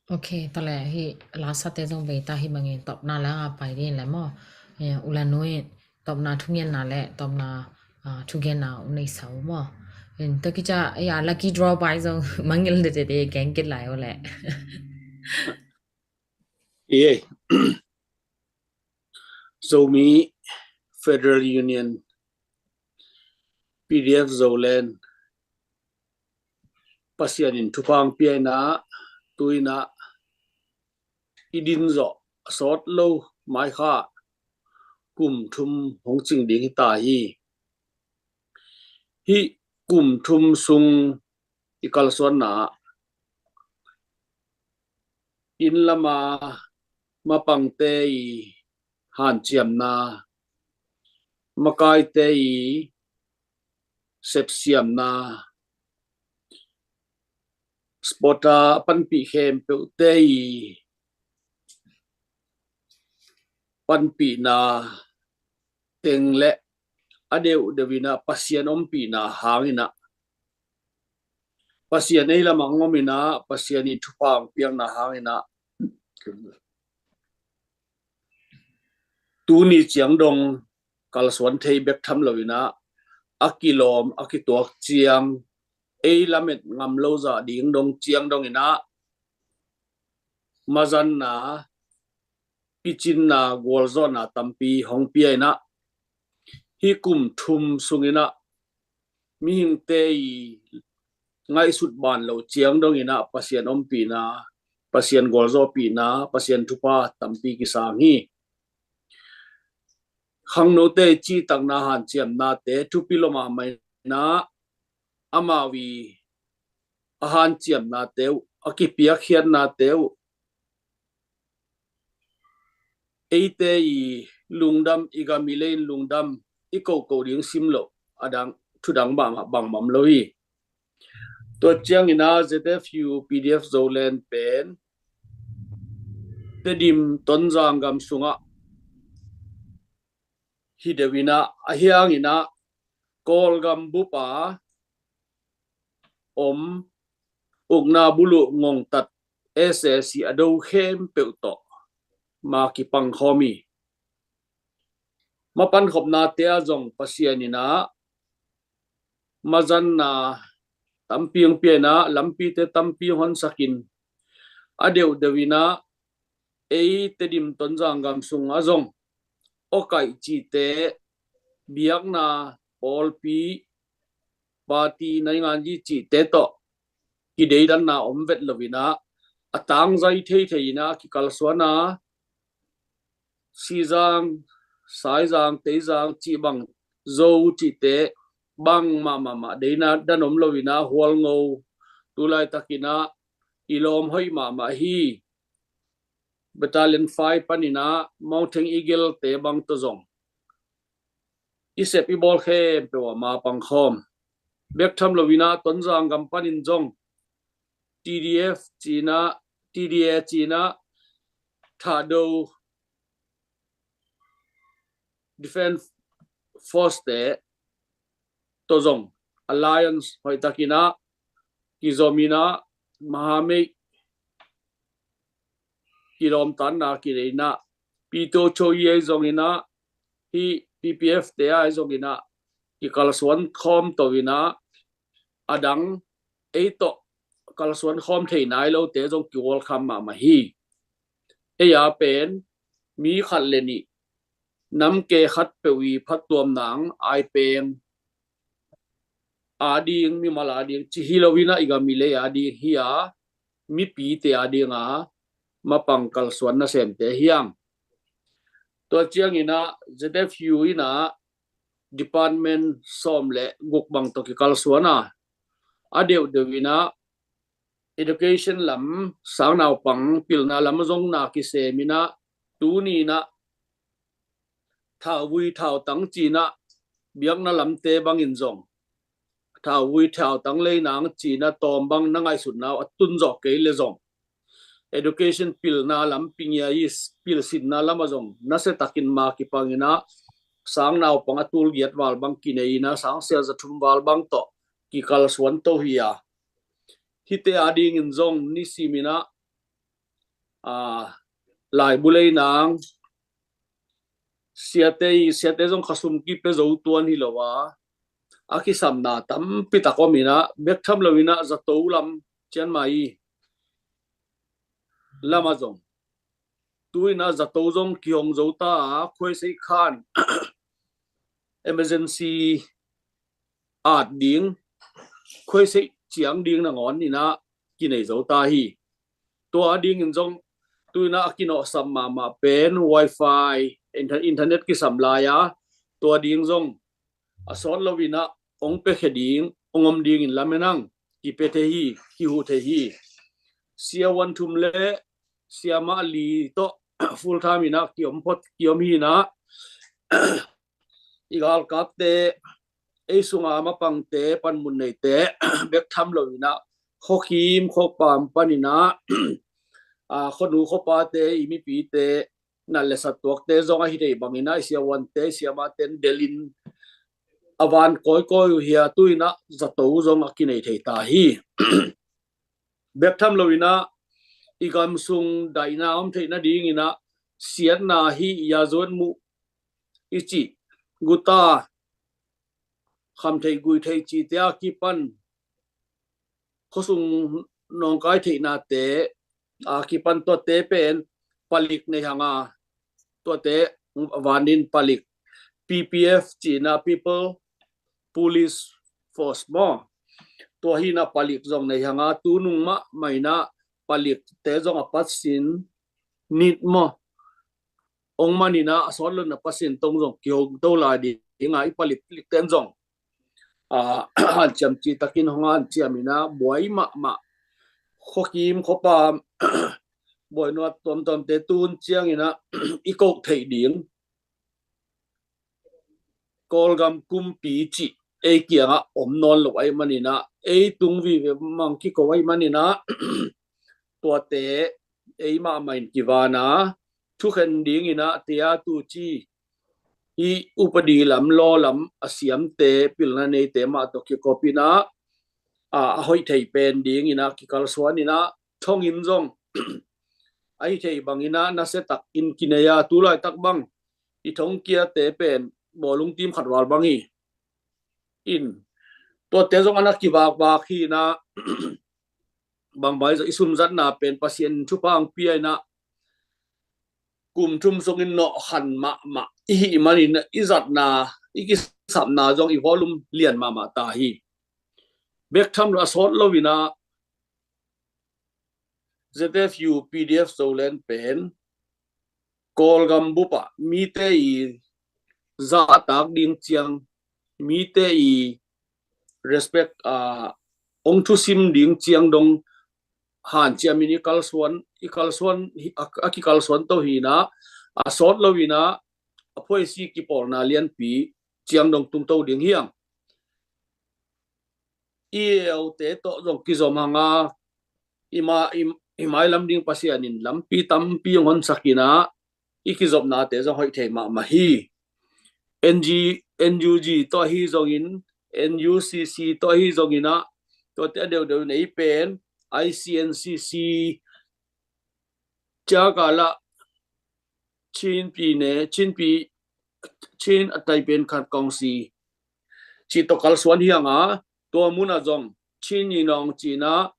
Ok, tua leh hih lasate zong bei ta, hih bangin tawpna la a pai ding leh maw. Eh, u le nau in tawpna thugenna leh tawpna, ah, thugenna uh nei sa uh maw. In tua kici a, ya, lucky draw bai zong mangngilh dede gen kik lai uh leh. Ei, Zomi Federal Union, P D F Zoland, Pasian in thupha hong pia in ah, tu in ah i din zawh a sawt lo mai kha kum thum hong cing ding hi ta hi. Hih kum thum sung i kalsuanna ah inn lam a mapangte i hanciamna, makaite i sepsiamna, sport a panpih khempeuhte i panpihna teng leh a deuhdeuh in ah Pasian ompihna hang in ah, Pasian ei lam ah hong om in ah, Pasian i thupha hong piakna hang in ah, tuni ciang dong kalsuan thei bek tham lo in ah, a kilawm a kituak ciang ei lamet ngam lo zah ding dong ciang dong in ah, mazanna, picinna, gualzawhna tampi hong pia in ah, hih kum thum sung in ah mihingte i ngaihsut ban lo ciang dong in ah Pasian ompihna, Pasian gualzawhpihna, Pasian thupha tampi kisang hi. Khangnote i cihtakna hanciamnate thupi lua mahmah in ah, amau i a hanciamnate uh, a kipiakkhiatnate uh, eite i lungdam, i gam i lei in lungdam, i kohkoh ding sim loh a dang, thu dang bang, bangmah om lo hi. Tua ciang in ah Z F U P D F Zoland pen Tedim Tonzang gam sung ah hi deuh in ah, a hiang in ah Kawlgam bup a om ukna buluh ngongtat S A C a do khempeuh tawh ma kipangkhawm hi. Mapankhopnate ah zong Pasian in ah mazanna tampi hong pia in ah, lampite tampi hong honsak in, a deuhdeuh in ah ei Tedim Tonzang gam sung ah zong awkaih cihte, biakna, pawlpi, party, nainganzi cihte tawh kideidanna om vet lo in ah, a tangzai theithei in ah kikalsuan a, Sizang, Saizang, Teizang cih bang, Zo cihte bangmah mahmah deidanna om lo in ah, Hualngo, tu laitak in ah i lawm hoih mahmah hi. Battalion five pan in ah Mountain Eagle te bang tawh zong i sep i bawl khempeuh ah ma pangkhawm. Bek tham lo in ah Tonzang gam panin zong T D F ci in ah, T D A ci in ah Thado Defense Force te tawh zong alliance hoihtak in ah kizom in ah, mahamei kilawmtatna kinei in ah, Pito Choyi ahi zong in ah, hih P P F te ahi zong in ah, kikalsuan khawm to in ah, a dang ei tawh kalsuan khawm thei nai lote zong ki-welcome mahmah hi. Ei a pen mi khat le nih, namke khatpeuh i phattuamna, aipeng ading, mimal ading ci hi lo in ah, i gam i lei ading hi a, mipite ading a mapang kalsuan nasemte hi hang. Tua ciang in ah Z F U in ah department sawm le guk bang tawh kikalsuan a, a deuhdeuh in ah education lam, sang naupang pilna lam zong na kisem in ah, tuni in ah thauvui thautang ci in ah biakna lamte bangin zong, thauvui thautang lei nang ci in ah tawm bang na ngaihsutna uh a tun zawh kei le zong, education pilna lam, pingia i pilsinna lam ah zong nasiatakin ma kipang in ah, sang naupang a tul giat val bang kinei in ah, sang sia za thum val bang tawh kikalsuan to hi a, hihte adingin zong nisim in ah a, laibu lei nang, siate i, siate zong khasum kipia zo tuan hi lo a, a kisamna tampi tak om inah, bek tham lo inah zato lam cian mai i lama zong. Tu inah zato zong kihong zo ta a, khuaisei khan emergency at ding, khuaisei ciang ding nangawn inah kinei zo ta hi. Tua dingin zong tu inah a kinawhsam mahmah pen wifi, inter-, internet kisam lai a, tua ding zong a sawt lo inah ong pekhia ding, ong om dingin lam henang, kipia thei hi, kihu thei hi. Sia Wan Thum le Sia Ma Li tawh full time inah kiom phot, kiom hi inah, i galkapte, ei sunga mapangte, panmun neite, bek tham lo inah, khuakim khuapam pan inah, a, khuanu khuapate, i mipite, nat le sat tuakte zong ahi thei bang inah, i Sia Wante, i Sia Maten delin a van kawikawi uh hi a, tu inah zato zong a kinei thei ta hi. Bek tham lo inah, i gam sung daihna om theih nading inah, siatna hi, i a zuan muh i cih, guta, kham theih gui theih cihte a kipan, khuasung nawngkai theihnate a kipan, tuate pen palik nei hang a, tuate vanin palik, P P F cihna, People Police Force maw, tua hi inah palik zong nei hang a, tunung mahmah inah palikte zong a patsin nit maw, ong man inah, a sawt lo inah Pasian tawh zong kihong to lai ding a, i palik, palikte in zong, a, hanciam cihtakin hong hanciam inah, buai mahmah, khuakim khuapam, buai nuat tuamtuamte tu hun ciang inah i koh theih ding Kawlgam kumpi cih ei kiangah om nawn lo ahih man inah, ei tung vive mang kiko ahih man inah, tuate ei mahmah in kivan a, thukhen ding inah, tia tu ci i upadi lam, law lam a siamte, pilna neite mah tawh kikop inah, a, a hoih thei pen ding inah kikalsuan inah, thonginn zong ahi thei bang inah nasia takin kinei a, tu laitak bang i thongkiate pen bawlung tim khat val bang hi in, tuate zong a na kivakvak hi inah, bangbai zong i sumzatna pen Pasian thupha hong pia inah, kum thum sungin nawhkhan mahmah i hih manin, i zatna, i kisapna zong i volume lian mahmah ta hi. Bek tham lo, a sawt lo inah, Z F U P D F Zoland pen Kawlgam bup ah mite i zahtak ding ciang, mite i respect, a, ong thusim ding ciang dong hanciamin i kalsuan, i kalsuan, a, a kikalsuan to hi inah, a sawt lo inah, a phuaisi kipawlna lianpi ciang dong tungto ding hi hang. I eute tawh zong kizom hang a, i ma-, i, i mailam ding Pasian in lampi tampi hong honsak inah, i kizopnate zong hoih thei mahmah hi. N G, N U G tawh ahi zongin, N U C C tawh ahi zong inah, tuate a deuhdeuh in ei pen I C N C C, Ciakala, Chin Pi ne, Chin Pi, Chin a tai pen khat kong si, cih tawh kalsuan hi hang a, tua mun ah zong Chin Inawng ci inah,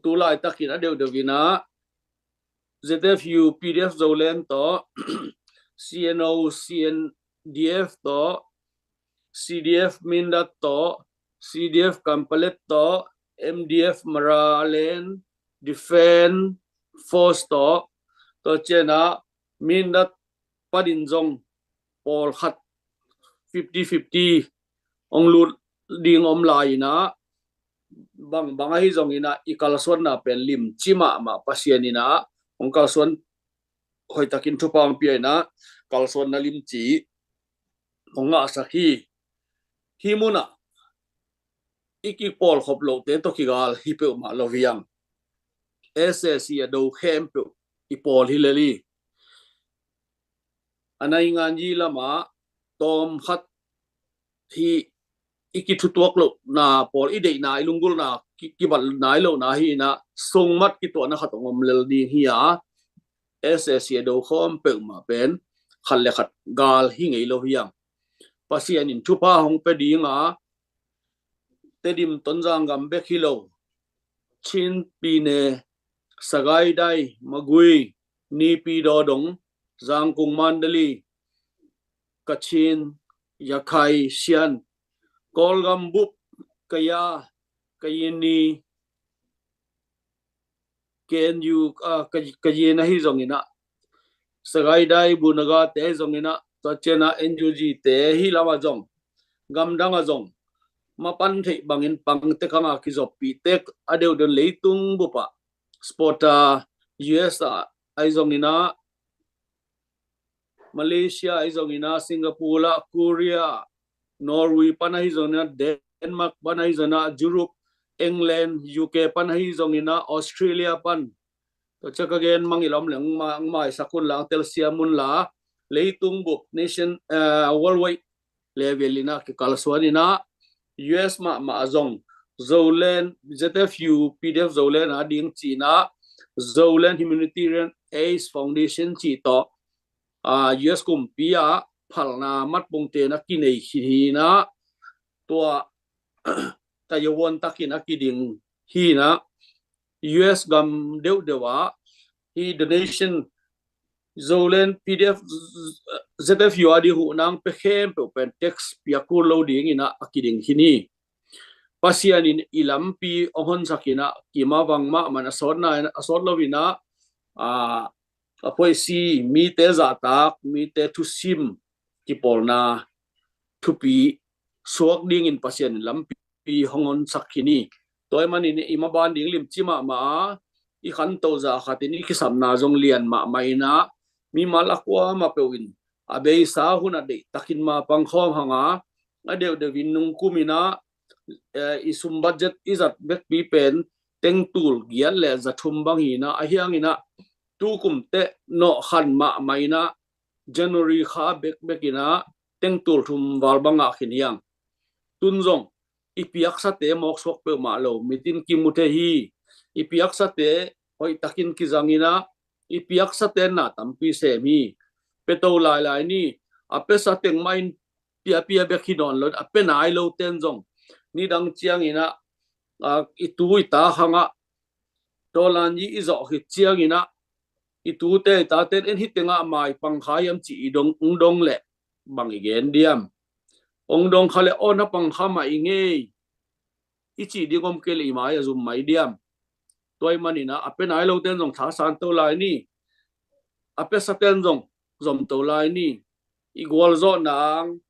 tu laitakin a deuhdeuh inah, Z F U P D F Zoland tawh, C N O C N D F tawh, C D F Mindat tawh, C D F Kanpalet tawh, M D F Maraland Defense Force tawh, tua ciang inah Mindat panin zong pawlkhat fifty fifty hong lut ding om lai inah, bangbang ahi zong inah i kalsuanna pen limci mahmah, Pasian inah hong kalsuan, hoihtakin thupha hong pia inah, kalsuanna limci hong ngahsak hi. Hih mun ah i kipawlkhop lohte tawh kigal hi peuhmah lo hi hang. S A C a do khempeuh i pawl hi lel hi. A naingan yi lamah tawm khat hi, i kithutuak lohna pawl, i deihna, i lunggulhna, ki-, kibat nai lohna hi inah, sungmat kituahna khat hong om lel ding hi a, S A C a do khawm peuhmah pen khat le khat gal hi ngei lo hi hang. Pasian in thupha hong pia ding a, Tedim Tonzang gam bek hi lo, Chin Pyine, Sagaing Dai, Magway, Naypyidaw Dong, Zangkung Mandalay, Kachin, Yakai, Sian, Kawlgam bup, Kaya, Kayini, K N U, ah, Ka-, Kayin ahi zongin ah, Sagaing Dai, Bunaga te ahi zongin ah, tua ciang ah N U G te hi lam ah zong, gamdang ah zong mapan theih bangin pangte kang a kizoppih tek a deuhdeuh in leitung bup ah, sport ah, U S ah ahi zongin ah, Malaysia ahi zongin ah, Singapore ah, Korea, Norway pan ahi zongin ah, Denmark pan ahi zongin ah, Europe, England, U K pan ahi zongin ah, Australia pan. Tua ciang ka gen mang i lawm leng, ma-, maisak un la, telsiam un la, leitung bup, nation, eh, worldwide level in ah kikalsuan in ah, U S mahmah ah zong, Zoland, Z F U, P D F Zoland a ding ci-in ah, Zoland Humanitarian Aid Foundation cih tawh, ah, U S kumpi ah phalna matpungte in ah kinei khin hi in ah, tua tayavuan takin a kiding hi in ah, U S gam deuhdeuh ah hi donation, Zoland P D F, Z F U a ding huhna hong pia khempeuh pen tax piak kul lo dingin ah a kiding khin hi. Pasian in i lampi hong honsak in ah, kim a vang mahmah in a sawtna in a sawt lo in ah, ah, a phoih si, mite zahtak, mite thusim kipawlna thupi suak dingin Pasian in lampi hong honsak khin hi. Tua ahih manin i maban ding limci mahmah a, i khanto zah khat in i kisapna zong lian mahmah in ah, mimal a kuamah peuh in a beisa hun ah deihtakin ma pangkhawm hang a, a deuhdeuh in nungkum in ah, eh, i sum budget i zat bekpi pen tengtul giat le za thum bang hi in ah, ahi hangin ah tukum teh nawhkhan mahmah in ah, January kha bekbek in ah tengtul thum val bang ngah khin hi hang. Tun zong i piaksate mawksuak peuhmah lo, mitin kimu thei hi. I piaksate hoihtakin kizang in ah, i piaksate na tampi sem hi. Pia to lailai ni, a piasa teng mah in piapia bek hi nawn lo, a pia nai lo ten zong nidang ciangin ah, ah, i tu i ta hang ah, tawlan i, i zawh khit ciangin ah, i tute i taten en hi teng ah mai pangkha hiam cih i dong, hong dong leh bang i gen diam? Hong dong kha leh aw na pangkha mah i ngei i cih ding om kei leh i mai a zum mai diam? Tua ahih manin ah a pia nai lo ten zong thasan to lai ni. A piasa ten zong zom to lai ni. I gualzawh nang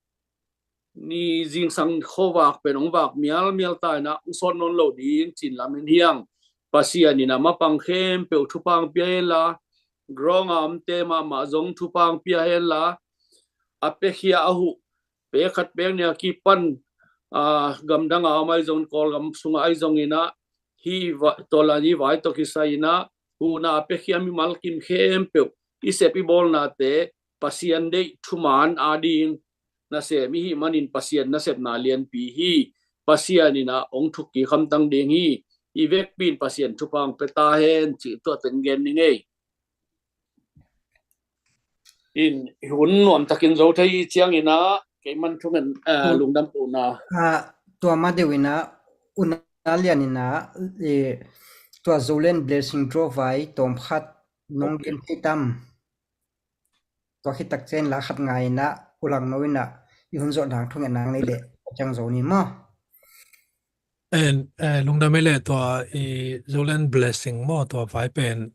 ni zingsang khuavak pen hong vak mialmial ta in ah hong sawt nawn lo ding ci-in lamen hi hang. Pasian in ah mapang khempeuh thupha hong pia hen la, ground a omte mahmah zong thupha hong pia hen la, a piakhia a huh pek khat pek nih a kipan, ah, gamdang a om ahi zong, Kawlgam sungah ahi zongin ah, hih va-, tawlan hih vai tawh kisai in ah huhna a piakhia mimal kim khempeuh i sep i bawlnate Pasian deih thuman ading nasem i hih manin Pasian nasepna lianpi hi. Pasian in ah hong thukkik hamtang ding hi. I vekpi in Pasian thupha hong pia ta hen cih tua teng gen ning ei. In, i hun nuamtakin zo thei ciangin ah keiman thungen, eh, lungdam kohna. Ah, tua ma deuh in ah, U Na Lian in ah, eh, tua Zoland Blessing Draw vai tawm khat nong gen thei tam? Tua khit tak ciang la khat ngai in ah, U Lang No in ah i hun zawh dang thungetna nei leh ciang zo ni maw? En, eh, lungdam ei leh tua i Zoland Blessing maw, tua vai pen,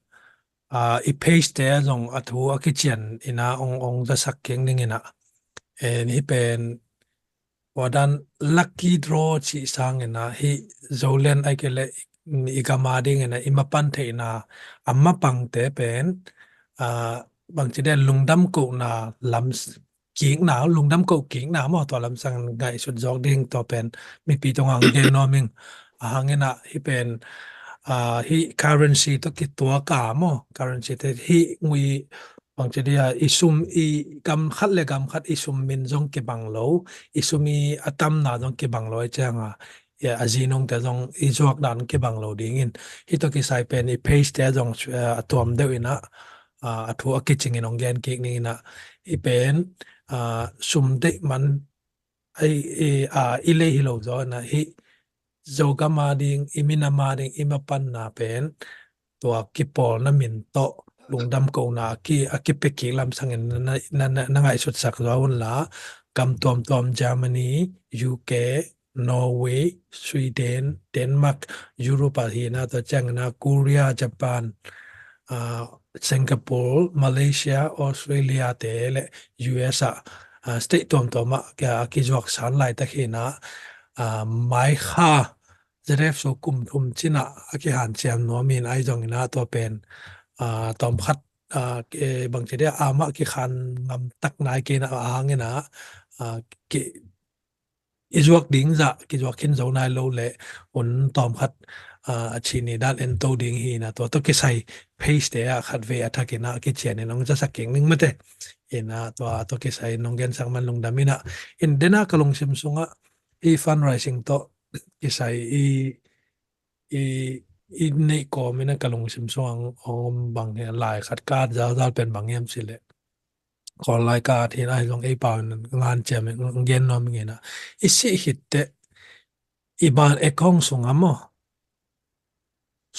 ah, i page te ah zong a thu a kician in ah hong, hong zasak keng ning in ah. En, hih pen tua dan lucky draw cih sangin ah, hih Zoland ahih kei leh i gam adingin ah i mapan theihna a mapangte pen, ah, bangci den lungdam kohna lam s-, kikna, lungdam koh kikna maw, tua lamsang ngaihsut zawk ding tua pen mipi tungah hong gen nuam ing. A hangin ah hih pen, ah, hih currency tawh kituak a maw, currency te hih ngui bangci dia, i sum, i gam khat le gam khat i sum min zong kibang lo, i sum i a tamna zong kibang lo, i ciang a, i a zinungte zong i zuak dan kibang lo dingin. Hih tawh kisai pen i page te zong, eh, a tuam deuh in ah, a thu a kicingin hong gen kik ning in ah, i pen sum deih man i lei hi lo zaw in ah, hih Zogam a ding, i minam a ding i mapanna pen tua kipawlna min tawh lungdam kohna a kipia kik lamsangin na ngaihsutsak zaw unla, gam tuamtuam, Germany, U K, Norway, Sweden, Denmark, Europe ah hi na, tua ciangin ah Korea, Japan, Singapore, Malaysia, Australia te le U S ah state tuamtuam ah a kizuak san laitak hi na, mai kha ZF so kum thum cin ah a kihanciam nuam in, ahi zongin ah tua pen tawmkhat bangci dia amah kikhan ngamtak nai kei na ahang in ah i zuak ding zah kizuak khin zo nai lo le, hun tawmkhat a cini dan ento ding hi na, tua tawh kisai phase te ah khatvei a thakin ah kician in hong zasak kik ning mate. In ah tua tawh kisai in hong gensak man lungdam in ah, in den ah ka lungsim sungah i fundraising tawh kisai i i neih kawm in ah ka lungsim sungah hong om bang hiam, lai khat ka at zalzal pen bang hiam cih leh, Kawl lai ka at hi na, ahi zong ei pau in ngan ciam in gen nuam ing in ah, i sih khit teh i bank account sungah maw,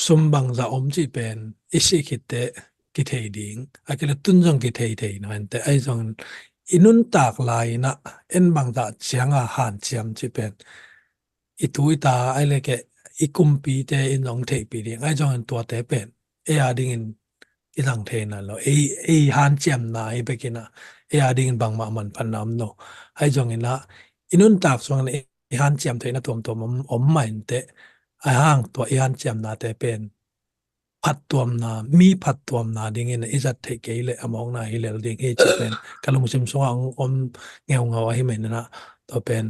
sum bangzah om cih pen i sih khit teh kithei ding, a kileh tun zong kithei thei na, en teh, ahi zong i nuntak lai in ah en bangzah ciang a hanciam cih pen i tu i ta, ai le keh i kumpite in zong theihpih ding, ahi zongin tuate pen ei a dingin i zang thei na lo, ei hanciamna hi bek in ah ei a dingin bangmah manphatna om lo. Ahi zongin ah i nuntak sungin i hanciam theihna tuamtuam om mah in teh, ahi hang tua i hanciamnate pen phattuamna, mi phattuamna dingin i zat theih kei leh a mawkna hi lel ding hi cih pen ka lungsim sungah hong om ngeungau ahi man in ah, tua pen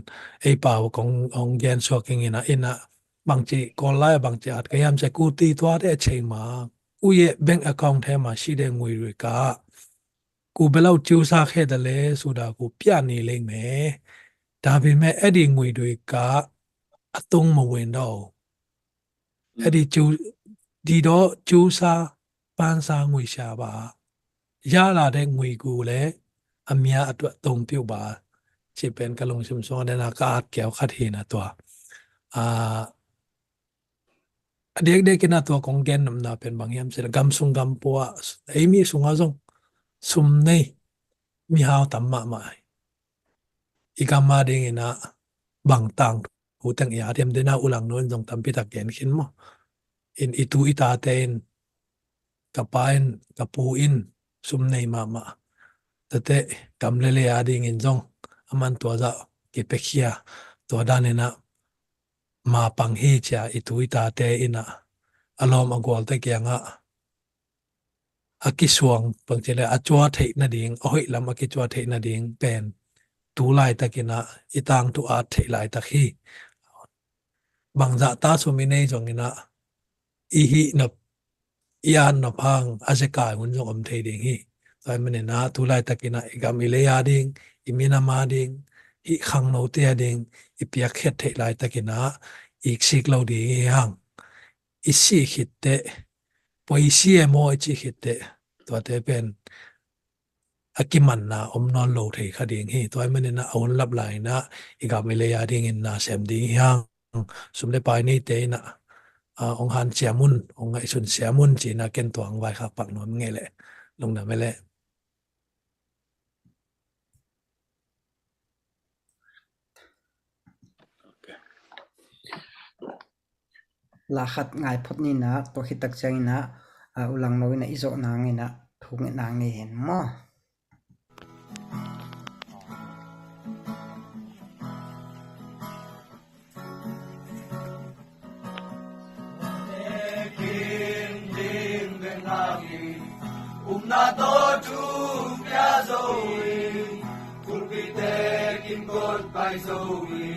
ei pau kong hong gen suak ing in ah, in ah bangci Kawl lai ah bangci at ka hiam cih leh, ku ti tua te a cei ma, ku ye bank account he ma, si de ngui rui ka, ku belau ciu sa khe da le, su da ku pia ni lei me, da bi me, e di ngui dui ka, a tung ma wen dau. Adi cu, di dawh cu sa, pan sa ngui sia ba, ya la de ngui gu le, a mia a tuah tong piu ba, ci pen ka lungsim sung a dena ka at keu khat hi na tua. A, a diakdiak in a tua kong gen nopna pen bang hiam ci le, gam sung gam pua, ei mi sung a zong sum nei, mi hau tam mahmah. I gam a ding in a bang tang thu teng i at hiam, dena u Langno in zong tampi tak gen khin maw. In i tu i tate in, ka pa in, ka pu in sum nei mahmah. Tate gam le le a ding in zong a man tua zah kipekhia, tua dan in a ma pang hi cia i tu i tate in a, a lawm a gualte kiangah a kisuang bang ci le a cua theih nading, a hoih lam a kicua theih nading pen tu laitak in a i tangthu at theih laitak hi. Bangzah ta sum i nei zong in a i hih nop, i at nop hang a zekai hun zong om thei ding hi. Tua hi manin a tu laitak in a i gam i lei a ding, i minam a ding, hih khangnote a ding i piakkhiat theih laitak in a i iksik lo ding hi hang. I sih khitteh, poi si e maw i cih khitteh, tuate pen a kimanna om nawn lo thei kha ding hi. Tua hi manin a hun lap lai in a i gam i lei a dingin na sem ding hi hang. Sum le pai neite in a, a, hong hanciam un, hong ngaihsun siam un ci in a ken tua hong vaikhak pak nuam ngei leh lungdam e leh. La khat ngai phot ni na, tua khit tak ciang in a, a, u Langno in a i zawh nang in a thu nget nang ni hen maw. Umna tawh thu pia zo hi, pulpit te kim kawt pai zo hi,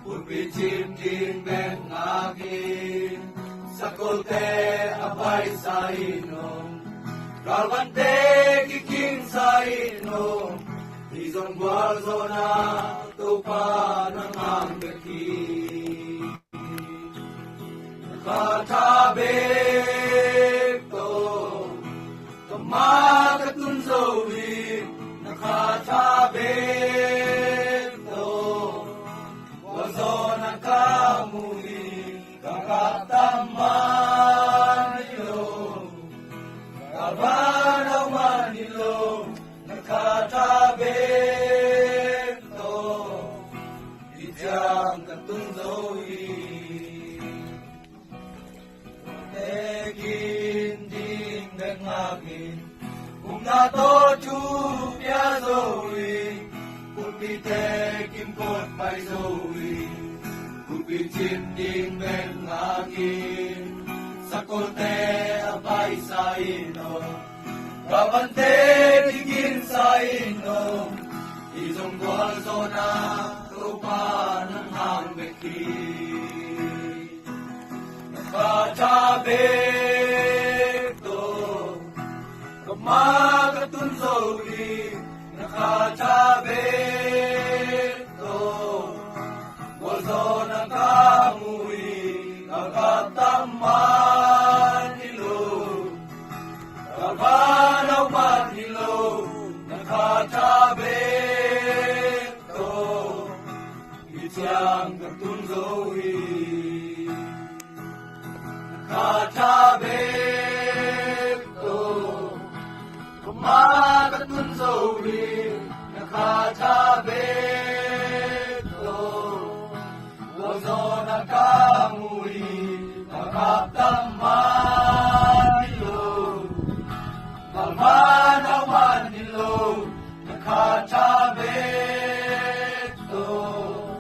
pulpit cim ding bek ngak hi, sakolte a paisa hi no, galvante kiking sa hi no, hi zong gualzawhna Topa nang hang bek hi. Ka tha bek tawh ka ma Nau man hi lo, na kha tha bek tawh i ciang ka tun zo hi. Tekin ding bek ngak in, upna tawh thu pia zo hi. Pulpit tekin pawt pai zo hi. Pulpit cin ding bek ngak in, sakolte a paisa in aw. Ka vante kiginsa in aw. I zong gualzawhna Topa nang hang bek hi. Na kha tha bek tawh, ka ma ka tun zo hi. Na kha tha bek tawh, gualzawhna ka mu hi. Ka gap tam man hi lo, ka va nau man hi lo. Na kha tha bek tawh, i ciang ka tun zo hi. Na kha tha bek tawh, ka ma ka tun zo hi. Na kha tha bek tawh, gualzawhna ka mu hi. Ka gap tam man hi lo, ka va nau man hi lo. Na kha tha bek tawh,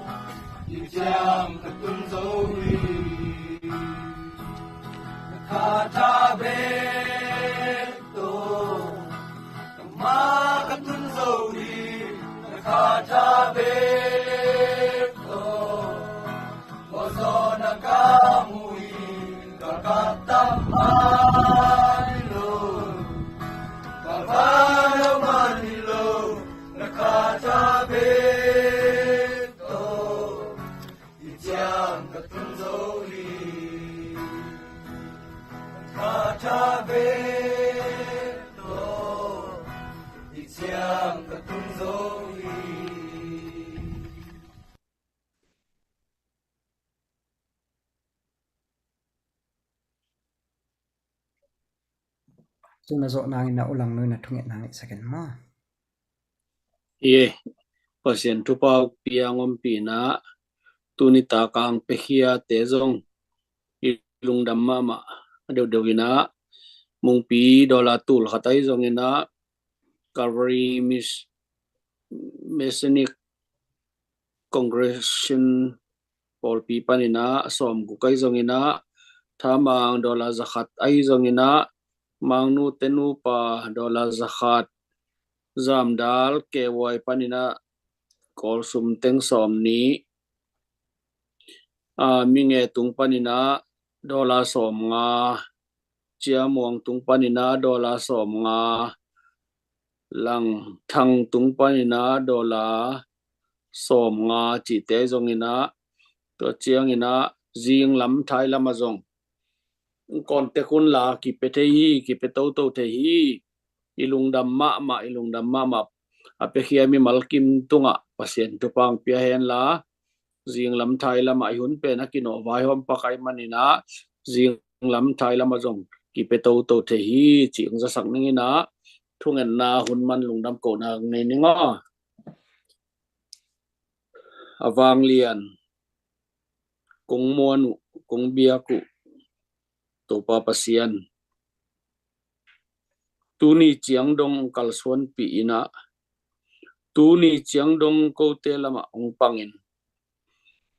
i ciang ka tun zo hi. Na kha tha bek tawh, ka ma ka tun zo hi. Na kha tha bek tawh, gualzawhna ka mu hi. Ka gap tam man hi lo, ka va nau man hi lo. Na kha tha bek tawh, i ciang ka tun zo hi. Na kha tha bek tawh, i ciang ka tun zo hi. Tuna zawh nangin a ulang nuina thungetna ngaihsak in maw? Ie, Pasian thupha piang ompihna tuni takang pekhiate zong i lungdam mahmah a deuhdeuh inah, mungpi dollar tul khat ahi zonginah, Calvary Mis-, Messianic Congregation pawlpi paninah sawmguk ahi zonginah, thamang dollar zakhat ahi zonginah, mangnu tenupa dollar zakhat, zamdal kevuai paninah kawlsum teng sawmnih, a, minge tung paninah dollar sawmnga, ciamuang tung paninah dollar sawmnga, langthang tung paninah dollar sawmnga cihte zonginah, tua cianginah zinglam thailam a zong contact unla kipia thei hi, kipia toto thei hi. I lungdam mahmah, i lungdam mahmah. A piakhia mimal kim tungah Pasian thupha pia henla, zinglam thailamah i hun pen a kinawh vaihawm pak ahi maninah, zinglam thailamah zong kipia toto thei hi, cih hong zasak ninginah, thungetna hun man lungdam kohna nei ning aw. A vanglian, kong muan uh, kong biak uh Topa Pasian, tuni ciang dong kalsuanpih inah, tuni ciang dong kote lamah hong pangin,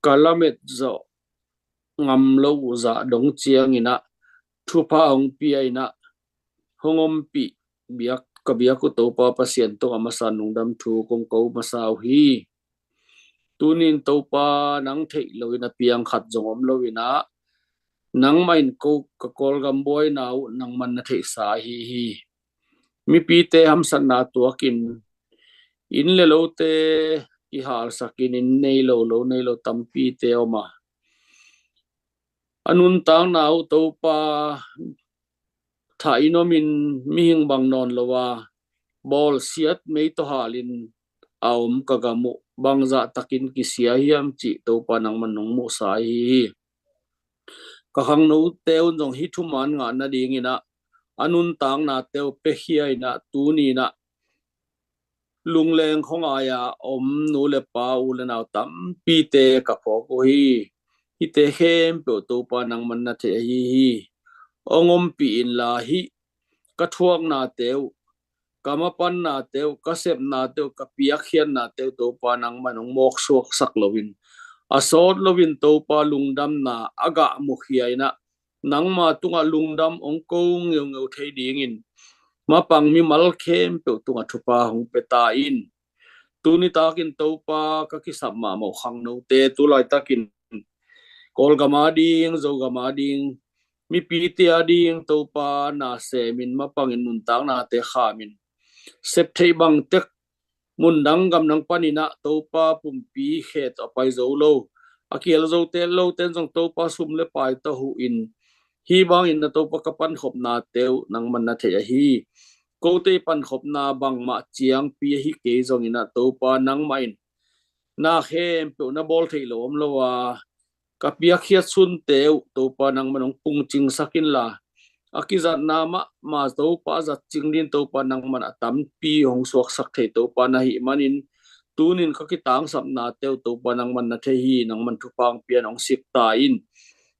ka lamet zawh ngam lo uh zah dong cianginah, thupha hong pia inah, hong ompih biak, ka biak uh Topa Pasian tungah masa lungdam thu kong ko masa uh hi. Tunin Topa nang theih loin a piang khat zong om loinah, nangmah in ko ka Kawlgam buaina uh nangman na theihsa ahi hi. Mipite hamsatna tuakin, inn le lote kihalsakin, inn nei lo, lo nei lo tampite om a, a nuntakna uh Topa, thah in omin mihing bang nawn lo a, bawlsiat mei tawh halin a om ka gam uh bangzah takin kisia hiam cih Topa nangman nong muhsa ahi hi. Ka khangnote un zong hih thuman ngah nadinginah a nuntaknate uh piakhia in ah tuni in ah lungleng khuangai-a om nu le pa, u le nau tampite ka phawk uh hi. Hihte khempeuh Topa nangman na thei ahi hi. Hong ompih inla hih ka thuaknate uh, ka mapannate uh, ka sepnate uh, ka piakkhiatnate uh Topa nangman hong mawksuaksak loin, a sawt loin Topa lungdamna a gah mukhia in ah nangma tungah lungdam hong ko ngeungeu thei dingin mapang mimal khempeuh tungah thupha hong pia ta in. Tuni takin Topa ka kisap mahmah uh khangnote tu laitakin Kawlgam ading, Zogam ading, mipite ading Topa na semin mapangin nuntaknate khamin, sep theih bang tek mundang gamdang panin ah Topa pumpi khe tawh a pai zo lo, a kial zo tel lo ten zong Topa sum le pai tawh huh in, hih bangin na Topa ka pankhopnate uh nangman na thei ahi. Kote i pankhopna bangmah ciangpi ahi kei zongin ah Topa nangmah in na khempeuh na bawl theih loh om lo a, ka piakkhiat sunte uh Topa nangman hong pungcingsak inla, a kizatna mahmah Topa a zat cing dingin Topa nangman a tampi hong suaksak thei Topa na hih manin, tunin ka kitangsapnate uh Topa nangman na thei hi. Nangman thupha hong pia in hong sik ta in.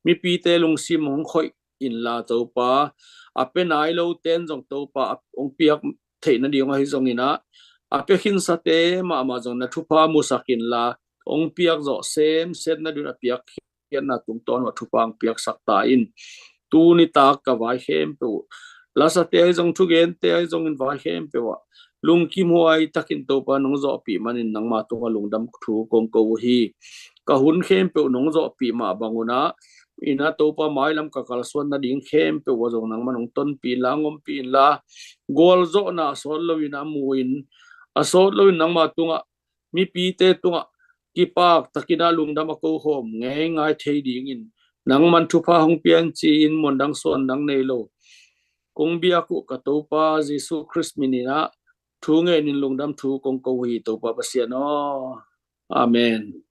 Mipite lungsim hong khoih inla Topa, a pia nai lo ten zong Topa hong piak theih nading ahi zongin ah, a pia khinsate mahmah zong na thupha musak inla, hong piak zawh semsem nading a piakkhiatna tungtawn uh a thupha hong piaksak ta in. Tuni tak ka vai khempeuh, lasate ahi zong, thugente ahi zongin vai khempeuh ah lungkimhuai takin Topa nong zawhpih manin nangma tungah lungdam thu kong ko uh hi. Ka hun khempeuh nong zawhpih mah bangun ah, in ah Topa mailam ka kalsuan nading khempeuh ah zong nangman hong tonpih inla, hong ompih inla, gualzawhna a sawt loin a mu in, a sawt loin nangma tungah, mipite tungah kipak takin ah lungdam a kokhawm ngeingai thei dingin nangman thupha hong pia in ci-in muandang suandang nei lo kong biak uh ka Topa Jesu Khrist min in ah thu ngenin lungdam thu kong ko uh hi Topa Pasian aw. Amen.